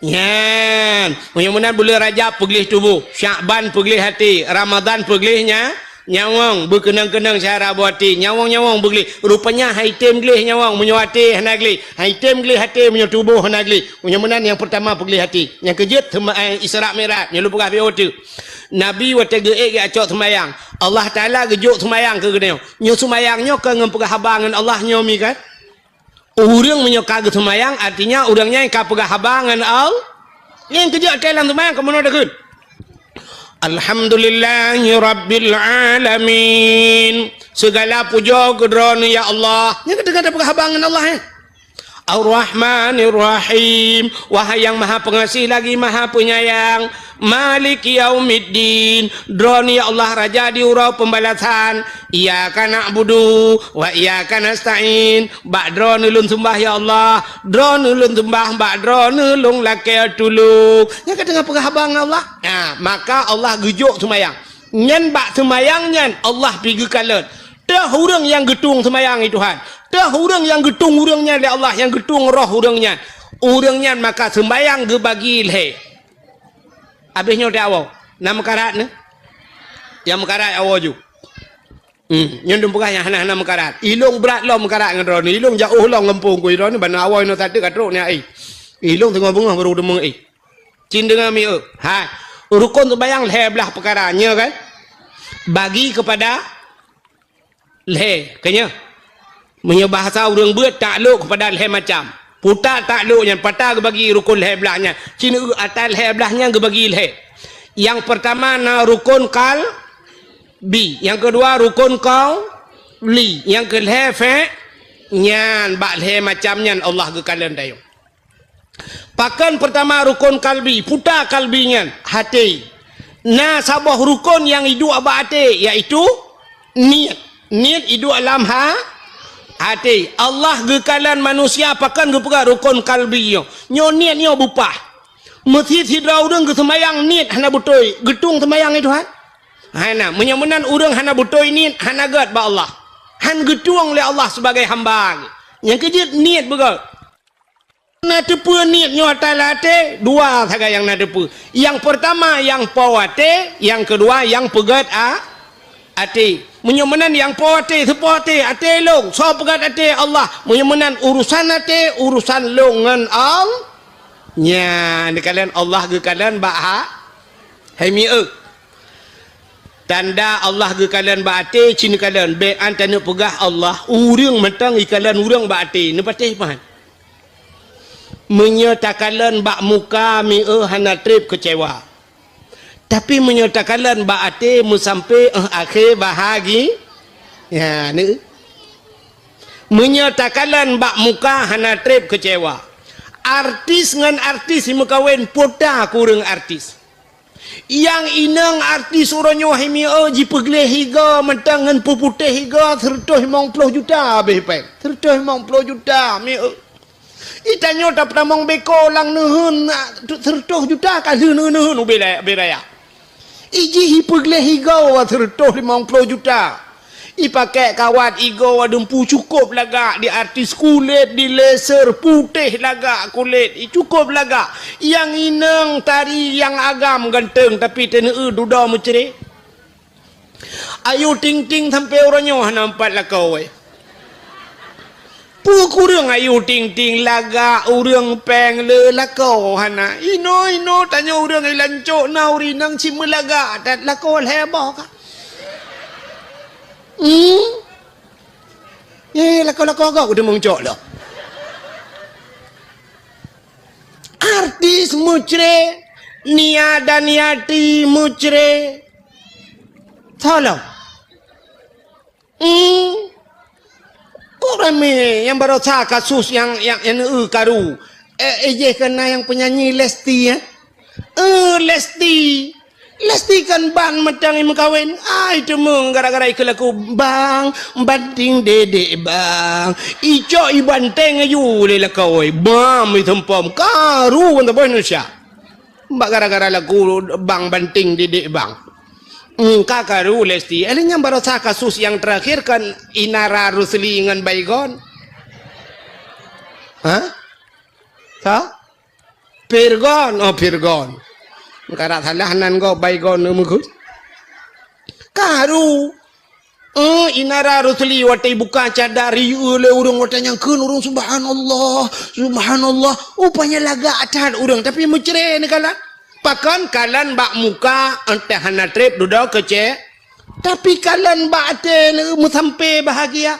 Nyan, meunyoe meunan buleuen Rajab peugleh tuboh, Syakban peugleh até, Ramadhan peugleh nya, nyawöng, beukeunong-keunong syedara boh até, nyawöng-nyawöng beugleh. Rupanya han item gleh nyawöng meunyoe até hana gleh, han item gleh até meunyoe tuboh hana gleh. Meunyoe meunan nyang peurtama peugleh até. Nyang keujeuet teuma, eh, Isra Mi'raj, nyoe lôn peugah beu teuh. Nabi watèe geuék geucok seumayang, Allah Taala geujok seumayang keu geutanyoe. Nyoe seumayang nyoe kon ngon peugah haba ngon Allah nyoe mi kan? Ureueng meunyoe ka geuseumayang, artinya ureueng nyan ka peugah haba ngon Al-, nyang keujeuet keu lam seumayang, kamoe na takheun, "Alhamdulillahi Rabbil Alamin." Segala pujoe keu Droeneuh, ya Allah. Nyan ka teuka peugah haba ngon Allah, eh. Ar-Rahmanir Rahim. Wahai Nyang Maha Peungasih lagi Maha Peunyayang. Maliki yaumiddin. Droeneuh, ya Allah, Raja di uroe peubalasan. Iyyaka na'budu wa iyyaka nasta'in. Bak Droeneuh lôn seumbah, ya Allah. Droeneuh lôn seumbah, bak Droeneuh lôn lakèe tulông. Nyan ka teungoh peugah haba ngon Allah. Nah, maka Allah geujok seumayang. Nyan bak seumayang nyan Allah pi geukalon. Teuh ureueng nyang geutueng seumayang, ya Tuhan. Teuh ureueng nyang geutueng ureueng nyan lé Allah, nyang geutueng roh ureueng nyan. Ureueng nyan maka seumayang geubagi lhèe. Abéh nyoe teuh awoe. Na meukarat nyoe? Nyang meukarat awoe ju. Hmm, nyoe dum peugah nyang hana-hana meukarat. Ilông brat lom meukarat ngon droeneuh. Ilông jiôh lom gampông ku droeneuh, ban awoe nyoe sateuk ka trok nyan ai. Ilông teungoh beungoh barô deungoe ai. Cit deungoe mieu. Ha, rukon seumayang lhèe blaih peukara, nyoe kan? Bagi keupada lhèe, ka nyoe. Meunyoe bahasa ureueng beuet, taklok keupada lhèe macam. Puta taklok nyan, pata geubagi rukon lhèe blaih nyan. Cit eu ata lhèe blaih nyan geubagi lhèe. Nyang peurtama na rukon qalbi, nyang keudua rukon qauli, nyang keulhèe fi-, nyan bak lhèe macam nyan Allah geukalon tanyoe. Pakon peurtama rukon qalbi, puta qalbi nyan, até. Na saboh rukon nyang iduek bak até, yaitu niet. Niet iduek lam ha-, até. Allah geukalon manusia pakon geupeugah rukon qalbi nyoe. Nyoe niet nyoe beupah. Meusi sidroe ureueng geuseumayang niet hana beutôi, geutueng seumayang nyan Tuhan? Hana. Meunyoe meunan ureueng hana beutôi niet, hana gèt bak Allah. Han geutueng lé Allah sibagai hamba. Nyang keujeuet niet beugèt. Na teupeue niet nyoe ata lam até, dua sagai nyang na teupeue. Nyang peurtama nyang po até, nyang keudua nyang peugèt a-, até. Meunyoe meunan nyang po até, soe po até? Até lôn. Soe peugèt até? Allah. Meunyoe meunan urusan até, urusan lôn ngon Al-, nyan geukalon Allah geukalon bak ha-, hai mieu. Tanda Allah geukalon bak até, cit neukalon, bèk an taneuk peugah Allah, ureueng mantong ikalon ureueng bak até, neupatéh pahan. Meunyoe takalon bak muka mieu hana trép keucewa. Tapi meunyoe takalon bak até meusampé 'oh akhé bahagi-, ya, ni. Meunyoe takalon bak muka hana trép keucewa. Artis ngon artis jimeukawen, puta kureueng artis. Nyang inong artis uroe nyoe hai mieu jipeugleh igoe mantong ngon peuputéh igoe sireutôh limong ploh juta abéh péng. Sireutôh limong ploh juta mieu. Itanyoe tapeutamong beko lam neuheun, sireutôh juta ka lheueh neuheun ubé raya, ubé raya. Ijih ipeugleh igoe sireutôh limong ploh juta. Ipakék kawat igoe dumpu cukôp lagak di artis kulét di laser putéh lagak kulét. I cukôp lagak. Nyang inong tari nyang agam ganteng tapi teuneuk dudoe meucré. Ayu Ting Ting sampoe uroe nyoe hana meupat lakoe. Peue kureueng Ayu Ting Ting lagak ureueng péng le lakoe hana. Inoe-inoe tanyoe ureueng i lancok na ureueng inong cit meulagak that lakoe lhèe boh ka. Hmm? Eh, lakoe-lakoe gob keudeung cok lom. Artis meucré, Nia Daniati meucré. Tolong. Hmm. Kok ramé nyang barosa kasus nyang, nyang, nyang, eh, karu. Eh, eh, jih kena nyang penyanyi Lesti, eh? Eh, Lesti. Lesti kan ban mantong imeukawen. Ai, teumong gara-gara ikeu lagu, "Bang, banting dedek, Bang." Icok ibanteng aju lé lakoe. Bam, iteumpom. Karu ban saboh Indonesia. Bak gara-gara lagu bang banting didik bang. Hmm, ka karu Lesti. Eh, nyang barosa kasus nyang terakhir kan Inara Rusli ngon Baygon. Hah? Sa? Pirgon. Oh, Pirgon. Karap salah nan go Baygon meugut. Karu. Eh, Inara Rusli watèe buka cadar, iyue lé ureueng watèe nyang kheun ureueng, "Subhanallah, subhanallah." Rupanya lagak that ureueng, tapi meucré neukalon. Pakon kalon bak muka, entah hana trép dudoe keucé. Tapi kalon bak até meusampé bahagia.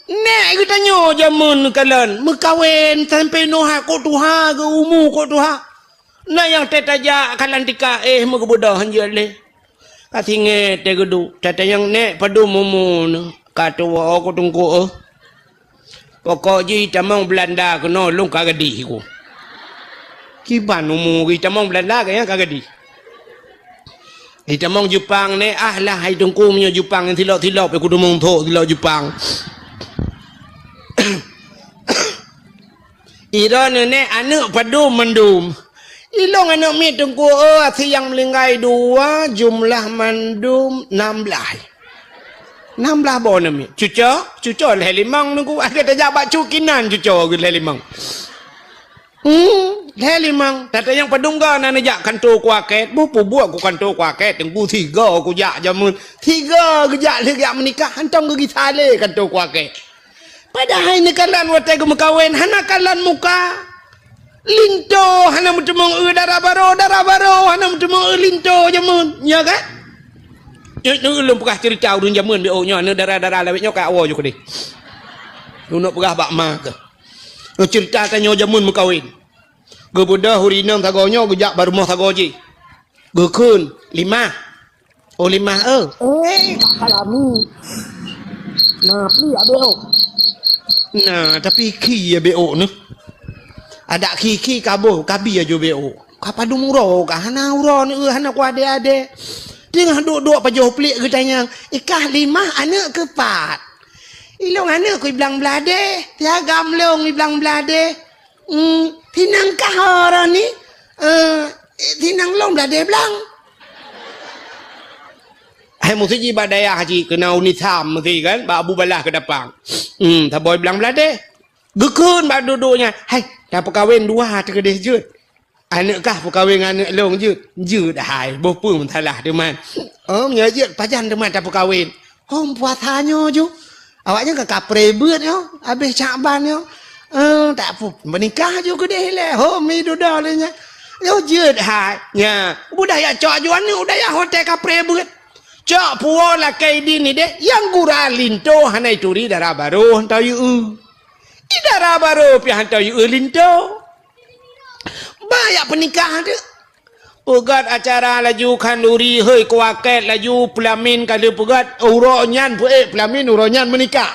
Nèk geutanyoe jameun kalon, meukawen sampé noe kok tuha geu umu kok tuha. Na nyang teutajak kalon tika, eh, meugeubeudoh hanjeuet lé. Ka singét teuh geuduek, tatanyong nèk padum umu neuh, ka tuwoe ku teungku, eh. Pokok jih tamong Beulanda keunoe lôn ka gadih ku. Kiban umu jih tamong Beulanda ka nyang ka gadih. Jih tamong Jepang nèk, ah lah hai teungku meunyoe Jepang nyang silop-silop, eh, ku teumong thok silop Jepang. Droeneuh nèk aneuk padum mandum. Ilôn aneuk miet teungku, oh, asie nyang meuninggai dua, jumlah mandum nam blaih. Nam blaih boh aneuk miet. Cuco, cuco lhèe limong teungku. Akhé tajak bak cut kinan cuco lhèe limong. Hmm, lhèe limong. Tatanyong padum go na neujak kanto kuakét. Beupubuet ku kanto kuakét teungku, sigo kujak jameun. Sigo geujak lheueh geujak meunikah, hantom geugisa lé kanto kuakét. Padahai neukalon watèe geumeukawen hana kalon muka. Linto hana meuteumong eu dara barô, dara barô hana meuteumong eu linto jameun, nya kan? Nyoe, nyoe ulôn peugah ceurita ureueng jameun B O nyoe, aneuk dara-dara lawét nyoe ka awoe ju keudeh. Ulôn peugah bak ma keuh. Nyoe ceurita tanyoe jameun meukawen. Geubeudoh ureueng inong sagoe nyoe geujak bak rumoh sagoe jih. Geukheun, "Limah." Oh, Limah, eh. Eh, Kak Salami. Nah, pi abéh oh. Nah, tapi khi ya B O neuh. Adak khi-khi kaboh, kabi aju B O. Ka padum uroe, ka hana uroe neuh, hana kuadé-adé. Teungoh duek-duek pajoh pliek geutanyong, "Ikah Limah aneuk keu pat?" "Ilôn aneuk ku iblang bladé, tiagam lôn iblang bladé." Hmm, tinang kah orang ni? Eh, tinang lôn bladé blang. Hai musti jih bak dayah jih keunan Unisam meusti kan, bak Abu Balah Keudapang. Hmm, saboh blang bladé. Geukheun bak duek-duek nyan, "Hai, tapeukawen dua teukeudeh jeuet. Aneuk kah peukawen ngon aneuk lôn jeuet?" "Jeuet hai, boh peue masalah teuma." "Oh, meunyoe jeuet pajan teuma tapeukawen?" Hom puasa nyoe ju. Awaknyan ka kapré beuet nyoe, abéh Syakban nyoe. Eh, tak pu-, meunikah ju keudeh ilèe. Hom mi dudoe lé nyan. Nyoe jeuet hai. Nya, udah jak cok ju aneuk, udah jak hotel kapré beuet. Cok puwoe lakèe idin ideh, nyang gura linto hana ituri dara barô hantom yue. I dara barô pih hantom yue linto. Bah jak peunikah teuk. Peugöt acara laju khanduri, hei kuakét laju peulamin ka lheueh peugöt, uroe nyan peuék peulamin, uroe nyan meunikah.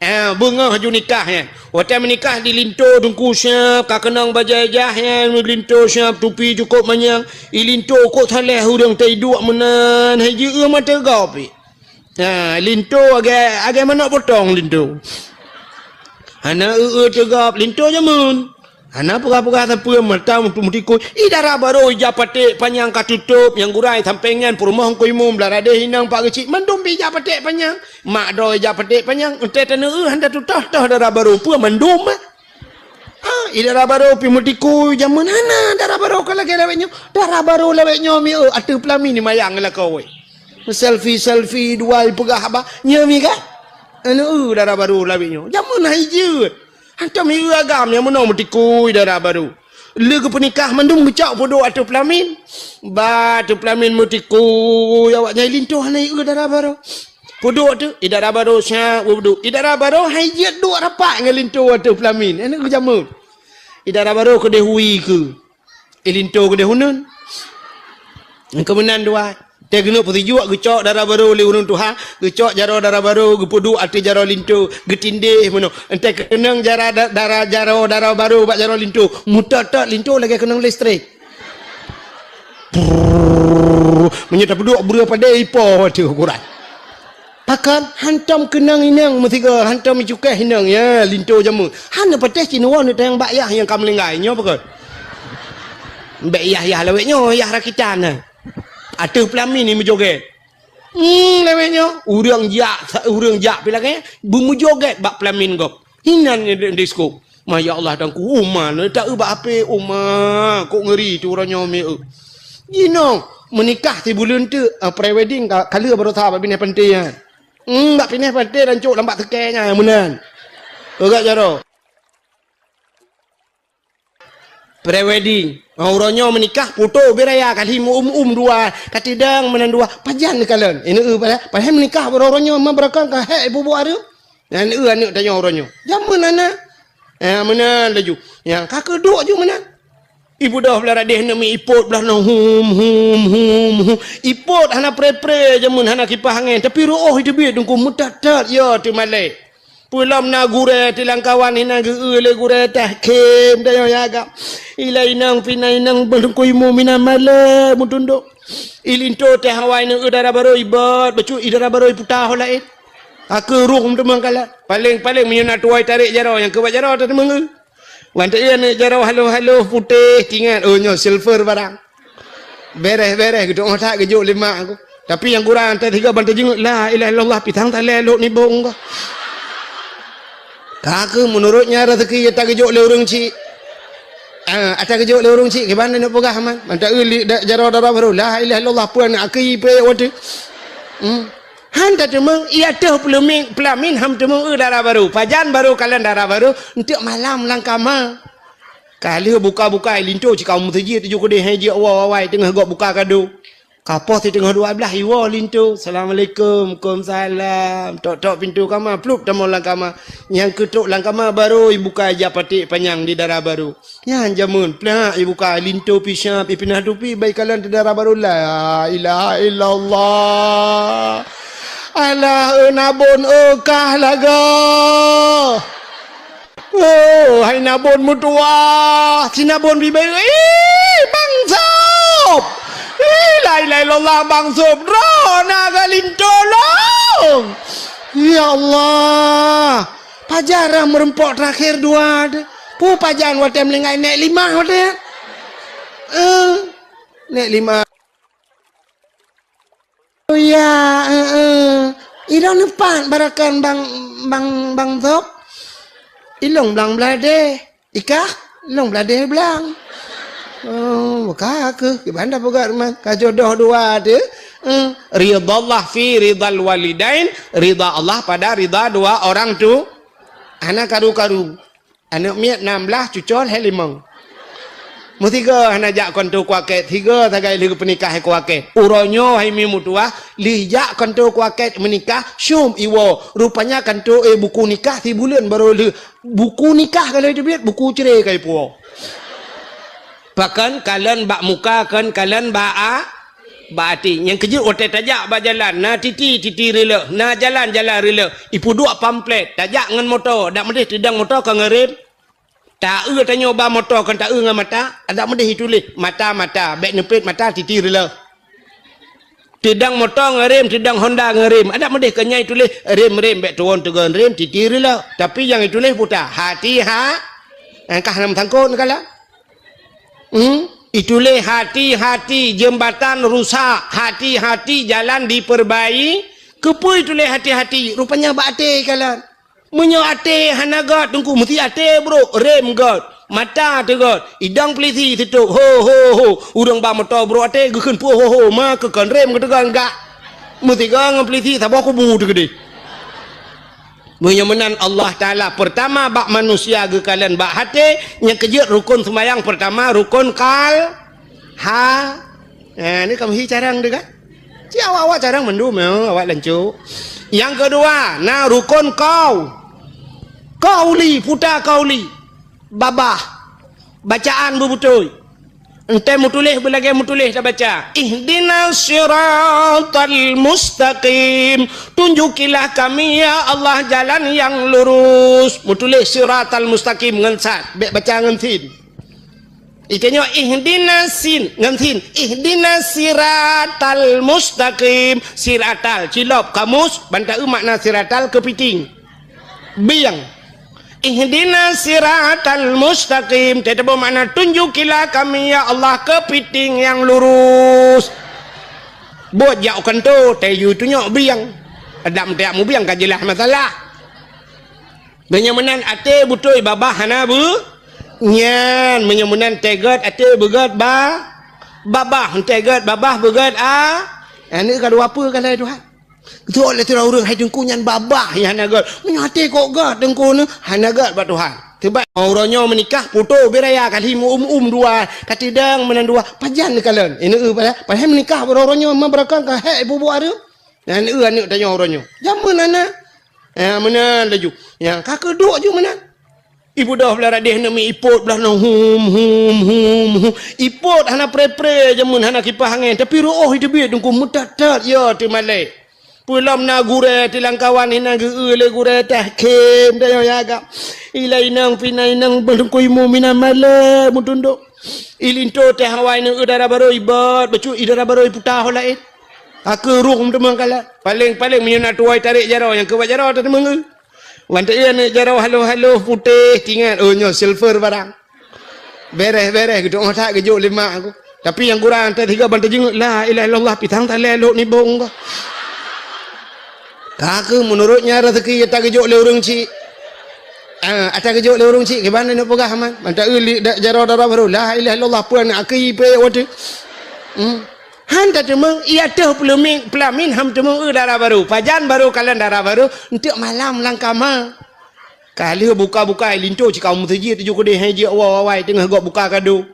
Eh, beungoh laju nikah nyan. Watèe meunikah di linto teungku siap, ka keunong bajèe jah nyan, linto siap, tupi cukôp manyang. I linto kok saléh ureueng teuduek meunan, hai jieu mata gob pih. Ha, linto agak, agak manok potong linto. Hana eu-eu teugab linto jameun. Hana peugah-peugah sapeue, mata meutu-, meutikui. I dara barô ija paték panyang ka tutôp, nyang gura i sampéng nyan peurumoh Teungku Imum, blah radeh inong Pak Geuchik, mandum pih ija paték panyang. Mak droe ija paték panyang, entée taneuk eu hana tutoh-toh dara barô, peue mandum, ah. Ah, i dara barô pih meutikui, jameun hana dara barô ka lagée lawét nyoe. Dara barô lawét nyoe mieu ateueh peulamin ni mayang lakoe. Selfie-selfie dua ipeugah haba, nyoe mi ka? Aneuk eu dara barô lawét nyoe. Jameun hai jeuet. Hantom hiu agam nyang meunoe meutikui dara barô. Lé geupeunikah mandum geucok peuduek ateueh peulamin. Ba ateueh peulamin meutikui awak nyang linto hana ieu dara barô. Peuduek teuh, i dara barô syak peuduek. I dara barô hai jeuet duek rapat ngon linto ateueh peulamin. Aneuk geujameun. I dara barô keudeh hui keu. I linto keudeh uneun. Keumeunang dua. Teuh keuneuk peusijuek geucok dara barô lé ureuëng tuha, geucok jaroe dara barô, geupeuduek ateueh jaroe linto, geutindéh meunoe. Entée keunong jara da-, dara jaroe dara barô bak jaroe linto, meutot-tot linto lagée keunong listrik. Prrrr, meunyoe tapeuduek breueh padé ipo ateueh ukuran. Pakon hantom keunong inong meusigoe, hantom icukéh inong, ya, linto jameun. Hana patéh cit neuwoe neutanyong bak yah nyang ka meuninggai, nyoe pakon. Bék yah-yah lawét nyoe, yah rakitan na. Ateueh peulamin ni meujogét. Hmm, lawét nyoe, ureuëng jak, ureuëng jak pih lagée, beumeujogét bak peulamin gob. Hinan di, disko. Ma ya Allah, Teungku, uma, na ta eu bak H P, uma, kok ngeri tu uroe nyoe mi eu. Jinoe, meunikah sibuleuen teuk, ah, pre-wedding ka, ka lheueh baroesa bak binéh panté nyan. Hmm, bak binéh panté dan cok lam bak seukée nyan, meunan. Peugah jaroe. Pre-wedding. Ah, uroe nyoe meunikah, foto ubé raya, kali meu-um-um dua, ka tidang meunan dua, pajan neukalon. Ini eu, padahai, padahai meunikah uroe nyoe, ma beurakang ka hék ibu-bu areuem. Nyan eu aneuk tanyoe uroe nyoe. Jameun hana. Ya, meunan laju. Ya, ka keuduek ju meunan. Ibu dah blah radeh neumi ipot blah nang hum, hum, hum, hum. Ipot hana pre-pre jameun hana kipah angén. Tapi reuôh iteubiet dungku meutat-tat ya teumalée. Peulom na gurée tilangkawan hinan geu-eu lé gurée tah khem dayong ya agam. Ilai inong pina inong beulungkui mu mina malée mutundok. Ilinto teh awai neu dara barô ibot, bacut i dara barô iputa ho laén. Aku ruh meuteumang kalat. Paléng-paléng meunyoe na tuwai tarek jaroe nyang keubat jaroe tateumeung eu. Wan teu aneuk jaroe haloh-haloh putéh tingat, oh nyoe silver barang. Bereh-bereh geuduek that geujok lé mak aku. Tapi nyang kurang teuh tiga ban teujeungeuet la ilaha illallah pisang talé lok nibong ko. Ka aku menurutnya rezeki ata geujok lé ureueng cik. Ah, ata geujok lé ureueng cik kiban neuk peugah man. Mantap eu li da-, jaroe dara barô la ilaha illallah puan aki pe waktu. Hmm. Han tateumeung, iya teuh peulamin, peulamin ham teumeung eu dara barô. Pajan barô kalon dara barô, enteuk malam lam kama. Ka lheueh buka-buka, linto cit ka meuseujid tujoh keudeh hai jeuet woe awai teungoh gob buka kado. Ka poh siteungoh dua blaih iwoe linto, "Assalamualaikum." "Waalaikumsalam." Tok-tok pintoe kama, plup tamong lam kama. Nyang keutok lam kama barô ibuka ija paték panyang di dara barô. Nyan jameun, plak ibuka, linto pih siap, ipinah tupi, bai kalon teu dara barô. La ilaha illallah. Alah, eu nabon, eu kah lagoe. Oh, hai nabon meutuwah, si nabon bibeu. Ih, Bang Sop. Ih, la ilaha illallah, Bang Sop. Droeneuh ka linto lôn. Ya Allah. Pajan rhah meureumpok teurakhir dua teuh. Peue pajan watée meuninggai nèk limah watée? Eh, nèk limah. Oh ya, eh, eh. Ilong neupat barakan bang, bang, bang Sop. Ilong blang bladeh. Ikah, ilong bladeh blang. Oh, ka keuh, kiban dah peugah rumah. Ka jodoh dua teuh. Eh, ridha Allah fi ridhal walidain, ridha Allah pada ridha dua orang tu. Hana karu-karu. Aneuk miet nam blaih, cucoe lhèe limong. Meusigoe hana jak kanto kuakét, sigoe sagai lheueh geupeunikah kuakét. Uroe nyoe hai mi meutuwah, lheueh jak kanto kuakét meunikah, syom iwoe. Rupanya kanto, eh, buku nikah sibuleuen barô lheueh. Buku nikah ka lheueh teubiet, buku cre ka ipuwoe. Pakon kalon bak muka, kon kalon bak a-, bak até. Nyang keujeuet watée tajak bak jalan, na titi, titi reuleuh, na jalan, jalan reuleuh. Ipeuduek pamflet, tajak ngon moto, dak meudeh teudong moto ka ngon rem. Ta-eu tanyoe ba moto kon ta-eu ngon mata, dak meudeh ituléh, mata, mata, bék neupet mata, titi reuleuh. Teudong moto ngon rem, teudong Honda ngon rem, dak meudeh kon nyan ituléh, rem, rem, bék tuwon teugon rem, titi reuleuh. Tapi nyang ituléh buta, hati ha-, Eh, kah na meusangkot neukalon? Hmm? Ituléh hati-hati jeumbatan rusak, hati-hati jalan dipeurbai-, keupeue ituléh hati-hati? Rupanya bak até kalon. Meunyoe até hana gét, Teungku, meusti até brok, rem gét, mata teuh gét, idong peulisi seutôb, ho, ho, ho. Ureuëng ba moto brok até geukheun puih, ho, ho, ma keu kon rem geuteugon gak. Meusigoe ngon peulisi saboh kubu teuh keudeh. Meunyoe meunan Allah Taala, peurtama bak manusia geukalon bak até, nyang keujeuet rukon seumayang peurtama, rukon kal-, ha. Eh, ni kamoe hi carang teuh kan? Ci awak-awak carang mandum, ya, awak lancok. Nyang keudua, na rukon kau-, kauli, puta kauli. Babah. Bacaan beubeutôi. Entée meutuléh beulagée meutuléh tabaca, "Ihdinas siratal mustaqim." Tunjukilah kami, ya Allah, jalan yang lurus. Meutuléh siratal mustaqim ngon sad, bék baca ngon sin. Itanyoe ihdinas sin, ngon sin. Ihdinas siratal mustaqim. Siratal, cilop, kamus, banta eu makna siratal keupiting. Bieng. Ihdinas siratal mustaqim. Teutabeuh makna tunjukilah kami, ya Allah, keupiting nyang lurus. Buet jak u kanto, tayue tunyok bieng. Adam tiak mubieng ka jeulaih masalah. Meunyoe meunan até beutôi babah hana beu-, nyan. Meunyoe meunan teuh gét até beugét ba-, babah, teuh gét babah beugét a-, aneuk ka dua peue ka lhée Tuhan. Geutôk lé sidroe ureuëng, hai Teungku nyan babah nyang hana gét. Meunyoe até kok gét Teungku nyoe, hana gét bak Tuhan. Sebab uroe nyoe meunikah, putôh bit raya kali meu-um-um dua, ka tidang meunan dua, pajan neukalon. Ineuk eu padahai, padahai meunikah uroe nyoe ma beurakang ka hék ibu-bu areuem. Nyan eu aneuk tanyoe uroe nyoe. Jameun hana. Ya, meunan laju. Ya, ka keuduek ju meunan. Ibu doh blah radeh neumi ipot blah nong hum, hum, hum, hum. Ipot hana pre-pre jameun hana kipah angén, tapi rôh iteubiet Teungku meutat-tat ya teumalée. Peulom na gurée tilang kawan hina geu-eu lé gurée tah khem dayoe ya agam. Ilai inong pina inong beulungkui mu mina malée mutundok. Ilinto teh awai neu dara barô ibot, bacut idara barô iputa ho laén. Aku rung teumang kala. Paling-paling meunyoe na tuwai tarék jaroe nyang keubat jaroe teuteumang eu. Wan teu aneuk jaroe haloh-haloh putéh tingat, oh nyoe silver barang. Bereh-bereh geudok masak geujok lé mak aku. Tapi nyang kurang teuh tiga ban teujeungeuk, la ilaha illallah, pisang talé lok nibong ko. Ka keu meunurot nya rezeki ata geujok lé ureuëng cik. Ah, ata geujok lé ureuëng cik kiban neuk peugah man. Mantap eu li dak jaroe dara barô, la ilaha illallah, peue aneuk aki ipe watée. Hmm. Han tateumeung, iya teuh peulamin, peulamin ham teumeung eu dara barô. Pajan barô kalon dara barô, enteuk malam lam kama. Ka lheueh buka-buka linto cit ka u meuseujid tujoh keudeh hai jeuet woe awai teungoh gob buka kado.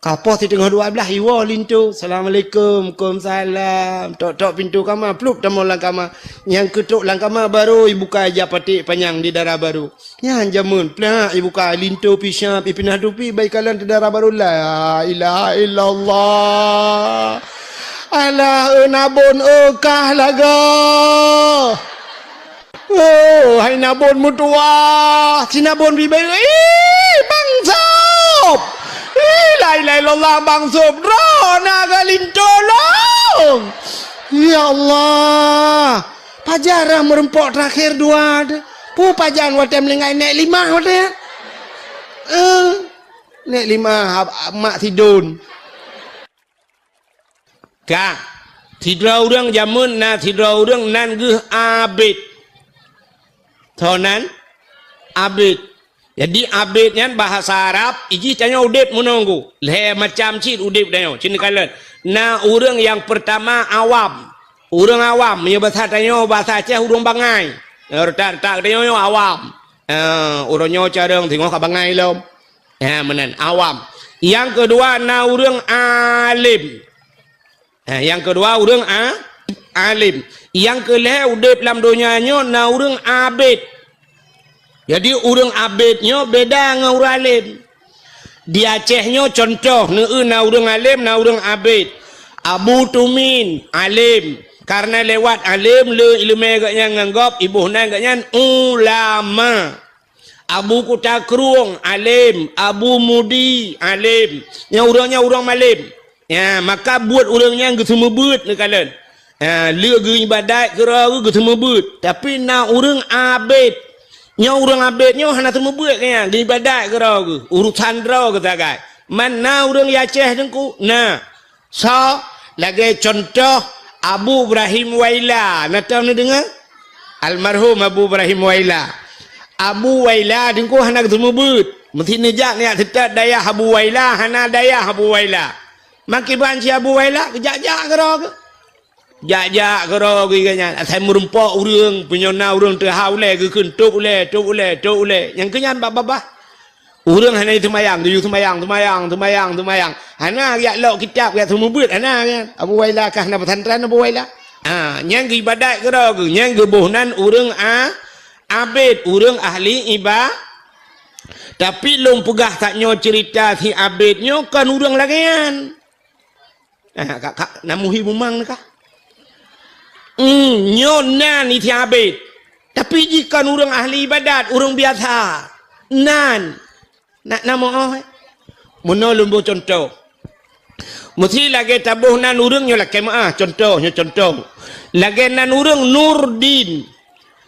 Ka poh siteungoh dua blaih iwoe linto. Assalamualaikum. Waalaikumsalam. Tok-tok pintoe kama, plup tamong lam kama. Nyang keutok lam kama barô ibuka ija paték panyang di dara barô. Nyan jameun, plak ibuka linto pisap ipinah tupi bai kalon teu dara barô. La ilaha illallah. Alah, eu nabon, eu kah lagoe. Oh, hai nabon meutuwah, si nabon bibeu, ih, Bang Sop! Ih, la ilaha illallah, Bang Sop, droeneuh geulinto lôn! Ya Allah, pajarah meureumpok teurakhir dua, pu pajan watée meuninggai nék limah watée. Eh, nék limah, ab-, ab-, mak sidon. Ka, sidroe ureuëng jameun na sidroe ureuëng nan geuh Abed. Soe nan? Abed. Jadi Abed nyan bahasa Arab, ijih tanyoe udeb meununggu. Lhée macam cit udeb tanyoe, cit neukalon. Na ureuëng nyang peurtama awam. Ureuëng awam, meunyoe basa tanyoe, basa Aceh ureuëng bangai. Reutak-reutak tanyoe nyoe awam. Eh, ureuëng nyoe carông singoh ka bangai lom. Ha, meunan, awam. Nyang keudua na ureuëng além. Ha, nyang keudua ureuëng a-, além. Nyang keulhée udeb lam donya nyoe na ureuëng abed. Jadi ureuëng abed nyoe beda ngon ureuëng além. Di Aceh nyoe cuntoh, neu-eu na ureuëng além, na ureuëng abed. Abu Tumin, além. Kareuna lewat além le iéleumé geuhnyan ngon gob, iboh nan geuhnyan ulama. Abu Kuta Krueng, além. Abu Mudi, além. Nyang ureuëng nyan ureuëng malém. Ya, maka buet ureuëng nyan geuseumeubeuet neukalon. Ya, le geuibadat keudroe geuh geuseumeubeuet. Tapi na ureuëng abed. Nyoe ureuëng abét nyoe hana teumeubeuet keu nyan, geuibadat keudroe geuh, urosan droe geuh sagai. Man na ureuëng di Aceh teungku? Na. Soe? Lagée cuntoh Abu Ibrahim Waila, na tom neudeungoe? Almarhum Abu Ibrahim Waila. Abu Waila teungku hana geuteumeubeuet. Meusti neujak neujak seutôt dayah Abu Waila, hana dayah Abu Waila. Meukiban si Abu Waila, geujak-jak keudroe geuh. Jak-jak keudroe geuh nyan, asai meurumpok ureuëng, meunyoe na ureuëng teuhah ulée, geukheun tôb ulée, tôb ulée, tôb ulée. Nyang keu nyan bak babah. Ureuëng hana jiseumayang, geuyue seumayang, seumayang, seumayang, seumayang. Hana geujak lok kitab, geujak seumeubeuet, hana nyan. Abu Waila kah na pesantren Abu Waila. Ha, nyan geuibadat keudroe geuh, nyan geuboh nan ureuëng a-, abét, ureuëng ahli iba-, Tapi lôn peugah tanyoe ceurita si abét nyoe kon ureuëng lagée nyan. Ah, kak, kak, na muhi bumang ni kah? Hmm, nyoe nan isi abét. Tapi jih kon ureuëng ahli ibadat, ureuëng biasa. Nan. Nak na meu'oh, eh? Meunoe lôn boh cuntoh. Meusti lagée taboh nan ureuëng nyoe lakée meu'ah, cuntoh, nyoe cuntoh. Lagée nan ureuëng Nurdin.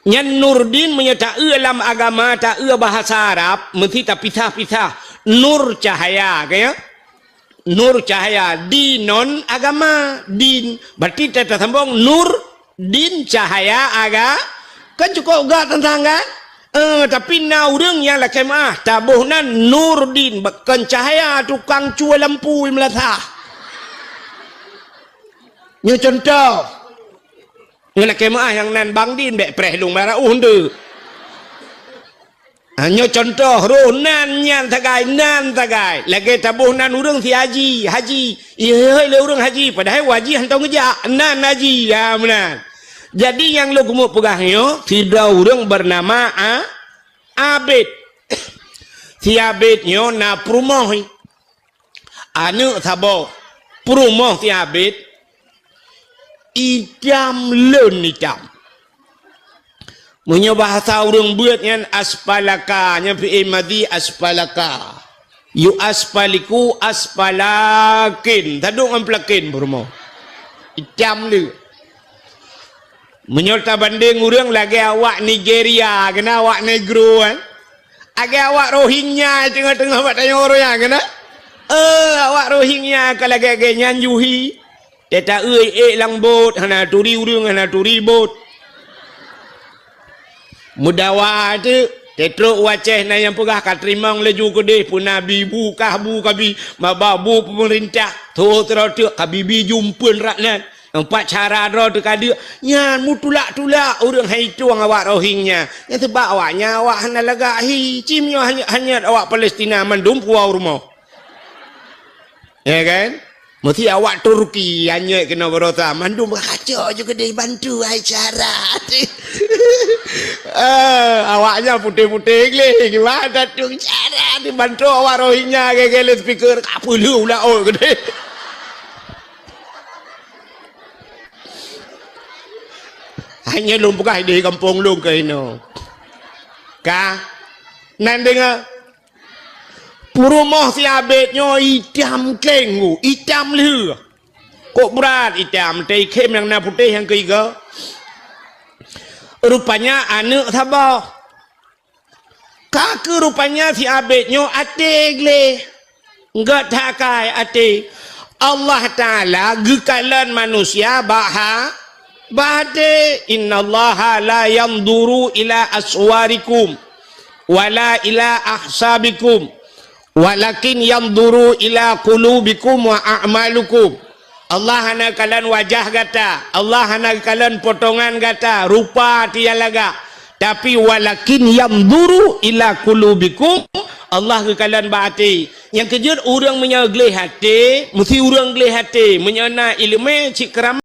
Nyan Nurdin meunyoe taeu lam agama, taeu bahasa Arab, meusti tapisah-pisah. Nur cahaya, ka ya? Nur cahaya, dinon agama, din. Berarti ta-, tasambong nur din cahaya aga-, kan cukup gak tentang kan? Eh, tapi na ureuëng nyang lakée meu'ah, taboh nan nur din, bukan cahaya tukang cue lampu meulathah. Nyoe cuntoh. Ngon lakée meu'ah nyang nan bang din bék preh lôn bara uh ndeuk. Ha, nyoe cuntoh roh nan nyan sagai, nan sagai. Lagée taboh nan ureuëng si haji, haji. Ihôi lé ureuëng haji, padahai haji hantom geujak. Nan haji, ya meunan. Jadi nyang lôn keumeung peugah nyoe, sidroe ureuëng beunama A-, Abid. Si Abid nyoe na peurumoh. Aneuëk saboh, peurumoh si Abid, itam leuen itam. Meunyoe bahasa ureuëng beuet nyan aspalaka, nyan fi'il madhi aspalaka. Yu aspaliku aspalakin. Taduek ngon pelakin peurumoh. Itam leuen. Meunyoe tabandeng ureuëng lagée awak Nigeria, keunan awak Negro, kan? Lagée awak Rohingya teungoh-teungoh bak tanyoe ureuëng nyan, keunan? Eh, awak Rohingya ka lagée-lagée nyan juhi. Teuta eu ék lam bot, hana turi ureuëng, hana turi bot. Meudawa teuk, teutrok u Aceh na nyang peugah ka teurimong laju keudeh, peue na bi bu kah bu ka bi, maba bu peumeurintah, tho sidroe teuk ka bi bi jumpeuen rat nan. Empat cara droe teuka deuk, nyan meutulak-tulak ureuëng hai tueng awak Rohingya. Nyan seubab awaknyan awak hana lagak hi, cim nyoe hanyut-hanyut awak Palestina mandum puwoe rumoh. Ya kan? Meusti awak Turki hanyut keunoe baroesa, mandum kacok ju keudeh bantu hai cara. Eh, awaknyan putéh-putéh gleh, gimana tu cara dibantu awak Rohingya gaya-gaya speaker, ka peuleueh ulat ot keudeh. Hanya lôn peugah di gampông lôn keunoe. Ka? Nan deungoe? Peurumoh si Abid nyoe itam kleng, itam lheueh. Kok brat itam, teuikhém nyang na putéh nyang keuiga. Rupanya aneuëk saboh. Ka keuh rupanya si Abid nyoe até gleh, gét that akai até. Allah Taala geukalon manusia bak ha-, bak até. "Innallaha la yanzuru ila aswarikum wala ila ahsabikum, walakin yanzuru ila qulubikum wa a'malukum." Allah hana kalon wajah gata, Allah hana kalon potongan gata, rupa até nyang lagak. Tapi walakin yanzuru ila qulubikum, Allah geukalon bak até. Nyang keujeuet ureuëng meunyoe gleh até, meusti ureuëng gleh até. Meunyoe na iéleumé cit keurama